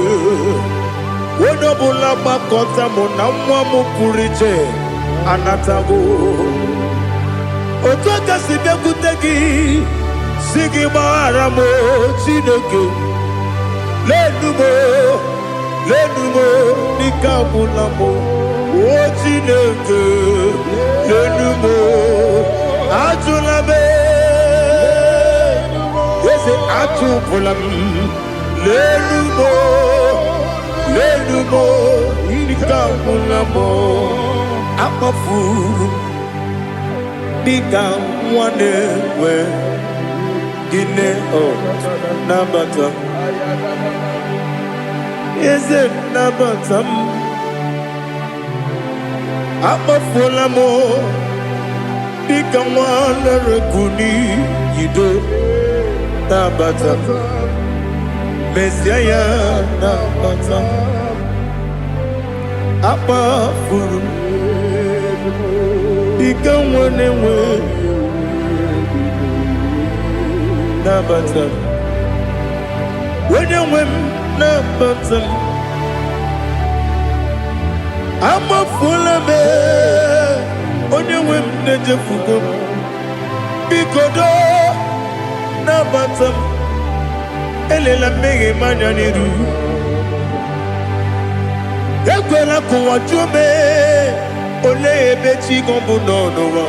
onye ọbụla gbakọta mụ na nwa m pụrụ iche anatago. Otu aka si bịakwute gị, si gị gbaghara m, Chineke. Lenu m, lenu m, n'ike agwụla m o. Chineke, lenu m, ajụla m. Eze, achụpụla m. Lenu m, lenu m, ike agwụla m. Akpafuru m dịka nwa na-enwe gịnị o. Nabata m, eze, nabata m. Akpafuola m dịka nwa lere n'iyido. Nabata m, mezie ya, nabata m. Akpafuru m dịka nwa na-enwe, nabata m. Onye nwe m, nabata m. Amafuola m, onye nwe m, na-ejefugo m. Biko doo, nabata m. Elela mmehie m anya n'iru. Ekwela ka ụwa jụọ m, olee ebe chi gị bụ nọ n'ụwa.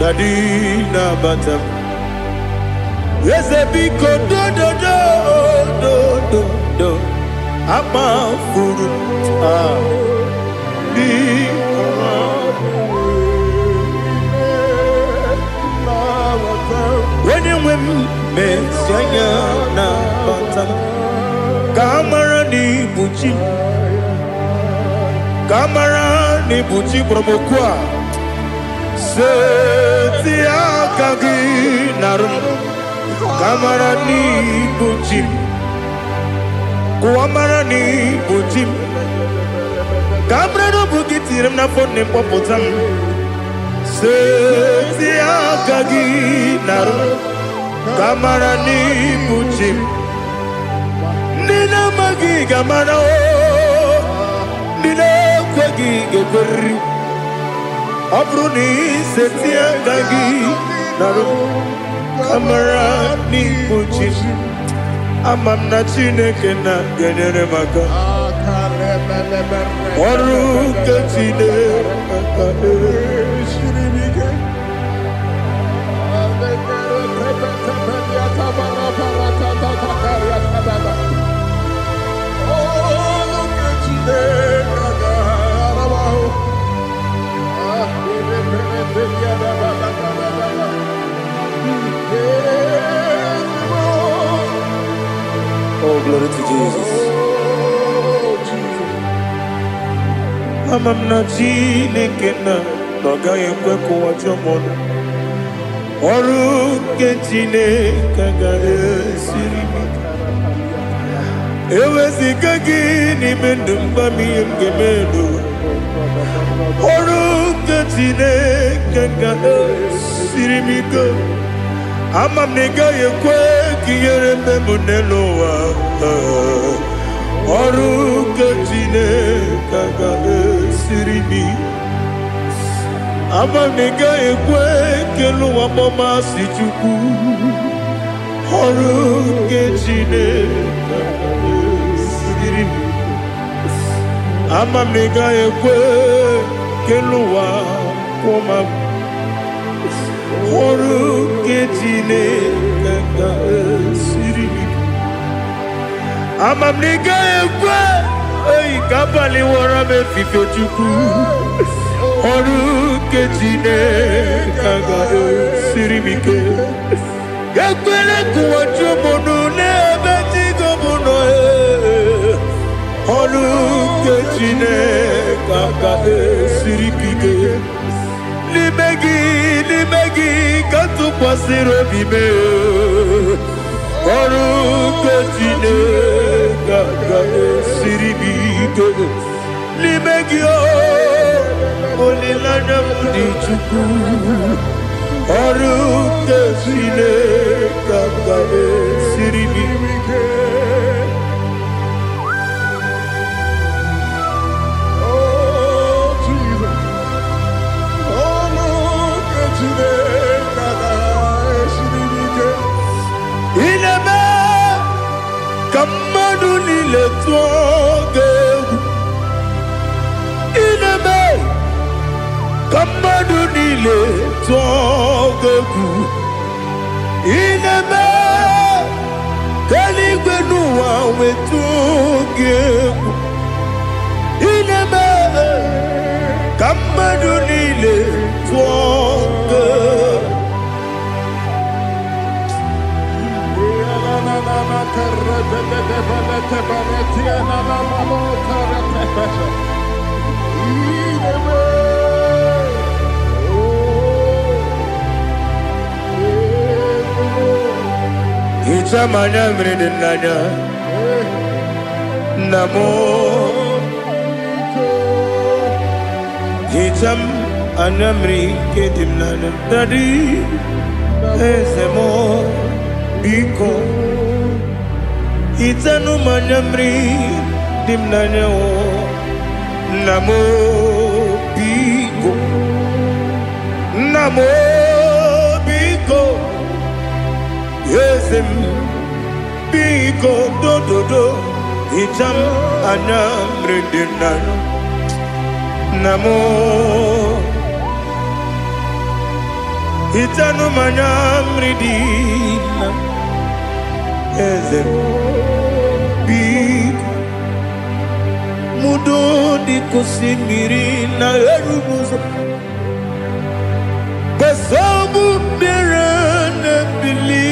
Daddy, nabata m. Eze, biko, dododo dododo. Akpafuru m, ah, biko. Onye nwe m, mezi anya, nabata m, ka a mara na ibu chi m, ka a mara na ibu chi kpọrọ m okwu a. Seti aka gị narụ m, ka a mara na ibu chi m, ka mara na ibu chi m, ka a mara na ọ bụ gị tinyere m n'afọ nne m, kpọpụta m. Seti aka gị narụ m, ka a mara na ibu chi m. Ndị na-amaghị ga-amara o, ndị na-ekweghị ga-ekweriri. Ọ bụrụ na iseti aka gị narụ m, ka mara n'ibu chi m. Ama m na Chineke na ga-enyere m aka. Ọrụ nke Chineke. Oh, glory to Jesus. Ama m na Chineke na ọ gaghị ekwe ka ụwa jụọ m ọnụ. Ọrụ nke Chineke agaghị esiri m ike. Eweziga gị n'ime ndụ m, gwa m ihe m ga-eme n'ụwa. Ọrụ nke Chineke ga-esiri m ike. Ama m na ị gaghị ekwe ka ihere mee m n'elu ụwa. Ọrụ nke Chineke ga-esiri m ike. Ama m na ị gaghị ekwe ka elu ụwa kpọọ m asị, Chukwu. Ọrụ nke Chineke ga-esiri m ike. Ama m na ị gaghị ekwe ka elu ụwa kwụọ m agwụ. Ọrụ nke Chineke ga-esiri m ike. Ama m na ị gaghị ekwe eyi ka abalị wọrọ m efifie, Chukwu. Ọrụ nke Chineke ga-esiri m ike. Ekwela ka ụwa jụọ m ọnụ n'ebe chi gị bụ nọ. Ee. Ọrụ nke Chineke ga-esiri m ike. N'ime gị, n'ime gị ka m tụkwasịrị obi m. Ọrụ nke Chineke ga-esiri m ike. N'ime gị o, olileanya m dị, Chukwu. Ọrụ nke Chineke ga-esiri m ike. Oh, Jesus. Oh, look at Chineke ga-esiri m ike. Ị na-eme ka mmadụ niile tụọ gị egwu. Ị na-eme ka mmadụ niile tụọ gị egwu. Ị na-eme ka eluigwe n'ụwa wetụọ gị egwu. Ị na-eme ka mmadụ niile tụọ gị egwu. Hichaa m anya mmiri dị n'anya, nna m. Hichaa m anya mmiri nke dị m n'anya, Daddy, eze m, biko hichanụ m anya mmiri dị m n'anya o. Nna m, biko, nna m, biko, eze m, biko, dododo, hichaa m anya mmiri dị m n'anya, nna m. Hichanụ m anya mmiri dị na eze m, biko. Mudo dị ka osimiri na-eru n'ụzọ gbasogbu mmiri na-ebili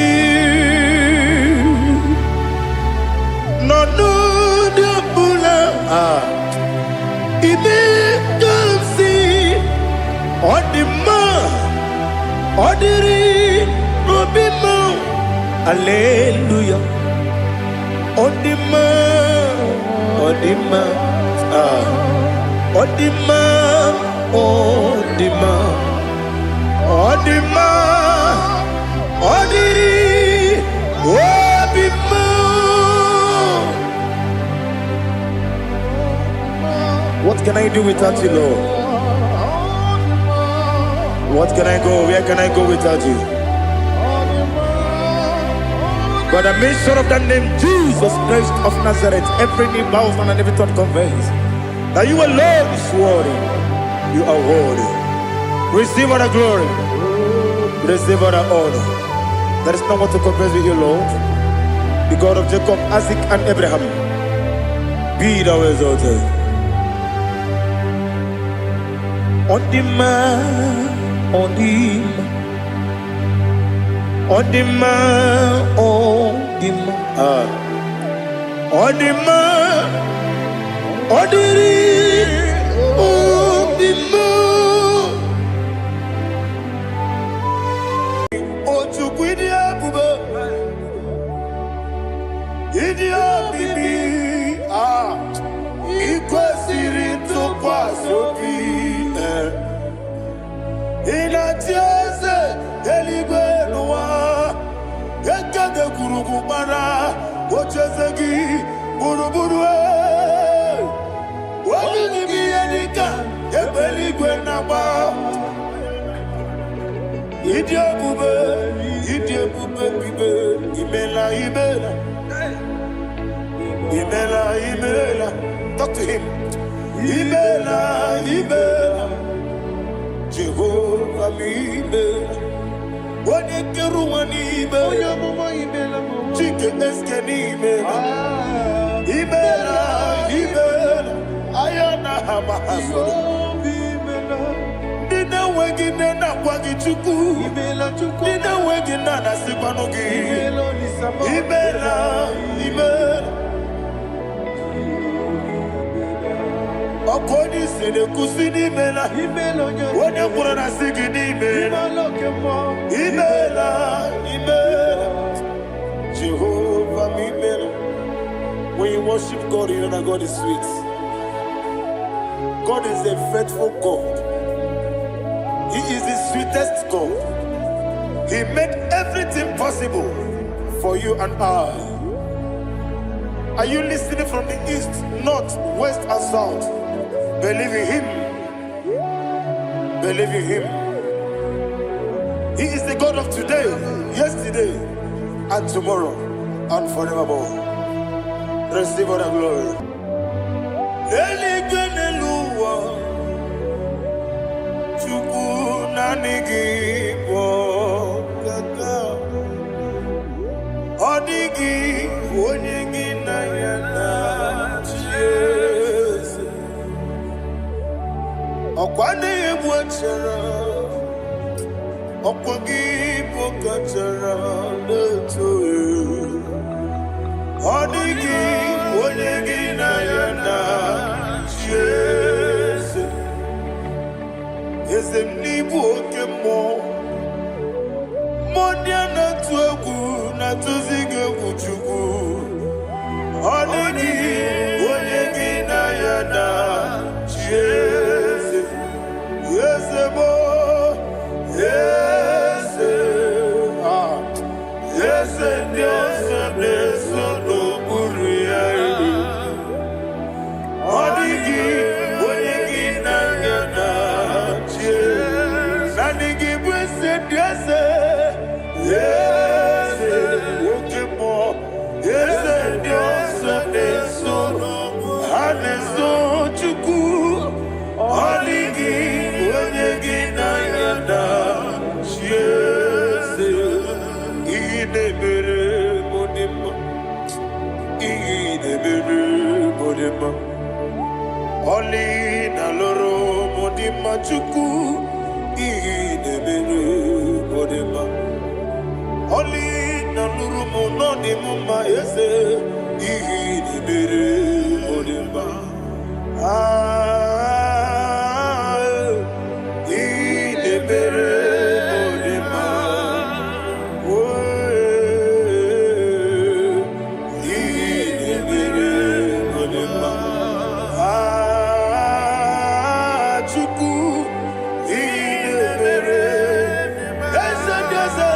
n'ọnọdụ ọbụla. Ah, ime ka m si ọ dị mma, ọ dịrị obi m. Aleluya, ọ dị mma, ọ dị mma. Ah, ọ dị mma, ọ dị mma, ọ dị mma, ọ dịrị obi m. What can I do without you, Lord? What can I go? Where can I go without you? By the mention of that name, Jesus Christ of Nazareth, every knee bows down and every tongue confess that you alone is worthy. You are worthy. Receive all the glory. Receive all the honor. There is no one to compare with you, Lord. The God of Jacob, Isaac, and Abraham. Be thou exalted. Ọ dị mma, ọ dị mma, ọ dị mma, ọ dị mma. Ah. Ọ dị mma, ọ dịrị obi m. Gburugburu, onye gị bụ ihe dịka egbe eluigwe na-agba. Ịdị ebube, ịdị ebube bibe, imela, imela, imela, imela. Talk to him. Imela, imela, Jehova m, imela. Onye kere ụwa n'ime. Onye amụma, imela m. Chike eske n'imela. Imela, imela, anya na ha ma ha soro. Obi, imela. Ndị na-enweghị nne na-akwa gị, Chukwu. Imela, Chukwu. Ndị na-enweghị nna na-asịkwanụ gị. Imela, Olisa m. Imela, imela. Ọkụ onye isi na-ekwusi n'imela. Imela, onye. Onye kwuru na sị gị n'imela. Imela, oke mmụọ. Imela, imela, Jehova m, imela. When you worship God, you know that God is sweet. God is a faithful God. He is the sweetest God. He made everything possible for you and I. Are you listening from the east, north, west, and south? Believe in Him. Believe in Him. He is the God of today, yesterday, and tomorrow, and forevermore. Receive all the glory. Eluigwe n'elu ụwa, Chukwu, naanị gị bụ ọkaka. Ọ dịghị onye gị na ya na-achị eze. Ọkwa na-egbu achara, ọkwa gị bụ kachara na-eto. Ọ dịghị onye gị na ya na-achị eze. Eze m, n'ịbụ oke mmụọ. Mmụọ ndị a na-atụ egwu na-atụzi gị egwu, Chukwu. Ọ dịghị onye gị na ya na-achị eze. Eze bụ eze, ah, eze ndị ọzọ na-eso n'okpuru ya. Ọ dịghị onye gị na ya na-achị eze. Naanị gị bụ eze ndị eze, eze oke mmụọ, eze ndị ọzọ na-eso, ha na-eso Chukwu. Ọ dịghị onye gị na ya na-achị eze. Ihe na-emere m dị mma, ihe na-emere m dị mma. Ọlị na lụrụ m dị mma, Chukwu. Ihe na-emere m dị mma. Ọlị na lụrụ m nọ dị m mma, eze. Ihe na-emere m dị mma. Ah, ihe na-emere m dị mma. Oh, ihe na-emere m dị mma. Ah, Chukwu, ihe na-emere eze ndị eze.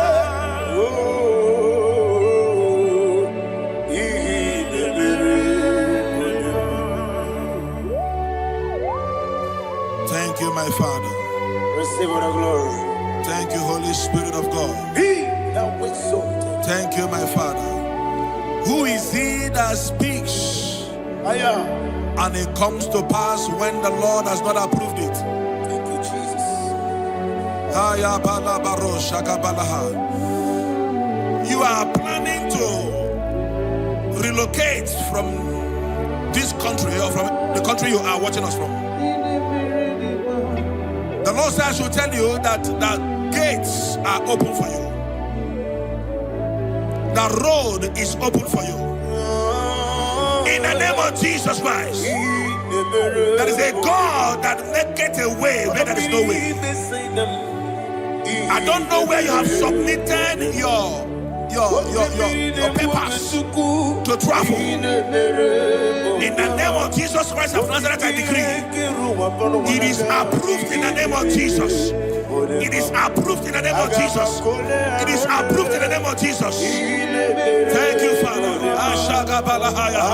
Oh, ihe na-emere m dị mma. Thank you, my Father. Receive all the glory. Thank you, Holy Spirit of God. Be thou exalted. Thank you, my Father. Who is he that speaks Aya. and it comes to pass when the Lord has not approved it? Thank you, Jesus. Aya bala baro shaka balaha. You are planning to relocate from this country or from the country you are watching us from. The Lord says I should tell you that the gates are open for you. The road is open for you. In the name of Jesus Christ. There is a God that maketh a way where there is no way. I don't know where you have submitted your papers to travel. In the name of Jesus Christ of Nazareth, I decree It is approved in the name of Jesus. It is approved in the name of Jesus. It is approved in the name of Jesus. Thank you, Father. Ashagabalahaya.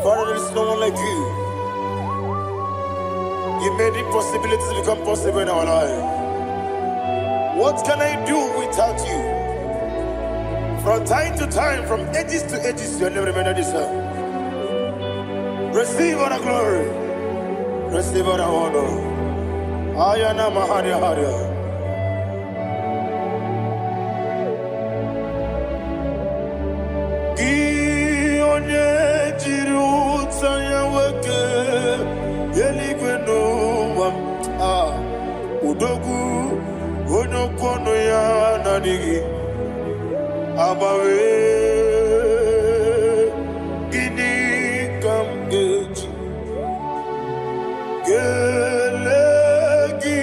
Father, there is no one like you. You made impossibilities become possible in our life. What can I do without you? From time to time, from ages to ages, your name remained the same. Receive all the glory. Receive all the honor. Ayana Maharia Haria. Gị onye jiri ụta ya nwoke eluigwe n'ụwa m, ah, odogwu onye okwu ọnụ ya na-adịghị agbanwe. Gịnị ka m ga-eji kelee gị?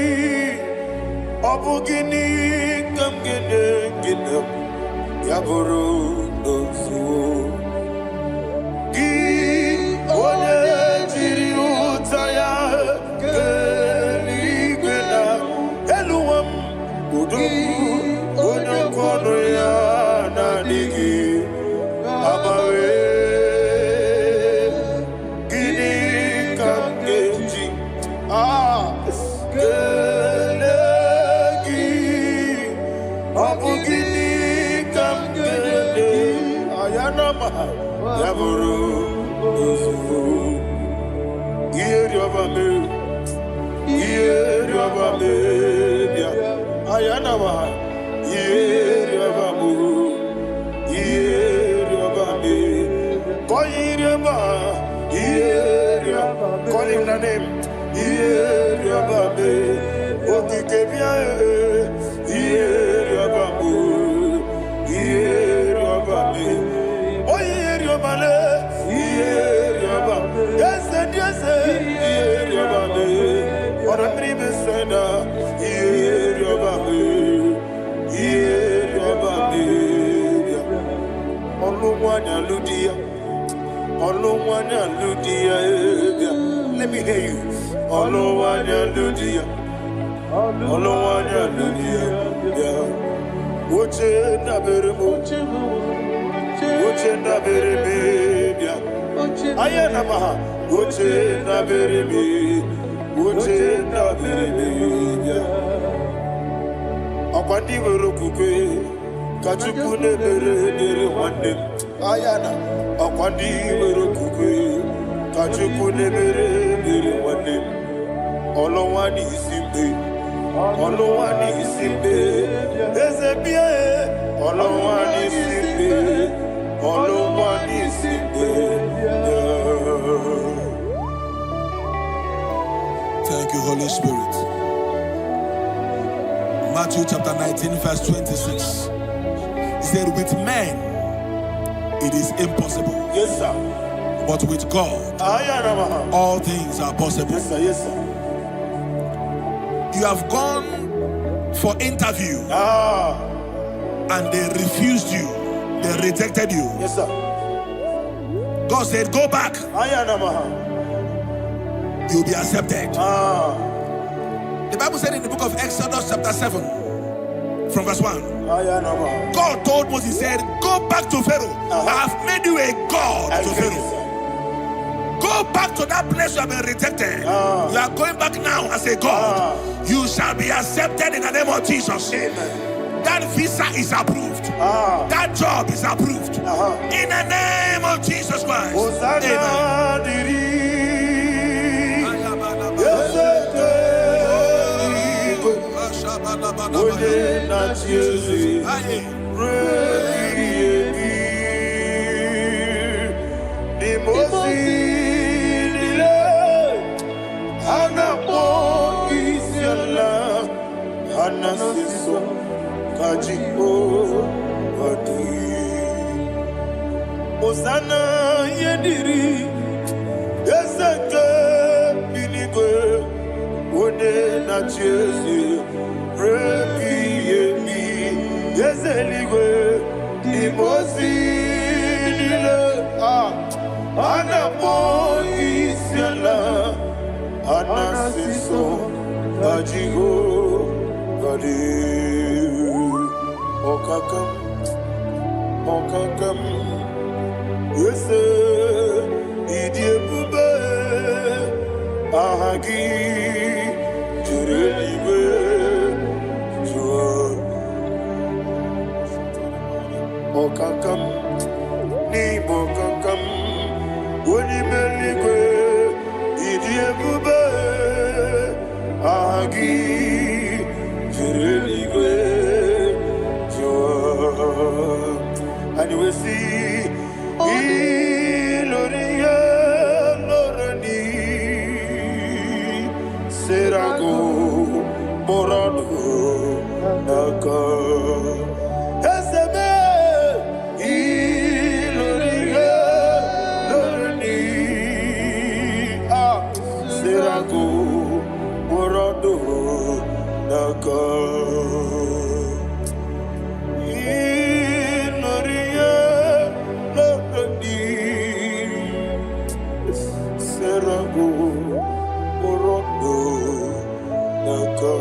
Ọ bụ gịnị ka m ga-enye gị na ya bụrụ n'ozuo gị onye jiri ụta ya kee eluigwe na elu ụwa m, odogwu onye okwu ọnụ ya na-adịghị agbanwe. Gịnị ka m ga-eji kelee gị? Ọ bụ gịnị ka m ga-enye ayanama ya bụrụ n'ozugbo? Ihe rịọba mee, ihe rịọba mee bịa ayanama, ihe rịọba mụ, ihe rịọba mee, kọ ihe rịọba, ihe rịọba. Call him the name. Ihe rịọba mee, okike bịa, ihe rịọba mụ, ihe rịọba mee, onye rịọba le, ihe rịọba, eze dị eze, ihe rịọba mee, ọ̀rọ̀ mmiri mesena, ihe rịọba mee, ihe rịọba mee bịa. Ọlụ nwanyị alụ di ya, ọlụ nwanyị alụ di ya, bịa. Let me hear you. Ọlụ nwanyị alụ di ya, ọlụ nwanyị alụ di ya, bịa. Oche ndabere m, oche ndabere m, bịa. Anya na ma ha, oche ndabere m, oche ndabere m, bịa. Ọkwa ndị nwere okwukwe ka Chukwu na-emere nyere nwanne m. Anya na ọkwa ndị nwere okwukwe ka Chukwu na-emere nyere nwanne m. Ọlụnwa n'isi mgbe, ọlụnwa n'isi mgbe, eze bịa e. Ọlụnwa n'isi mgbe, ọlụnwa n'isi mgbe bịa. Thank you, Holy Spirit. Matthew chapter 19, verse 26. He said, "With men it is impossible, Yes, sir. but with God Aya na ma ha. all things are possible." Yes, sir. Yes, sir. You have gone for interview and they refused you, they rejected you. Yes, sir. God said, "Go back, Aya na ma ha. you'll be accepted." The Bible said in the book of Exodus, chapter 7, from verse 1, Aya na ma ha. God told Moses, he said, "Go back to Pharaoh. I have made you a God I to get Pharaoh. it, sir. Go back to that place you have been rejected. You are going back now as a God. You shall be accepted in the name of Jesus." Amen. That visa is approved. That job is approved. In the name of Jesus Christ. Hosanna Amen. dịrị eze eluigwe, onye na-achị eze ruo ebighị ebi. N'ime ozi niile ha na-akpọ isi ala, ha na-asị nsọ ka Jehova dị. Hosanna ihe dịrị eze nke eluigwe, onye na-achị eze ebighị ebi, eze eluigwe n'ime ozi niile a a na-akpọ isi ala, a na-asị nsọ na Jehova dị. Ọkaka m, ọkaka m, eze, ịdị ebube, aha gị juru eluigwe jụọ. Ọkaka m n'ime ọkaka m, onye ime eluigwe, ịdị ebube, aha gị juru eluigwe jụọ. Anyị wee sị ilori ihe lọrọ ni serago kpọrọ n'aka eze mee ilori ihe lọrọ ni a serago kpọrọ n'aka ilori ihe lọrọ ni serago kpọrọ n'aka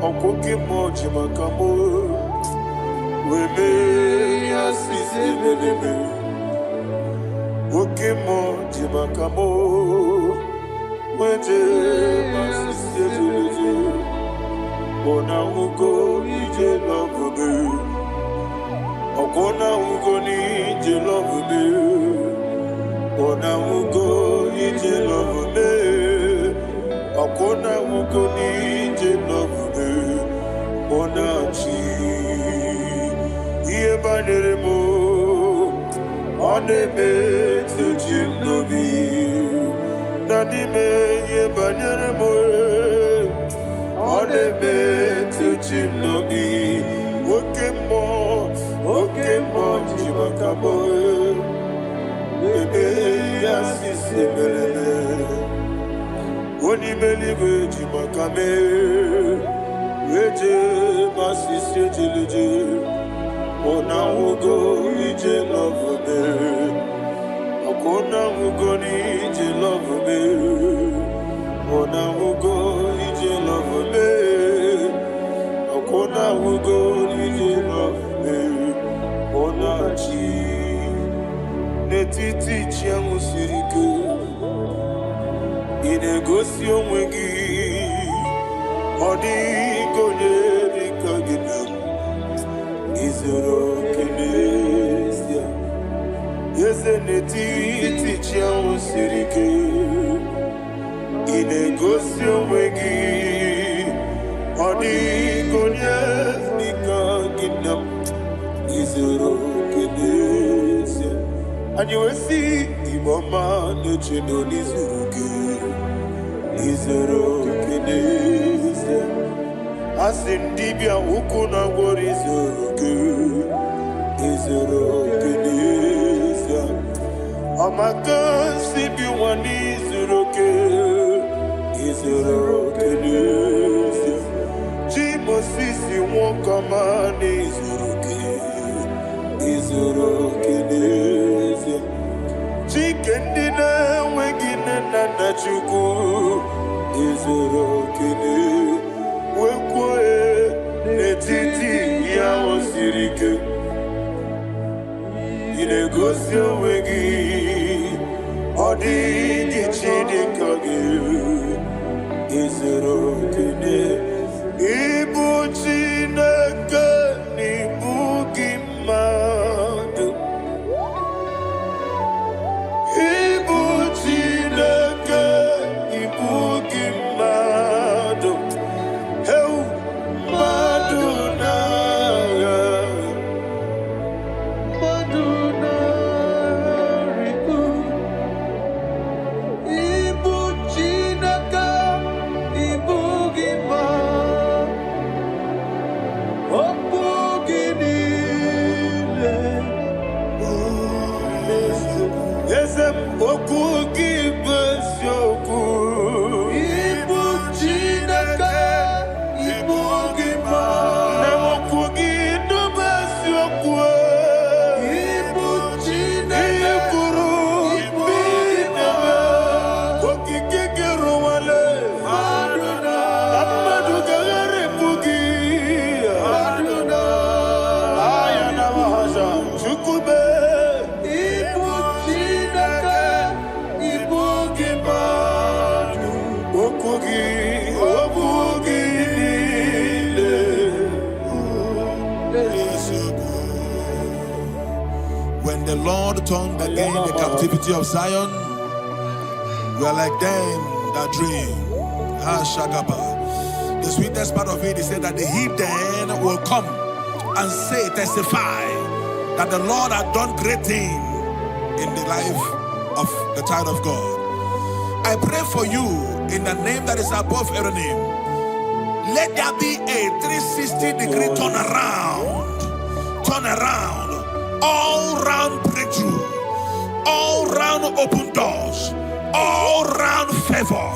ọkwa oke mmụọ ji maka mụ wee mee ya sisi ebelebe. Oke mmụọ ji maka mụ wee jee ma sisi ebelebe. Ọ na-ahụgo ije lọbụbe, ọkwọ na-ahụgo n'ije lọbụbe, ọ na-ahụgo ije lọbụbe, ọkwọ na-ahụgo n'ije lọbụbe, ọ na-achị ihe banyere m, ọ na-emetụ chi m n'obi, na n'ime ihe banyere m, ọ na-emetụ chi m n'obi. Oke mmụọ, oke mmụọ ji maka m ebe ya sisi mereme, onye ime eluigwe ji maka mee eje ma sisi ejeleje, ọ na-ahụgo ije lọvụme, ọkwa ọ na-ahụgo n'ije lọvụme, ọ na-ahụgo ije lọvụme, ọkwa ọ na-ahụgo n'ije lọvụme, ọ na-achị n'etiti chi ahụ siri ike. Ị na-egosi onwe gị, ọ dịghị onye dị ka gị na izuru oke n'ezie. Eze n'etiti chi ahụ siri ike, ị na-egosi onwe gị, ọ dịghị onye dị ka gị na izuru oke n'ezie. Anyị wee sị Igbo ọma na-eche na n'izuru gị, izuru oke n'ezie. A sị m dibịa ukwu na gwọrọ izuru gị, izuru oke n'ezie. Ọmaka si bi nwa n'izuru oke, izuru oke n'ezie. Chi Mosisi nwoke ọma n'izuru oke, izuru oke n'ezie. Chike ndị na-enweghị nne na nna Chukwu, izuru oke n'ezie. Wee kwuo n'etiti ihe ahụ siri ike, ị na-egosi onwe gị, ọ dịghị chi dị ka gị, izuru oke n'ezie. Ịbụ Chineke na ịbụ gị mmadụ, ịbụ Chineke ịbụ gị mmadụ, heu mmadụ n'agha. Mmadụ narị. Eze m, okwu gị bụ eziokwu. Ibu Chineke, ibu gị Na mmadụ. okwu gị bụ eziokwu. Ibu Ihe Chineke, kwuru ibu bụ gị na-eme. Okike gị rụwale. mmadụ Na na mmadụ ga-agharịpụ gị. mmadụ na Aya na mahasha. Chukwu mee. Ibu Chineke, ibu gị mmadụ. Okwu gị niile. Eziokwu. When the Lord turned again the captivity of Zion, we are like them that dream. Ah, Shagaba. The sweetest part of it is said that the heathen will come and say, testify that the Lord had done great thing in the life of the child of God. I pray for you in the name that is above every name. Let there be a 360-degree turnaround. Turnaround. All round breakthrough. All round open doors. All round favor.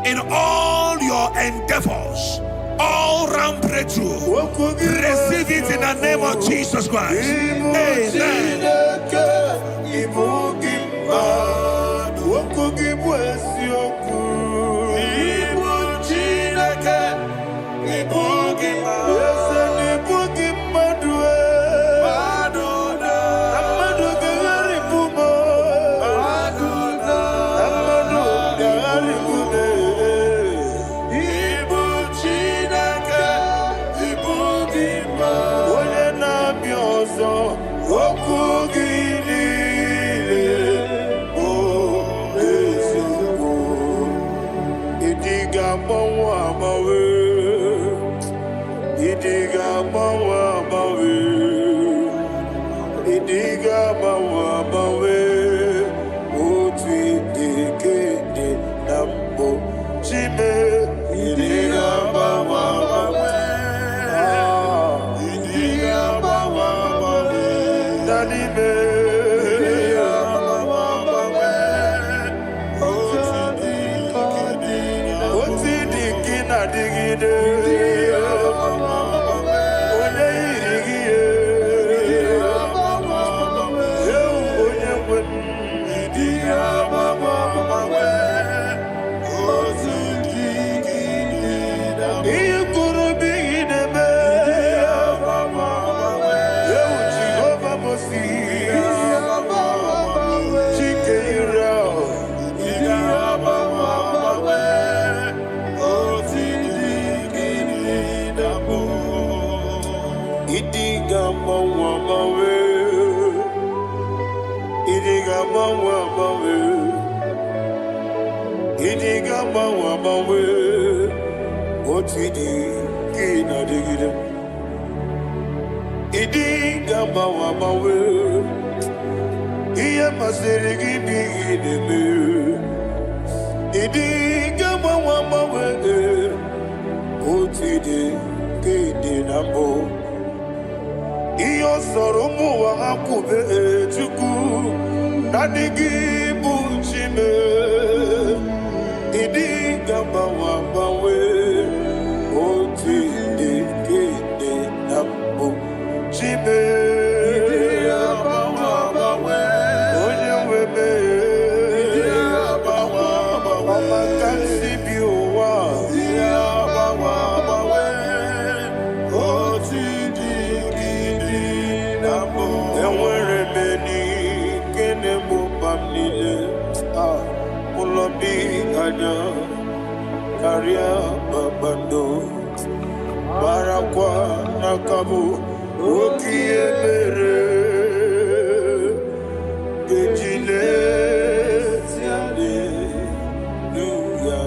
In all your endeavors. All round breakthrough. Okwu gị bụ Receive it in the name of eziokwu. Jesus Christ. Ibu Amen. Chineke, ibu gị mmadụ. Okwu gị bụ eziokwu. Ibu Chineke, ibu gị Eze na ibu gị mmadụ e. mmadụ Na na mmadụ ga-agharịpụ m. mmadụ na Na mmadụ ga-agharịpụ m. Ibu Chineke, ibu gị mmadụ. Onye na-abịa ọzọ, okwu gị niile bụ eziokwu. Ịdị ga-agbanwe agbanwe. Ịdị ga-agbanwe agbanwe. Ịdị ga-agbanwe agbanwe. Otu ịdị ka ịdị na mbụ. Chime, ịdị ga-agbanwe agbanwe. Ah, Ịdị ga-agbanwe agbanwe. na n'ime. Ịdị ga-agbanwe agbanwe. Otu dị ka dị na mbụ. Otu ịdị ka ị na-adịgide. Ịdị ga-agbanwe agbanwe. Onye yiri gị ye. Ịdị ga-agbanwe agbanwe. Ewu onye nwe m. Ịdị ga-agbanwe agbanwe. Otu dị ka dị na mbụ. Ihe kwuru bụ ihe ị na-eme. Ịdị ga-agbanwe agbanwe. Ewu Jehova Mosi. Ịdị ga-agbanwe agbanwe. Chike Israel. Ịdị ga-agbanwe agbanwe. Otu dị ka dị na mbụ. Ịdị ga-agbanwe agbanwe. Ịdị ga-agbanwe agbanwe. Ịdị ga-agbanwe agbanwe. Otu ịdị ka ị na-adịgide. Ịdị ga-agbanwe agbanwe. Ihe masịrị gị bụ ihe ị na-eme. Ịdị ga-agbanwe agbanwe. Otu ịdị ka ị dị na mbụ. Ihe ọ sọrọ ụmụ ụwa ha kwube, Chukwu, naanị gị bụ Chime. Ịdị ga-agbanwe agbanwe. Otu ịdị ka ị dị na mbụ. Chime. Ịdị ga-agbanwe agbanwe. Onye nwe m. Ịdị ga-agbanwe agbanwe. Ọma ka m si bi ụwa. Ịdị ga-agbanwe agbanwe. Otu dị ka ị dị na mbụ. Enwere m enyi nke na-egbo mkpa m niile. Ah, ụlọ bi anya karịa kpakpando. Marakwa n'aka bụ oke ihe mere ga-eji lezi aleluya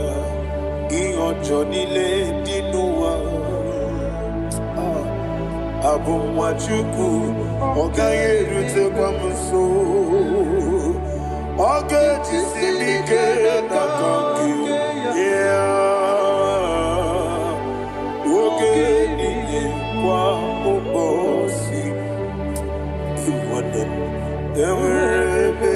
ihe ọjọọ niile dị n'ụwa. Ah, abụ nwa Chukwu, ọ gaghị erutekwa m nso. Ọ ga-ejisi m ike n'aka nke ya oge niile kwa ụbọchị. Nwanne m, enwere ebe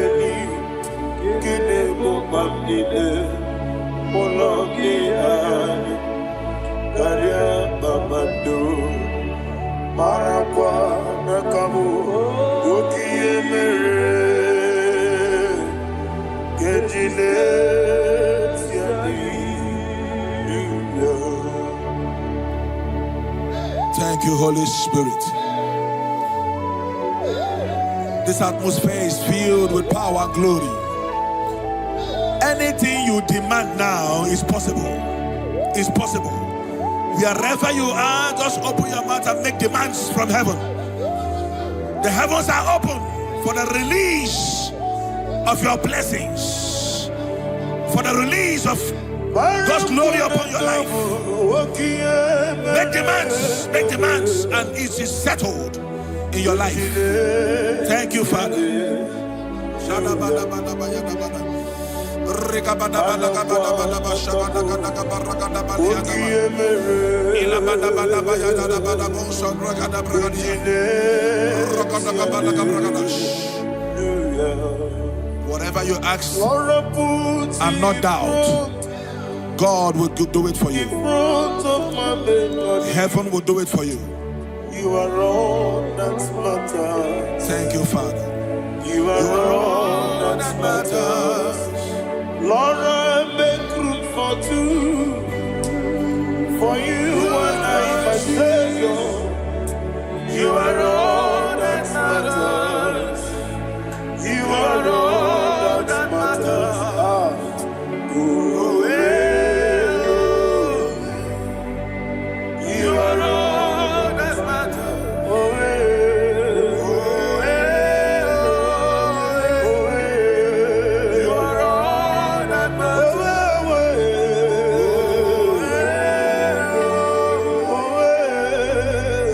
n'ezie dị. Thank you, Holy Spirit. This atmosphere is filled with power and glory. Anything you demand now is possible. Is possible. Wherever you are, just open your mouth and make demands from heaven. The heavens are open for the release of your blessings, for the release of God's glory upon your life. Make demands, and it is settled in your life. Thank you, Father. Whatever you ask and not doubt, God will do it for you. Heaven will do it for you. You are all that matters. Thank you, Father. You are all that matters. Lord, I make room for two. For you and I, my Savior. You are all that matters. You are all that matters. Ah. Oh, eh, oh. You are all that matters. Oh, eh, oh, eh, oh, eh. You are all that matters. Oh, eh, oh, eh.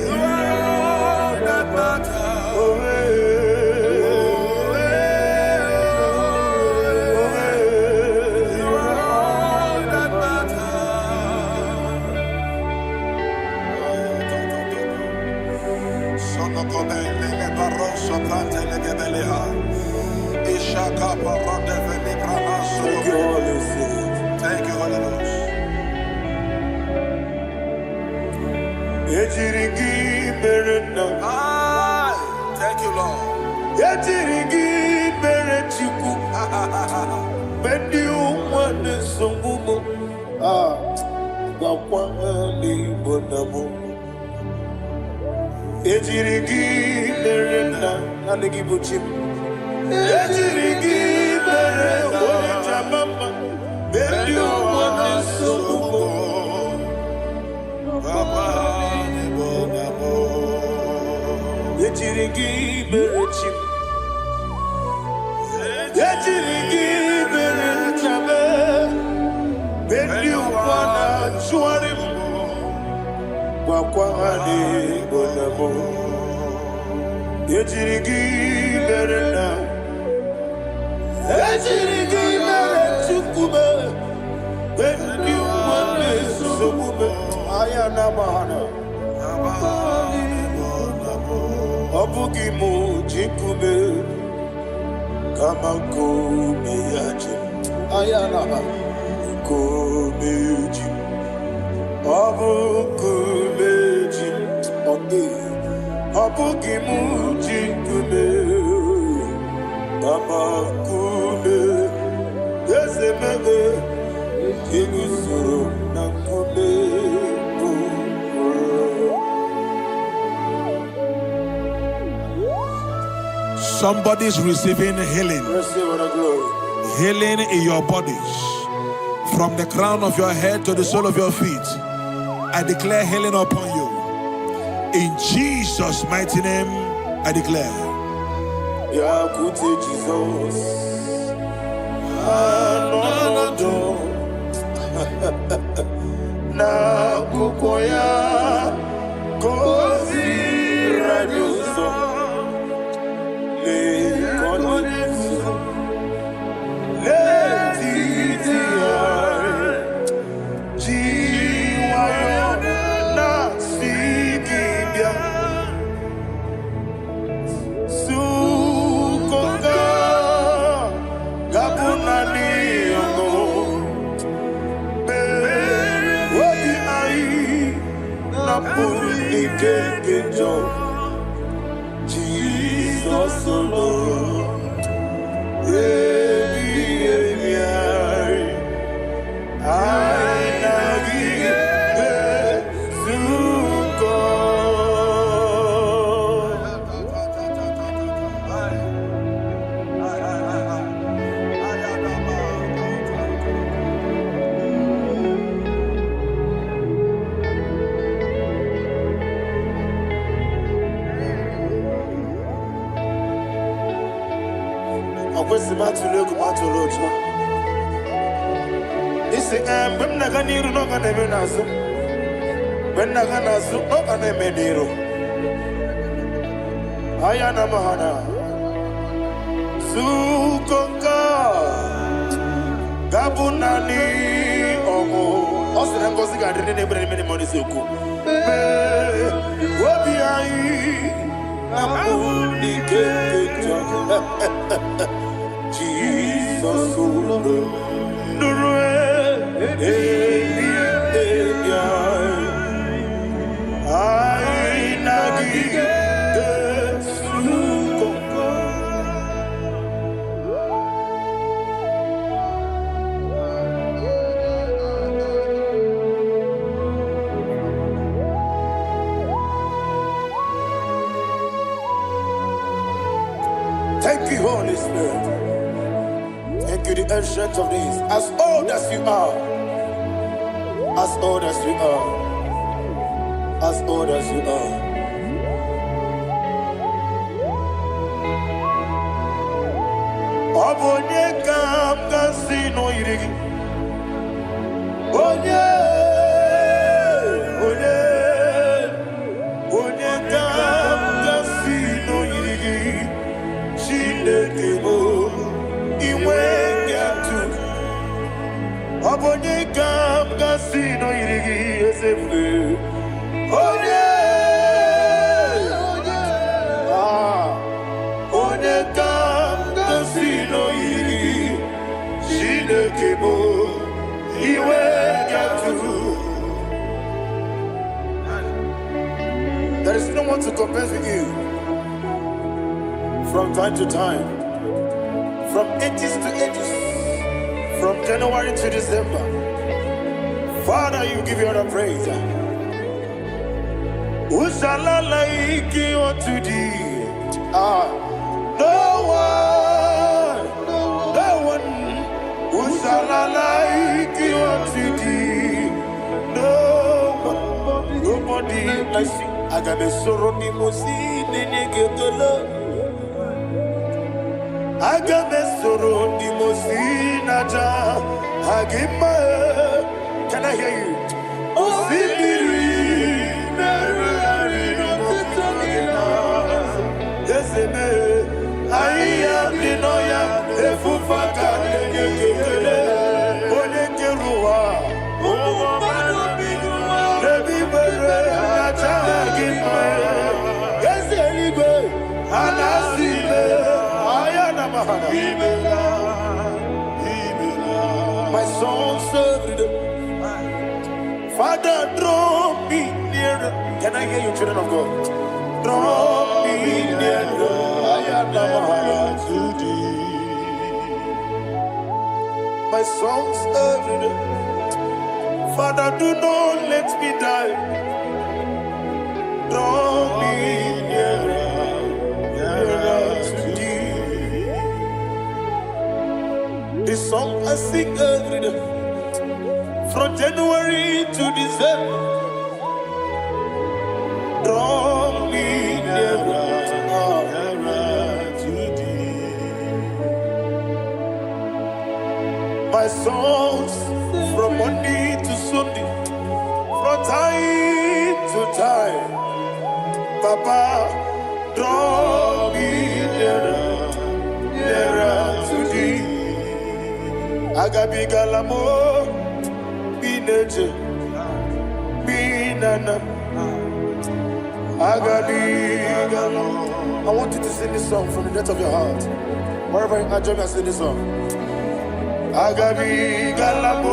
You are all that matters. Oh, eh, oh, eh, oh, eh. You are all that matters. Thank you, Holy Spirit. Thank you, Holy Ghost. Ejiri gị mere nna. Aye. Thank you, Lord. Ejiri gị mere Chukwu. Mgbe ndị ụwa na-esogbu m, ah, gwakwa ha n'Igbo na mụ. Ejiri gị mere nna, naanị gị bụ chi m. Ejiri gị mere onye jama mma. Mgbe ndị ụwa na-esogbu m, ejiri gị mere chi m. Ejiri gị mere nna m. Mgbe ndị ụwa na-achụgharị m, gwakwa ha n'Igbo na mụ. Ejiri gị mere nna. Ejiri gị mere Chukwu m. Mgbe ndị ụwa na-esogbu m, anya na-agba ha na. Ọ bụghị m ji nkume, kama nkume ya ji m. Anya na-agba nkume ji m. Ọ bụ nkume ji m. Ọ dị. Ọ bụghị m ji nkume, kama nkume eze mebe eguzoro na nkume bụ ụlọ. Somebody's receiving healing. Receive all the glory. Healing in your bodies. From the crown of your head to the sole of your feet. I declare healing upon you. In Jesus' mighty name, I declare. Bịakwute Jizọs anọnọdụ n'akwụkwọ ya ka o ziri anyị ụzọ. Lee ka ọ na-ezo n'etiti anyị ji nwayọọ na-asị gị bịa Sukoka ga-abụ naanị ọṅụ obi anyị napụrụ ike nke njọ. Jizọs lụrụ ebighị ebi. Ọkwesị m atụla egwu, m atụla ụjọ. Isi ee, mgbe m na-aga n'iru na ọ ga na-eme n'azụ, mgbe m na-aga n'azụ ọ ga na-eme n'iru. Aya na mahana zuko nke a ga-abụ naanị ọṅụ. Ọ sị na ngọzi ga-adị ndị na-ebere n'ime n'ime n'eziokwu. Mee obi anyị na mkpụrụ n'ike nke njọ. Jizọs ụlọ nụrụ ebi ebi anyị. Anyị na gị ga-ezukọ. Thank you, Holy Spirit. Thank you, the Ancient of Days. As old as you are, as old as you are, as old as you are. Ọ bụ onye ka m ga-asị na o yiri gị? Onye, onye, onye ka m ga-asị na o yiri gị? Chineke bụ inwe atụ. Ọ bụ onye ka m ga-asị na o yiri gị, eze ebube? Onye, ah, onye ka m ga-asị na o yiri gị? Chineke bụ iwe atụ. There is no one to compare with you. From time to time, from ages to ages, from January to December, Father, you give you all the praise. Who shall I like you unto thee? Ah, no one, no one. Who shall I like you unto thee? No one, nobody like you. Aga m esoro ndị mmụọ ozi na-enye gị ekele. Aga m esoro ndị mmụọ ozi na-aja gị mma. Can I hear you? Osimiri na-erugharị n'ọtụtụ gị na eze mee ahịhịa dị n'ọhịa efufe aka na-enye gị ekele. Onye kere ụwa, Ụmụ mmadụ bi n'ụwa n'ebe ibere na-aja gị mma. Eze eluigwe a na-asị ime ahịa na mahana. Imela, imela. My songs every day. Father, draw me nearer. Can I hear you, children of God? Draw me nearer. Ayana. To thee. My songs every day. Father, do not let me die. Draw me nearer, nearer to thee. The song I sing every day. From January to December. Draw me nearer. Nearer to thee. My songs from Monday to Sunday, from time to time. Papa, draw me nearer, nearer to thee. Agabigala m bineje, binana. Agabigala. I want you to sing this song from the depth of your heart. Wherever you are, join me and sing this song. Agabigala m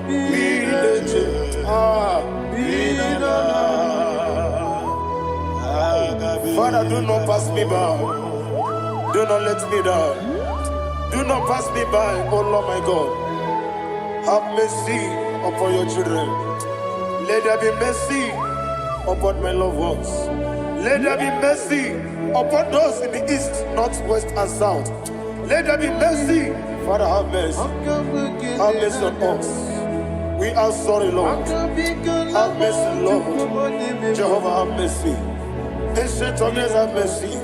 bineje. Ah. Binana. Father, do not pass me by. Do not let me down. Do not pass me by, oh Lord my God. Have mercy upon your children. Let there be mercy upon my loved ones. Let there be mercy upon those in the east, north, west, and south. Let there be mercy. Father, have mercy. Have mercy on us. We are sorry, Lord. Have mercy, Lord. Jehovah, have mercy. Ancient of days, have mercy.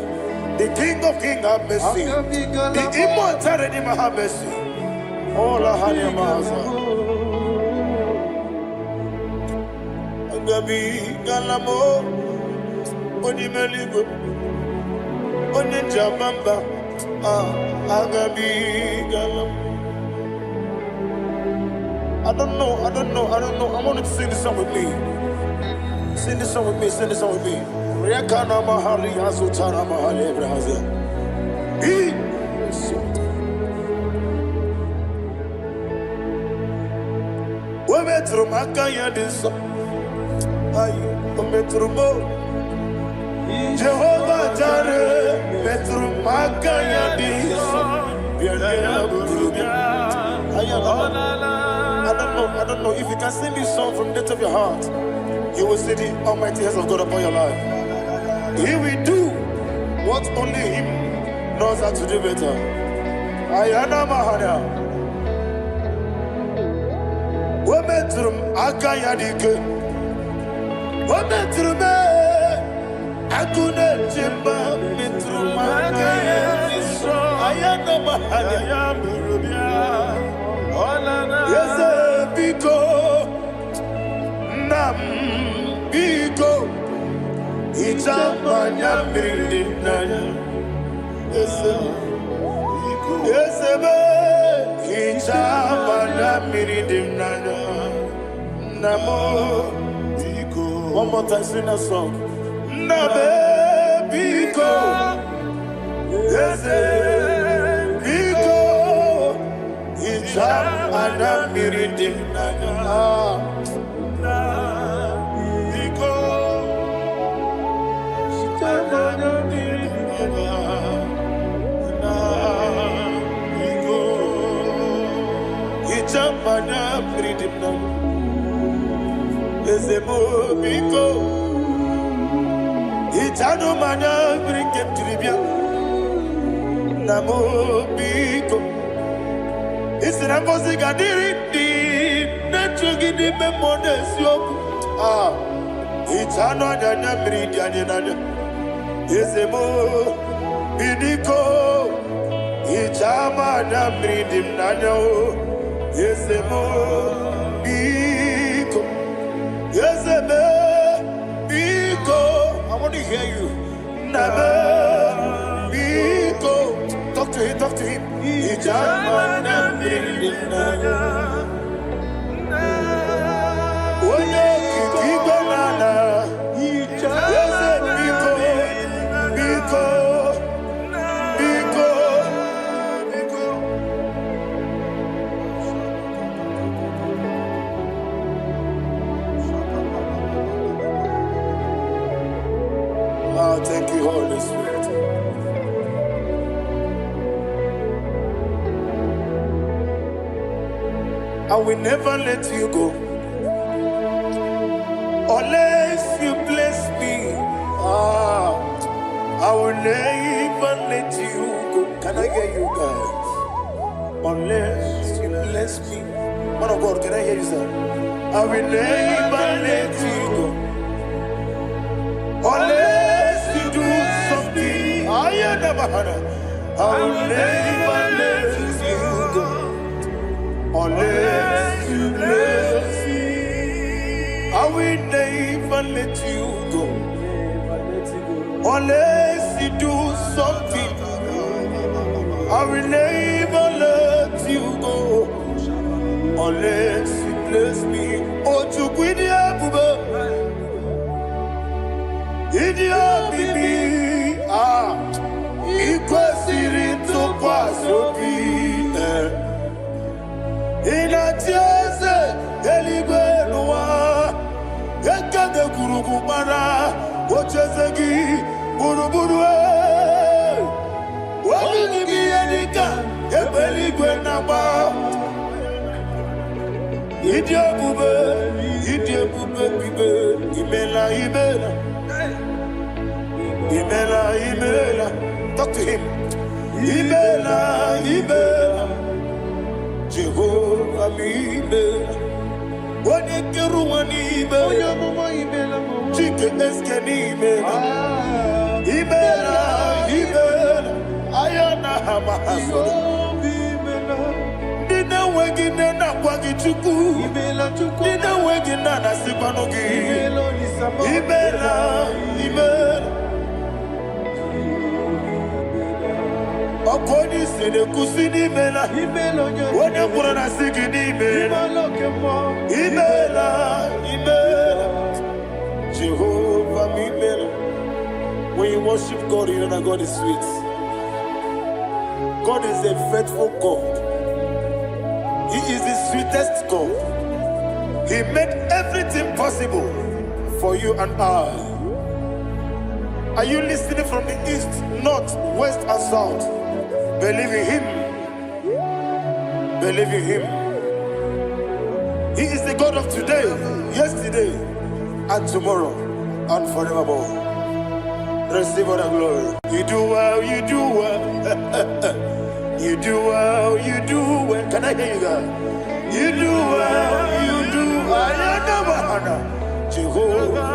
The King of Kings have mercy. The immortal Redeemer have mercy. Ola hanya mahaza. Agabigala m onye meligwe, onye njamamba. Ah, agabigala m. I don't know, I don't know, I don't know. I want you to sing this song with me. Sing this song with me, sing this song with me. Rekana mahali azutana mahali ebrahazia. He O metụrụ m aka ya dị nsọ. Ayi, o metụrụ m o. Jehova Jare metụrụ m aka ya dị nsọ. Bịa nyere m buru bịa. Aya, I don't know, I don't know. If you can sing this song from the depth of your heart, you will see the almighty hands of God upon your life. He will do what only Him knows how to do better. Ayana Mahana. O metụrụ m aka ya dị ike. O metụrụ m ee, agụ na-eche mba metụrụ m aka ya dị nsọ. Ayana Mahana. Eze biko, nna m biko, hichaa m anya mmiri dị n'anya. Eze eze m, hichaa m anya mmiri dị m n'anya. Nna m, one more time, sing that song. Nna m biko, eze biko, hichaa m anya mmiri dị m n'anya. Biko, hichaa m anya mmiri dị m n'anya. Nna, biko, hichaa m anya mmiri dị m n'anya. Eze m biko, hichanụ m anya mmiri nke m jiri bịa. Nna m biko, ị sị na ngọzi ga-adịrị ndị na-eche gị n'ime mmụọ na eziokwu. Ah, hichanụ anya anya mmiri dị anyị n'anya. Eze m biko, hichaa m anya mmiri dị m n'anya o. Eze m biko, eze m biko. I want to hear you. Nna m biko. Talk to him, talk to him. Hichaa m anya mmiri dị m n'anya. Onye okike igwe na ala. Eze biko, biko, biko, biko. Ah, thank you, Holy Spirit. I will never let you go unless you bless me. Ah, I will never let you go. Can I hear you guys? Unless you bless me. Man of God, can I hear you, sir? I will never let you go unless you do something. I never had. I will never let you go unless you bless me. I will never let you go unless you do something. I will never let you go unless you bless me. Oh, Chukwu ịdị ebube, ịdị omimi, ah, ị kwesịrị ntụkwasị obi. Eh. Ị na-achị eze eluigwe n'ụwa, ekede gburugburu gbara ocheeze gị gburugburu. Eh. Obi gị bụ ihe dịka egbe eluigwe na-agba. Ịdị ebube, ịdị ebube bibe, imela, imela, imela, imela. Talk to him. Imela, imela, Jehova m imela. Onye kere ụwa n'ime, Onye amụma imela m. Chike eske n'imela. Ah, Imela, imela. Mahasoro. Ndị na-enweghị nne na-akwa gị Chukwu. Ndị na-enweghị nna na-asịkwanụ gị. Imela, imela. Ọkụ onye isi na-ekwusi n'imela. Onye kwuru na-asị gị n'imela. Imela, imela. Jehovah, imela. When you worship God, you know that God is sweet. God is a faithful God. He is the sweetest God. He made everything possible for you and I. Are you listening from the east, north, west, and south? Believe in Him. Believe in Him. He is the God of today, yesterday, and tomorrow, and forevermore. Receive all the glory. You do well, you do well. You do well, you do well. Can I hear you guys? You do well, you do well. Jehovah,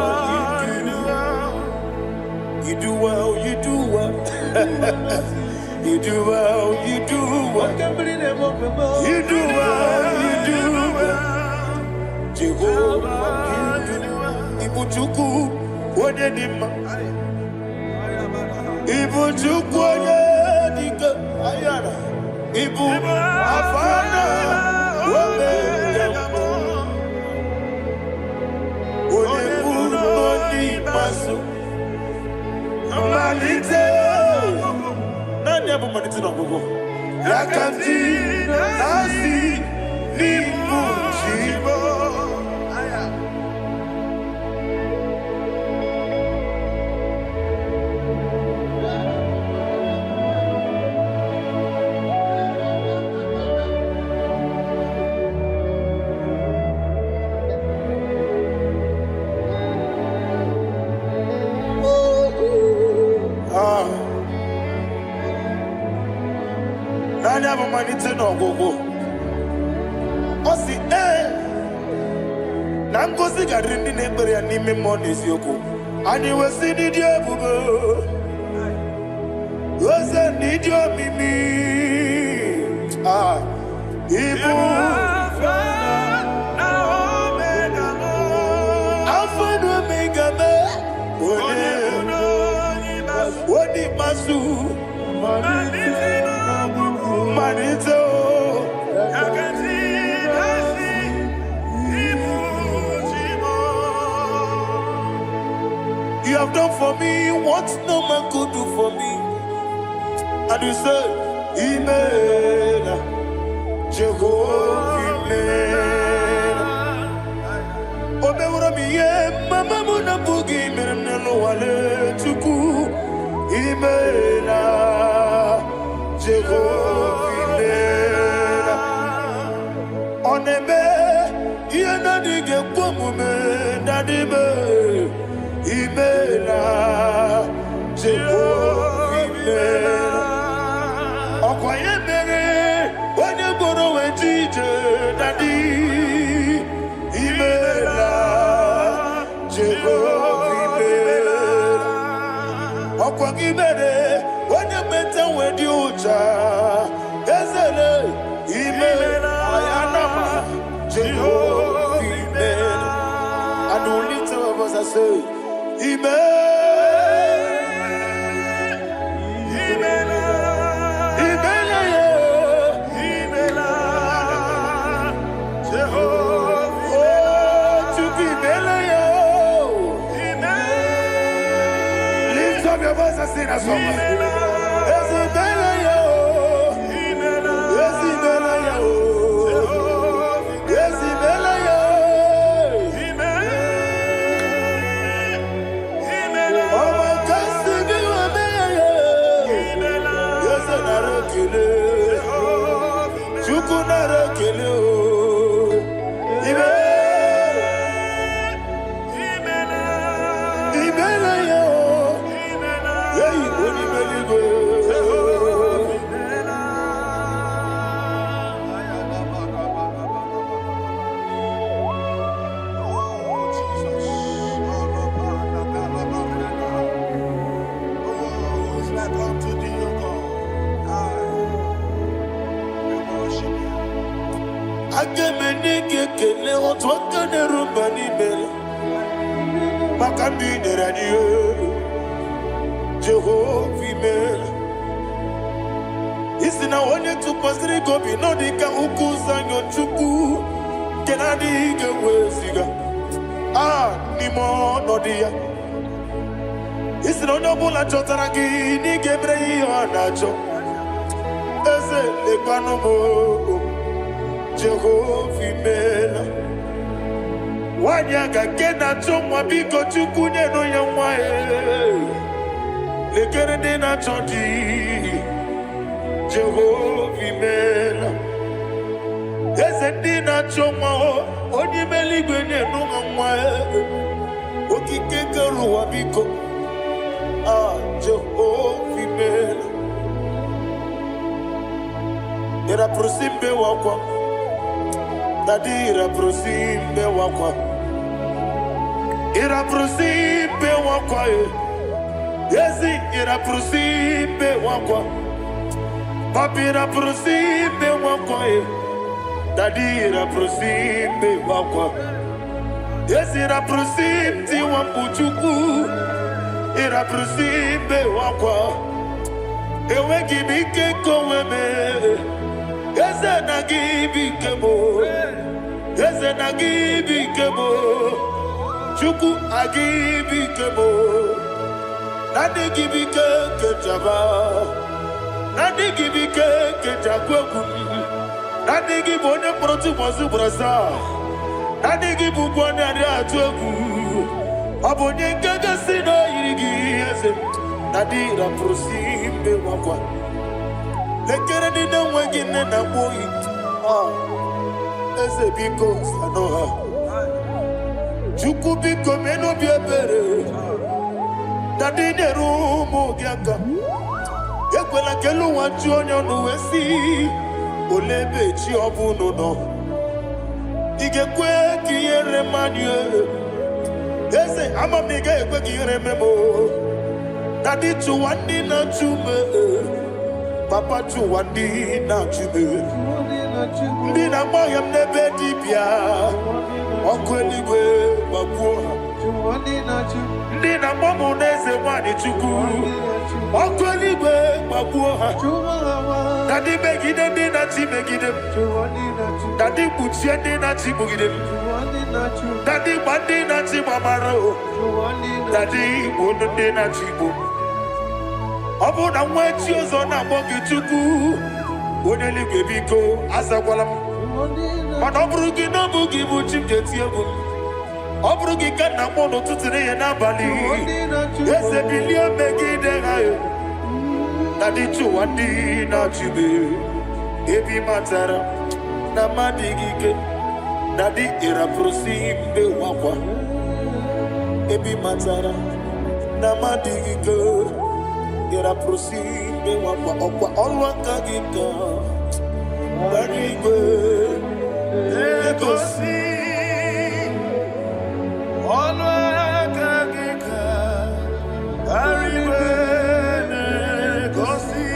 you do well. You do well, you do well. You do well, you do well. You do well, you do well. Jehovah, you do well. Ibu Chukwu, onye dị mma. Ibu Chukwu, onye dị ike. Ayara. Ibu Alfa na Omega. Onye mbụ na onye ikpeazụ. Mmalite. Naanị ya bụ mmalite na ọgwụgwụ. Ya ka m ji na-asị n'ịbụ chi m. Ah. Naanị ya bụ mmalite na ọgwụgwụ. Ọ sị ee na ngozi ga-adịrị ndị na-ekpere ya n'ime mmụọ na eziokwu. Anyị wesị n'ịdị ebube, oze n'ịdị omimi. Ah, ịbụ Alfa na Omega me, onye onye ikpeazụ, mmalite o. You have done for me what no man could do for me. And you say, Imela, Jehovah, Imela. O meworo m ihe mama m na-abụghị mere m n'ụwa Chukwu. Imela, Jehovah, Imela. Ọ na-eme ihe na-adịghị ekwe omume na-adịbe. Imela, Jehovah, Imela. Ọkwa ya mere onye gboro wee ji ije daddy. Imela, Jehovah, Imela. Ọkwa gị mere onye meta wee dị ụcha ezele. Imela, ayanama, Jehovah, Imela. And we lift our voice and say, Imela, Imela, yeah. Oh, Chukwu Imela, yeah. Lift up your voice and sing that song. Eze Imela, yeah. Eze Imela, yeah. Eze Imela, yeah. Ọmọ kasi bí wọ́n bẹ́ẹ̀. Eze nara ekele. Chukwu nara ekele o. Imela, Imela, yeah. Hey, onye eluigwe. Oh, Jesus. Oh, who is like unto thee, O God? Aga m enye gị ekele otu aka na-eru mba n'ime maka ndụ i nyere anyị Jehova imeela. Isi na onye tụkwasịrị gị obi nọ dị ka ugwu Zayọn Chukwu nke na-adịghị ga-eweziga a n'ime ọnọdụ ya. Isi na onye ọbụla chọtara gị na ị ga-emere ya ihe ọ na-achọ. Eze, lekwanụ m o, Jehova imeela. Nwaanyị aga nke na-achọ nwa, biko Chukwu nyenụ ya nwa ya. Lekere ndị na-achọ di, Jehova imeela. Eze, ndị na-achọ nwa o, onye ime eluigwe nyenụ ha nwa ya. Okike kere ụwa, biko, ah, Jehova imeela. Ịrapụrụ mbe wakwa, daddy, ịrapụrụ mbe wakwa, ịrapụrụ mbe wakwa e. Ezi, ịrapụrụ mbe wakwa, papi, ịrapụrụ mbe wakwa e. Daddy, ịrapụrụ mbe wakwa. Ezi, ịrapụrụ tiwa mkpu Chukwu, ịrapụrụ mbe wakwa. Enweghị m ike nke onwe m. Eze, na gị bụ ike m. Eze, na gị bụ ike m. Chukwu, agị bụ ike m. Na ndị gị bụ ike nke njaba, na ndị gị bụ ike nke njakwu egwu m, na ndị gị bụ onye mkpọrọ tụbọsị ugboro asaa, na ndị gị bụ ụgwọ onye adịghị atụ egwu. Ọ bụ onye nke gosi na o yiri gị, eze m. Na dị rapụrụ si mbe nwakwa. Lekere ndị na-enweghị nne na nwa oyi. Ah, eze, biko sanụ ha. Chukwu, biko mee n'obi ebere na ndị nyere ụmụ gị aka. Ekwela ka elu ụwa ju onye ọnụ wee sị, "Olee ebe chi ọ bụ unu nọ?" Ị ga-ekwe ka ihere mmadụ? Eze, ama m na ị gaghị ekwe ka ihere mee m o. Na dị chụwa ndị na-achụ m, papa, chụwa ndị na-achụ m, ndị na-agba ọhịa m n'ebe dibịa, ọkụ eluigwe gbagbuo ha. Ndị na-agba m n'eze nwanyị, Chukwu, ọkụ eluigwe gbagbuo ha. Na ndị megide ndị na-achị megide m, na ndị kpuchie ndị na-achị kpugide m, na ndị gba ndị na-achị gbamara o, na ndị gbuo ndị na-achị igbo. Ọ bụrụ na nwa echi ọzọ na-akpọ gị Chukwu onye eluigwe, biko azakwala m. Mana ọ bụrụ gị na ọ bụ gị bụ chi m ga-eti egwu m. Ọ bụrụ gị ka nna akpọ n'ụtụtụ, n'ehihie, n'abalị, eze, bilie megide ha. Na dị chụwa ndị na-achụbe ebe ị matara na mmadụ gị ike, na dị ịrapụrụsi mbe wakwa ebe ị matara na mmadụ gị ike, ịrapụrụsi mbe wakwa. Ọkwa ọrụ aka gị ka gbara igwe na-egosi ọnụ aka gị ka igwe na-egosi.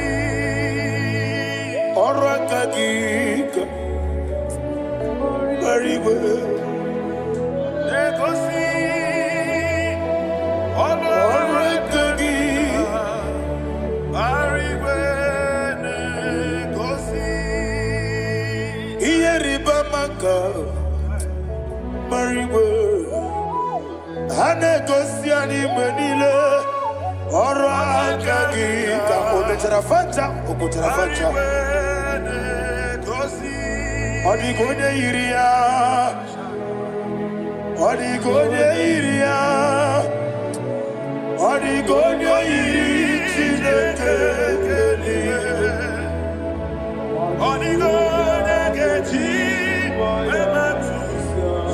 Ọrụ aka gị ka gbara igwe na-egosi ọnụ ọrụ aka gị igwe na-egosi. Ihe rịba ama ka gbara igwe ha na-egosi anyị mgbe niile. Ọrụ aka gị ka o mechara facha, o kpochara facha. Igwe na-egosi. Ọ dịghị onye yiri ya, ọ dịghị onye yiri ya, ọ dịghị onye yiri Chineke eluigwe. Ọ dịghị onye ga-eji emetụ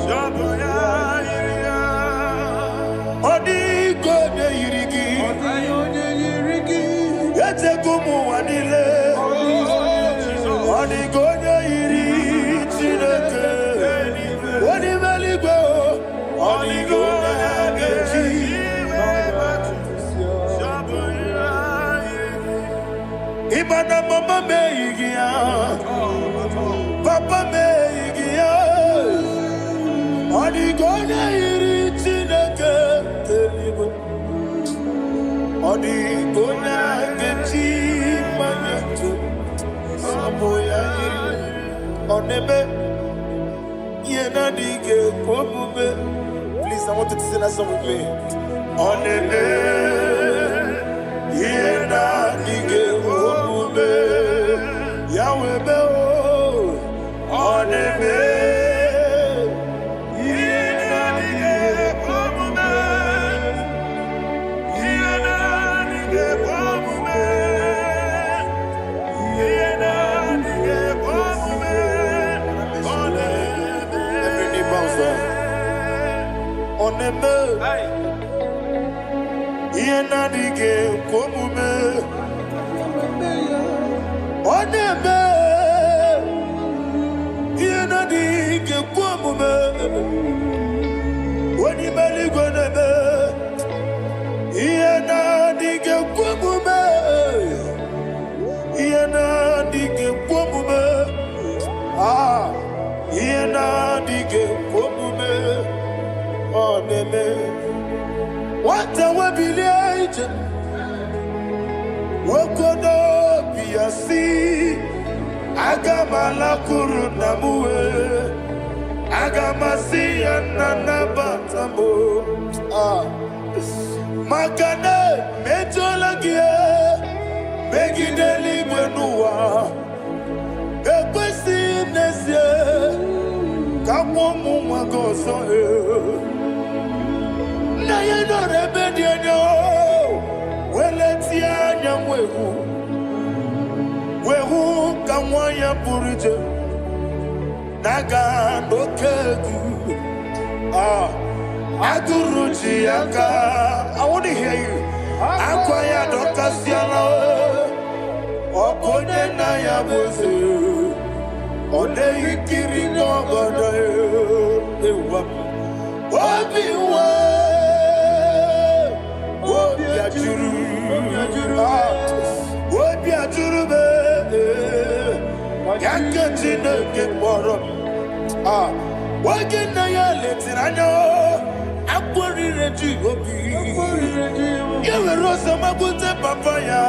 sọbụ ya yiri ya. Ọ dịghị onye yiri gị. Ọ dịghị onye yiri gị. Echego m ụwa niile, ọ dịghị onye yiri Chineke onye ime eluigwe o. Ọ dịghị onye ga-eji Sọbụ ya yiri. Ịma na mama m eyighị ya, papa m eyighị. ya yiri. Ọ na-eme ihe na-adịghị ekwe omume. Please, I want you to sing that song with me. Ọ na-eme ihe na-adịghị ekwe omume. Ya wee mee o. Ọ na-eme Ihe na-adịghị ekwe omume. Ihe na-adịghị ekwe omume. Ihe na-adịghị ekwe omume. Ọ na-eme. Every knee bows down. Ọ na-eme ihe na-adịghị ekwe omume. Ọ na-eme ihe na-adịghị ekwe omume. Onye ime eluigwe na-eme ihe na-adịghị ekwe omume. Ihe na-adịghị ekwe omume. Ah, ihe na-adịghị ekwe omume. Ọ na-eme. Nwata webilie ije, nwoke n'obi ya si, aga m alakwuru nna m wee, aga m asị ya, nna, nabata m o. Ah. Maka na emejọla gị megide eluigwe n'ụwa, ekwesịghị m n'ezie ka nwa ụmụ nwa gị ọzọ. Ee. Nna ya nọrọ ebe dị anya weletie anya wee hụ ka nwa ya pụrụ iche na-aga n'oke egwu. Ah, agụrụ ji ya aka. I want to hear you. Akwa ya dọkasịala. Ọ bụ onye nna ya bụ eze, ọ na-eyi nkiri n'ọgọdọ ewa m. Obi nwe obi ajụrụ. Ah, obi ajụrụ m ee, ya nke Chineke kpọrọ m. Ah, oge nna ya letiri anya akpọrire ji obi ya, were ọsọ magbute papa ya,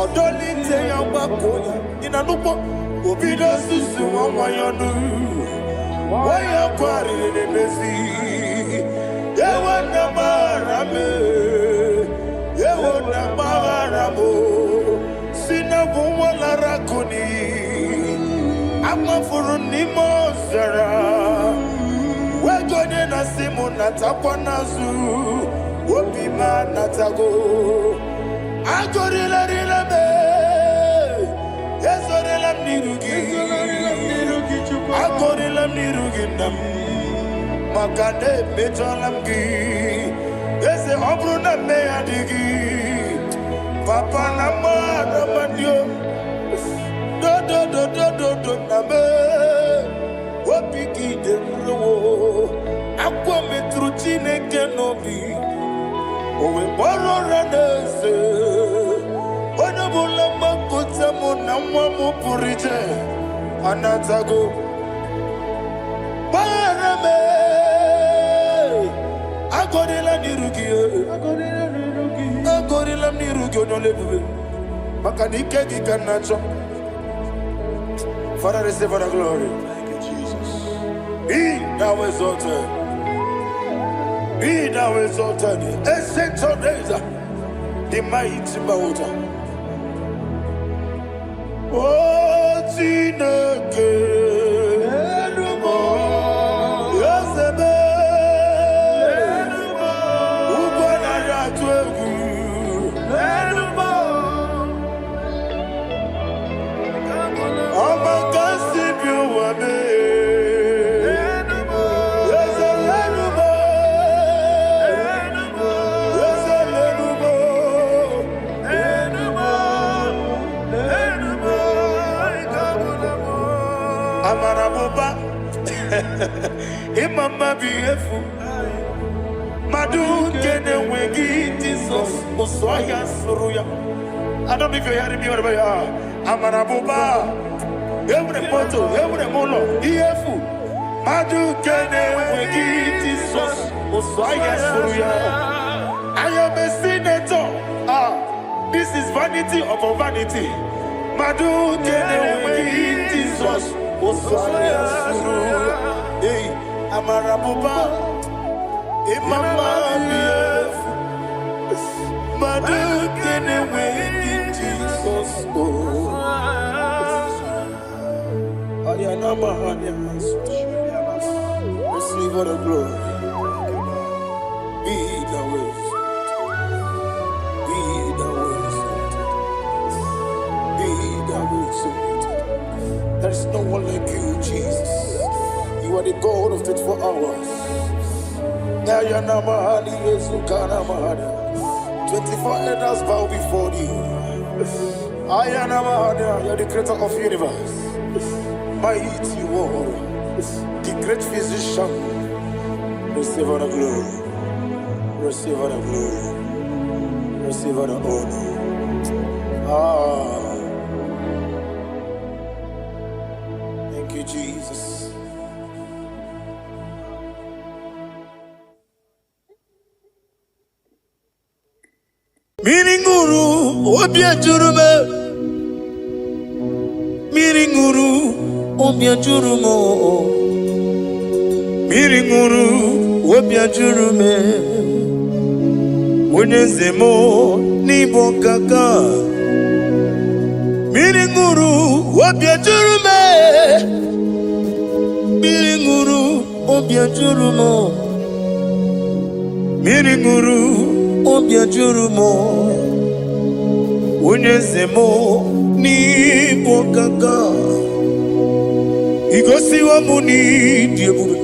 ọdọlite ya, gbakọ ya. Ị na n'ụgbọ obido susu nwa nwa ya ọnụ, nwa ya kwarịrị n'emezi. Ewo na gbaghara m, ewo na gbaghara m, si na bụ nwa lara akụ n'iyi, amafuru n'ime ọzara, wego onye na-asị m natakwa n'azụ, obi m anatago. Agọrịlarịla m, ezorela m n'iru gị, agọrịla m n'iru gị, nna m, maka na emejọla m gị, eze. Ọ bụrụ na mmehie adịghị, papa, na mmadụ amadị dodododododo na m, obi gị dị nrowo. Akwa metụrụ Chineke n'obi, o wee kpọrọ ụra n'eze. Onye ọbụla mgbakọta mụ na nwa m pụrụ iche anatago. Gbaghara m, agọrịla n'iru gị, agọrịla m n'iru gị, onye ọla ebube, maka na ike gị ka m na-achọ. Father, receive the glory. Thank you, Jesus. Be thou exalted. Be thou exalted. Ancient of days, the mighty water. Oh, Chineke, Eze m, ugwu anaghị atụ egwu. Ọma ka si bi ụwa mee. Eze lenu m, Eze lenu m. Amara m ụba, ịma mma bụ ihe efu. Mmadụ nke na-enweghị Jizọs, ụsụ ọhịa sụrụ ya. I don't know if you're hearing me wherever you are. Amara m ụba, enwere m moto, enwere m ụlọ, ihe efu. Mmadụ nke na-enweghị Jizọs, ụsụ ọhịa sụrụ ya. I am a senator. Ah, this is vanity upon vanity. Mmadụ nke na-enweghị Osaya suru. Hey, amara bụba, ịma mma dị efu. Mmadụ nke na-enweghị Jizọs o. Ayana mahanya masu. Receive all the glory. Be thou exalted. Be thou exalted. Be thou exalted. There is no one like you, Jesus. You are the God of 24 hours. Ayana mahali Yezukana mahana. 24 elders bow before you. Ayana mahana, you are the creator of universe. Mighty warrior, the great physician. Receive all the glory. Receive all the glory. Receive all the honor. Ah, thank you, Jesus. Mmiri ṅụrụ obi ejuru m, mmiri ṅụrụ obi ejuru m, mmiri ṅụrụ obi ejuru m. Onye eze m n'ịbụ nkaka. Mmiri ṅụrụ obi ejuru m, mmiri ṅụrụ obi ejuru m, mmiri ṅụrụ obi ejuru m. Onye eze m n'ịbụ nkaka. Igosiwo m n'ịdị ebube.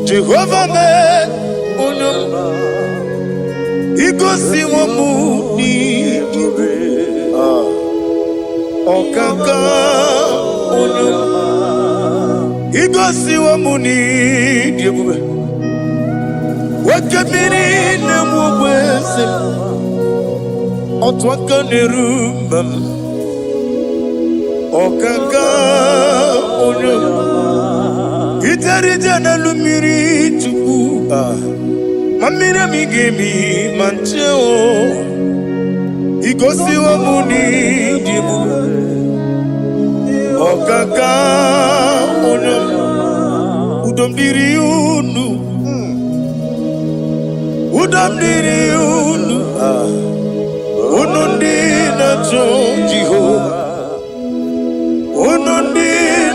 Jehova mee onye m. Igosiwo m n'ịdị ebube. Ah, ọkaka onye m. Igosiwo m n'ịdị ebube. Oke mmiri na-egbu ogbe eze m. Otu aka na-eru mba m. Ọkaka onye m. Ijere ije n'elu mmiri Chukwu. Ah, ma mmiri emi ga-emi ma nche o. Igosiwo m n'ịdị ebube. Ọkaka onye m. Udo m dịrị unu. Udo m dịrị unu. Ah, unu ndị na-achọ Jehova. Unu ndị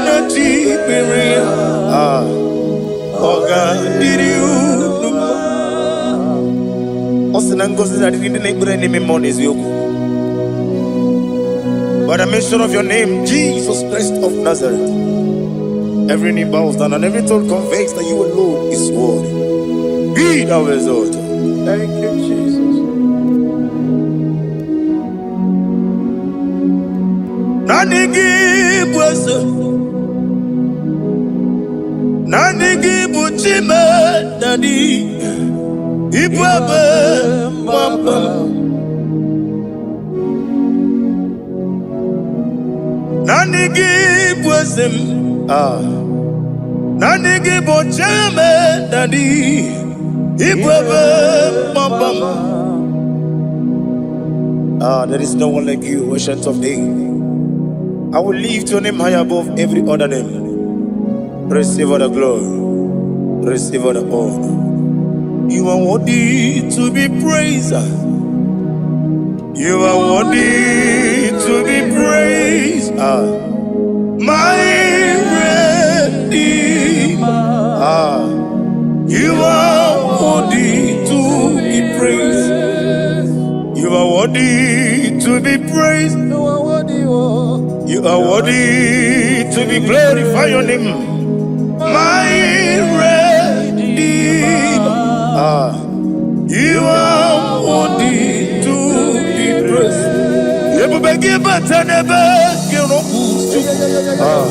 na-achọ ikpere ya. Ah, ọ ga-adịrị unu mma. Ọ sị na ngọzi na-adịrị ndị na-ekpere n'ime mmụọ na eziokwu. By the mention of your name, Jesus Christ of Nazareth, every knee bows down and every tongue confesses that you alone is worthy. Be thou exalted. Thank you, Jesus. Naanị gị bụ eze, naanị gị bụ Chime Daddy, ịbụ ebe mgbaba m. Naanị gị bụ eze m. Ah. Naanị gị bụ Chime Daddy, ịbụ ebe mgbaba m. Ah, there is no one like you, Ancient of Days. I will lift your name high above every other name. Receive all the glory. Receive all the honor. You are worthy to be praised. You are worthy to be praised. Ah, my Redeemer. Ah, you are worthy to be praised. You are worthy to be praised. You are worthy, oh. You are worthy to be glorified. Your name, my Redeemer. Ah, you are worthy to be praised. Ebube gị bata n'ebe gị rọpụ. Ah,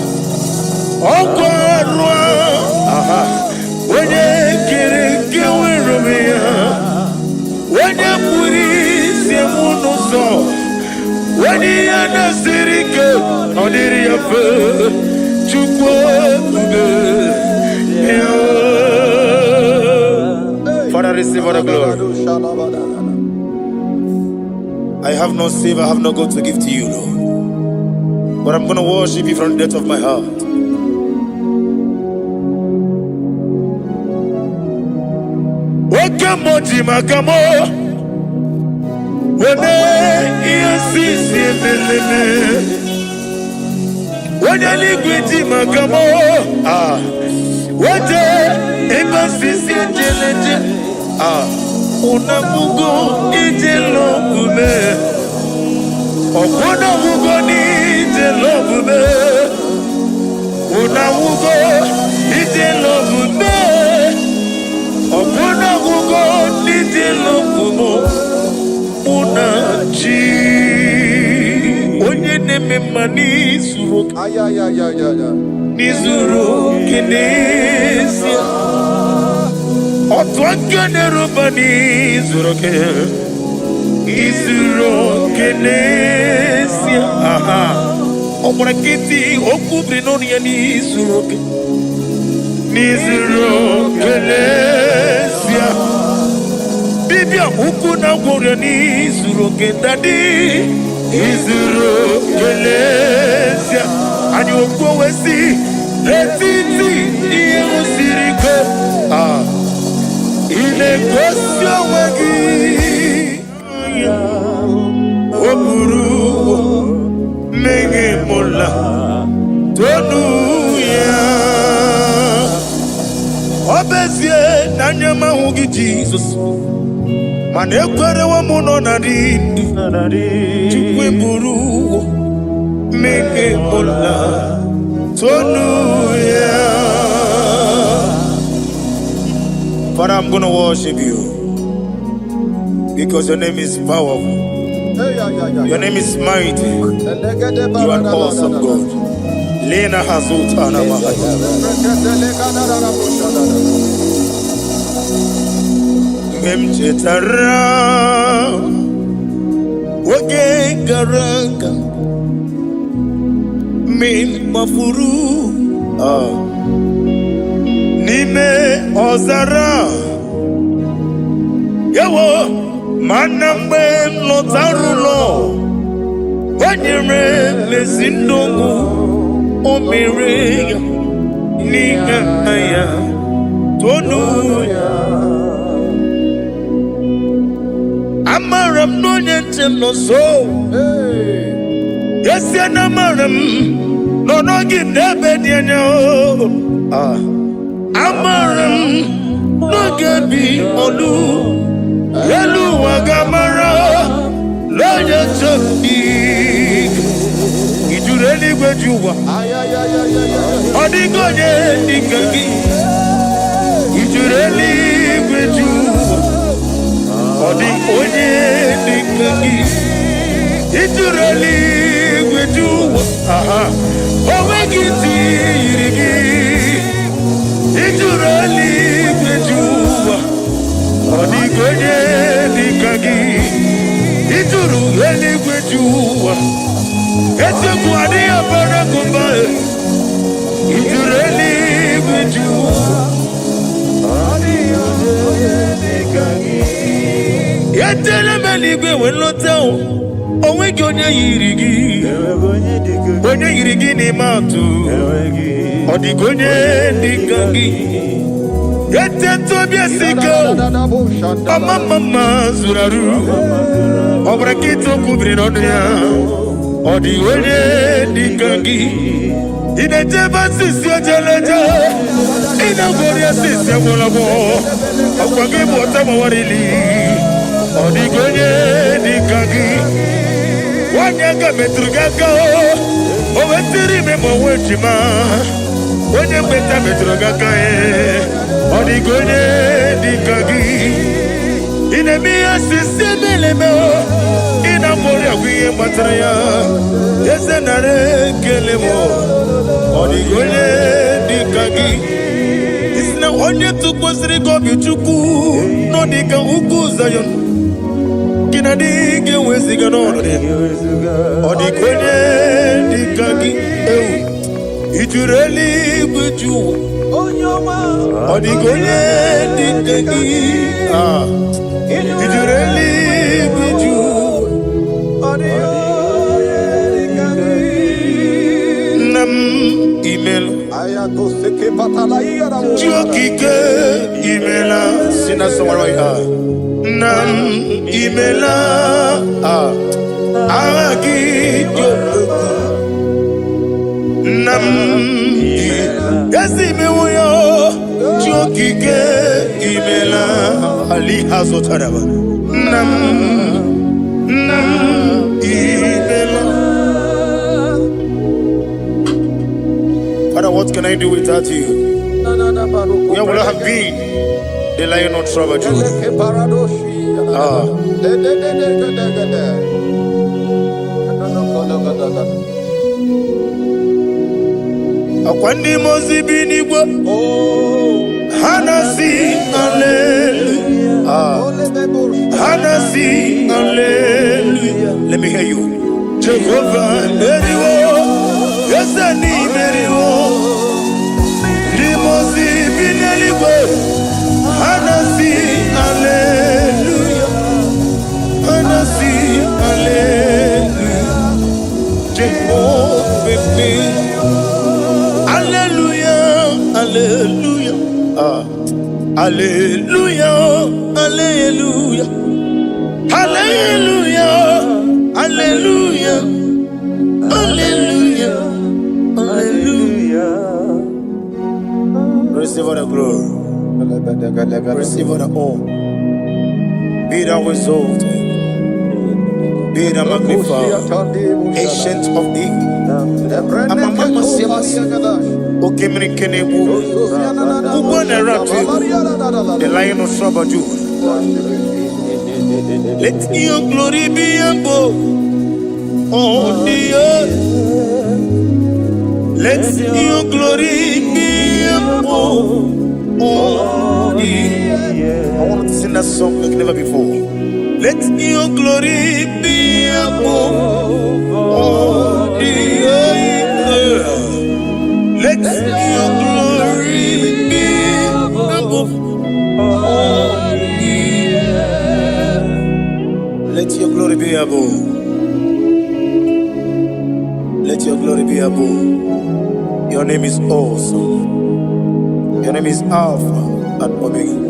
ọkwa arụ aha onye kere nke nwere onwe ya, onye kpụrụ isi m n'ụzọ, onye ihe na-esiri ike ọ dịrị ya mfe. Chukwu ebube ya. Father, receive all the glory. I have no silver, I have no gold to give to you, Lord. But I'm going to worship you from the depth of my heart. Oke mmụọ ji maka mụ weme ihe sisi emeleme. Onye eluigwe ji maka mụ ah wete ebe sisi ejeleje ah unafugo ije lọgbume ọkwụnafugo n'ije lọgbume unafugo ije lọgbume ọkwụnafugo n'ije lọgbume mụ na chi onye na-eme mma n'izuru oke Ayayayayaya. n'izuru oke n'ezie otu aka na-eruba n'izuru oke izuru oke n'ezie aha ọ gbara nkịtị okwu biri n'ọnụ ya n'izuru oke n'izuru oke n'ezie dibịa ukwu na gwọrọ n'izuru oke dadi izuru oke n'ezie anyị okwu wee sị n'etiti ihe siri ike ah ị na-egosi onwe gị o buru mmehie mụla tonu ya ọ bụ ezie na anya m ahụ gị Jizọs mana ekwerewo m nọ na dị ndụ Chukwu eburu mmehie mụla tonu ya. Father, I'm going to worship you because your name is powerful. Hey, yeah, yeah, yeah. Your name is mighty. Elegede You are an awesome God. Lena Hazutana Mahaya. Mgbe m chetara oge gara aga mgbe m gbafuru n'ime ọzara ewo mana mgbe m lọtara ụlọ o nyere m ezi ndụ o mere ya n'ihe ya tonu ya amara m na onye nche m nọ nso Hey. esie na amara m nọ n'oge n'ebe dị anya o. Ah. Amara m n'oge bi olu elu ụwa ga-amara n'onye nche m dị ijuru eluigwe ji ụwa Ayayayayaya. ọ dịghị onye dị ka gị ijuru eluigwe ji ụwa ọ dị onye dị ka gị ijuru eluigwe ji ụwa aha o nweghị ntị yiri gị ijuru eluigwe ji ụwa ọ dịghị onye dị ka gị ijuru eluigwe ji ụwa eziokwu adịghị abara gụmba ijuru eluigwe ji ụwa etela m eluigwe wee lọta o onweghị onye yiri gị onye yiri gị n'ime atụ ọ dịghị onye dị ka gị eteta obi esi ike o ọma mma mma zuru arụ ọ bụrụ nkịta okwu biri n'ọnụ ya ọ dịghị onye dị ka gị ị na-ejebe asịsị ojeleje ị na-agwọrị asịsị agwọrọgwọ ọkwa gị bụ ọta gbawarili ọ dịghị onye dị ka gị nwanyị aka metụrụ gị aka o wetiri ime ma onwe ejima onye mgbeta metụrụ gị aka e ọ dịghị onye dị ka gị ị na-eme ihe osisi emeleme o ị na-agbọrị agwa ihe gbatara ya eze nara ekele m ọ dịghị onye dị ka gị isi na onye tụkwasịrị gị obi chukwu nọ dị ka ugwu Zayọn gị na dị ga-eweziga n'ọnọdụ ya ọ dịghị onye dị ka gị ewu ijuru eluigwe ju ụwa ọ dịghị onye dị ka gị ah ijuru eluigwe ju ụwa. Chi okike imela. Sing that song right here. Nna m imela. Ah. Aha gị dị omimi. Nna m ezi imewo ya. Chi okike imela. Ali azụtaraba. Nna m, nna m imela. Father, what can I do without you? Where would I have been? The lion of tribe of Judah. Ah. Akwa ndị mmụọ ozi bi n'igwe ha na-asị hallelujah. Ah. Ha na-asị hallelujah. Let me hear you. Jehovah meriwo, eze n'imeriwo. Ndị mmụọ ozi bi n'eluigwe ha na-asị hallelujah. Ha na-asị hallelujah. Jehovah meriwo. Hallelujah, hallelujah. Ah. Hallelujah, hallelujah. Hallelujah, hallelujah, hallelujah, hallelujah. Receive all the glory, receive all the honor. Be thou exalted, be thou magnified, ancient of days. Okemiri Kenebu, Ugbo na-eratu, the lion of tribe of Judah. Let your glory be above on the earth. Let your glory be above on the earth. I want to sing that song like never before. Let your glory be above on the earth. Let your glory be above on the earth. Let your glory be above. Let your glory be above. Your name is awesome. Your name is Alpha and Omega.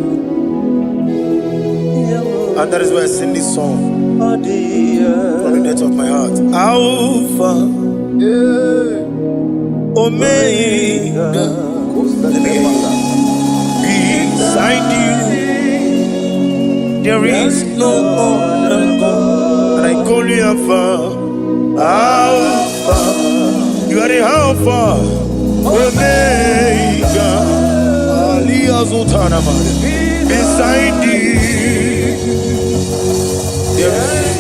And that is why I sing this song from the depth of my heart. Alpha, Omega. Let me hear you. Beside you, there is no other God. And I call you Alpha, Alpha. You are the Alpha, Omega. Ali Azutanama. Beside you, there is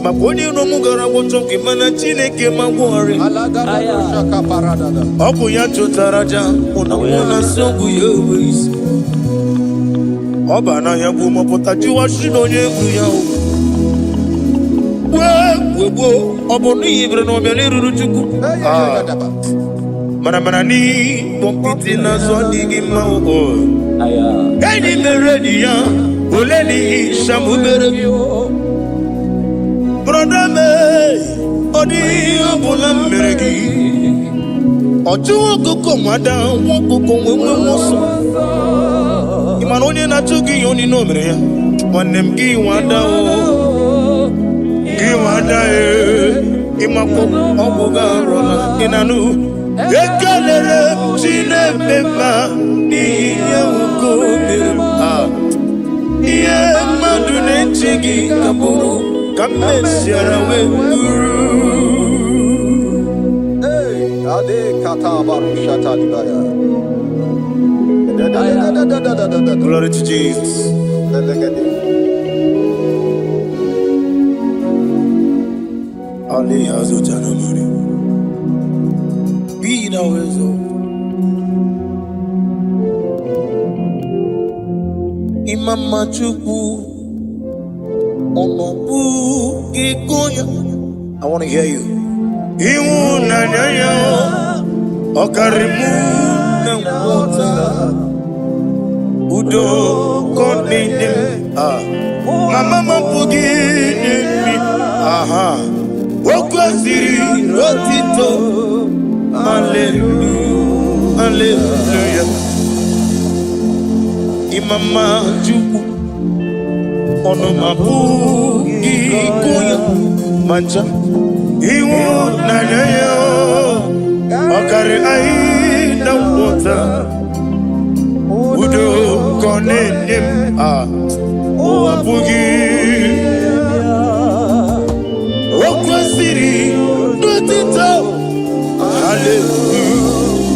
maka onye iro m gara gwọchọ gị, mana Chineke ma gwọrị. Ọ bụ ya chụtara aja mụ na mụ na nsị ọgwụ ya enwe isi. Ọ ba n'ahịa bụ mọpụta jụwa shi na onye egwu ya o wee wee gbuo. Ọ bụ n'ihi bere na ọbịa n'eruru Chukwu. Ah, mana mana n'ịkpọ nkịtị n'azụ adịghị mma o. Enyi mere enyi ya ole n'ihi shamubere brother me. Ọ dịghị ihe ọbụla m mere gị. Ọ chụwa ọkụkọ nwada nwa ọkụkọ nwee nwe ọsọ. Ị mana onye na-achụ gị ihe onye o mere ya, nwanne m, gị nwada o, gị nwada e. Ịmakwa ọgwụ gị arụla ị na-anụ. Ekelere m Chineke mma n'ihi ihe nwoke o mere m. Ah. Ihe mmadụ na-eche gị ka bụrụ ka m mesiara wee bụrụ. Ade kata barusha talibaya. Da da da da da da da da da. Glory to Jesus. Belegede. Ali Azutanamari. Be thou exalted. Imama Chukwu, ọnọbụ gị ya. I want to hear you. Ịhụnanya ya ọ karịrị mụ na nghọta. Udo ka ọ na-enye m. Ah. Mama m apụghị inye m. Aha. Okwu Kwesịrị otito. Hallelujah, hallelujah. Ịmama Chukwu, ọnụ m apụghị ịkụ ya ma ncha. Ịhụnanya ya ọ karị anyị na nghọta. Udo ka ọ na-enye m a ụwa apụghị. O kwesịrị n'otito. Hallelujah,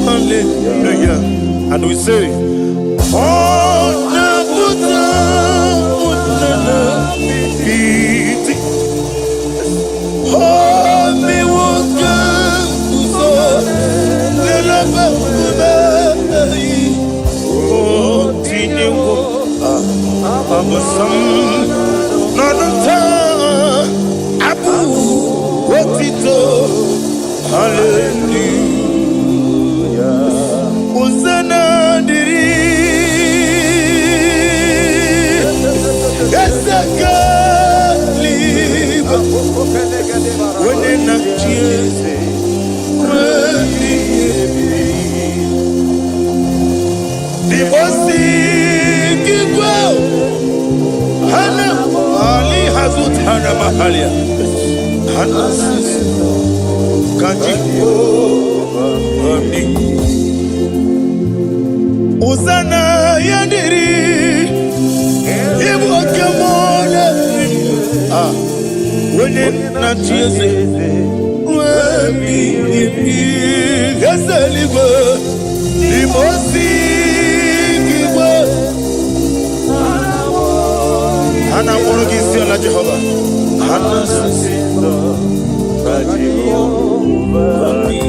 hallelujah. And we say, ọ na-apụta ụnana iti. O mewo ka nguzo n'elebe nkume. O tinyewo abụsam n'ọnụ taa abụ otito. Hallelujah. Hosanna dịrị Eze eluigwe, onye na-achị eze ruo ebighị ebi. Dibosi igwe hana ali hazutana mahalia hana sisi kaji ami. Hosanna ya dịrị ịbụ oke mmụọ na-eri. Ah, onye na-achị eze ruo ebighị ebi. Eze eluigwe, n'ime osi igwe ha na-akpọrọ gị isi ala. Jehova, ha na-asị ka Jehova dị.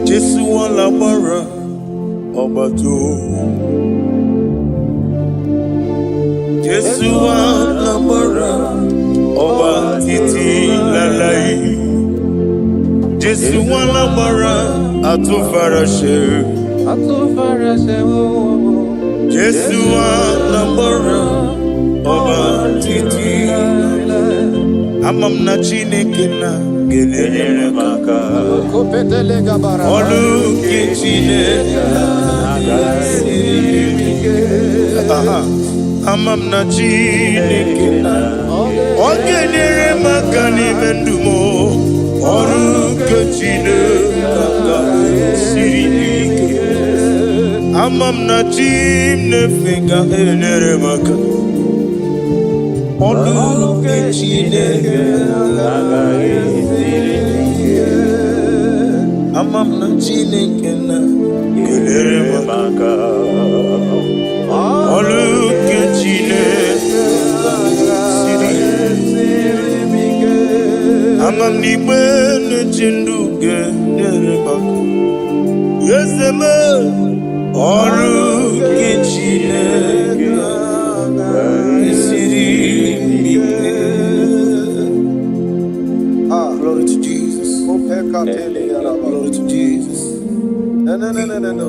Jesu wala gbara ọgbata. Jesu wala gbara ọba títí láláì. Jésù wala gbara àtúnfaraṣe. Jésù wala gbara ọba títí. Ama m na Chineke na ga-enyere m aka. Ọlụ nke Chineke siri ike. Aha. Ama m na Chineke na ọ ga-enyere m aka n'ime ndụ m. Ọrụ nke Chineke aka siri ike. Ama m na chi m na-efe ga-enyere m aka. Ọrụ nke Chineke agaghị ike. Ama m na Chineke na ga-enyere m aka. Ọrụ nke Chineke siri. Ama m na igbe na-eche ndụ ga-enyere m aka. Eze m, ọrụ nke Chineke siri ike. Glory to Jesus. Glory to Jesus. No, no, no, no, no, no.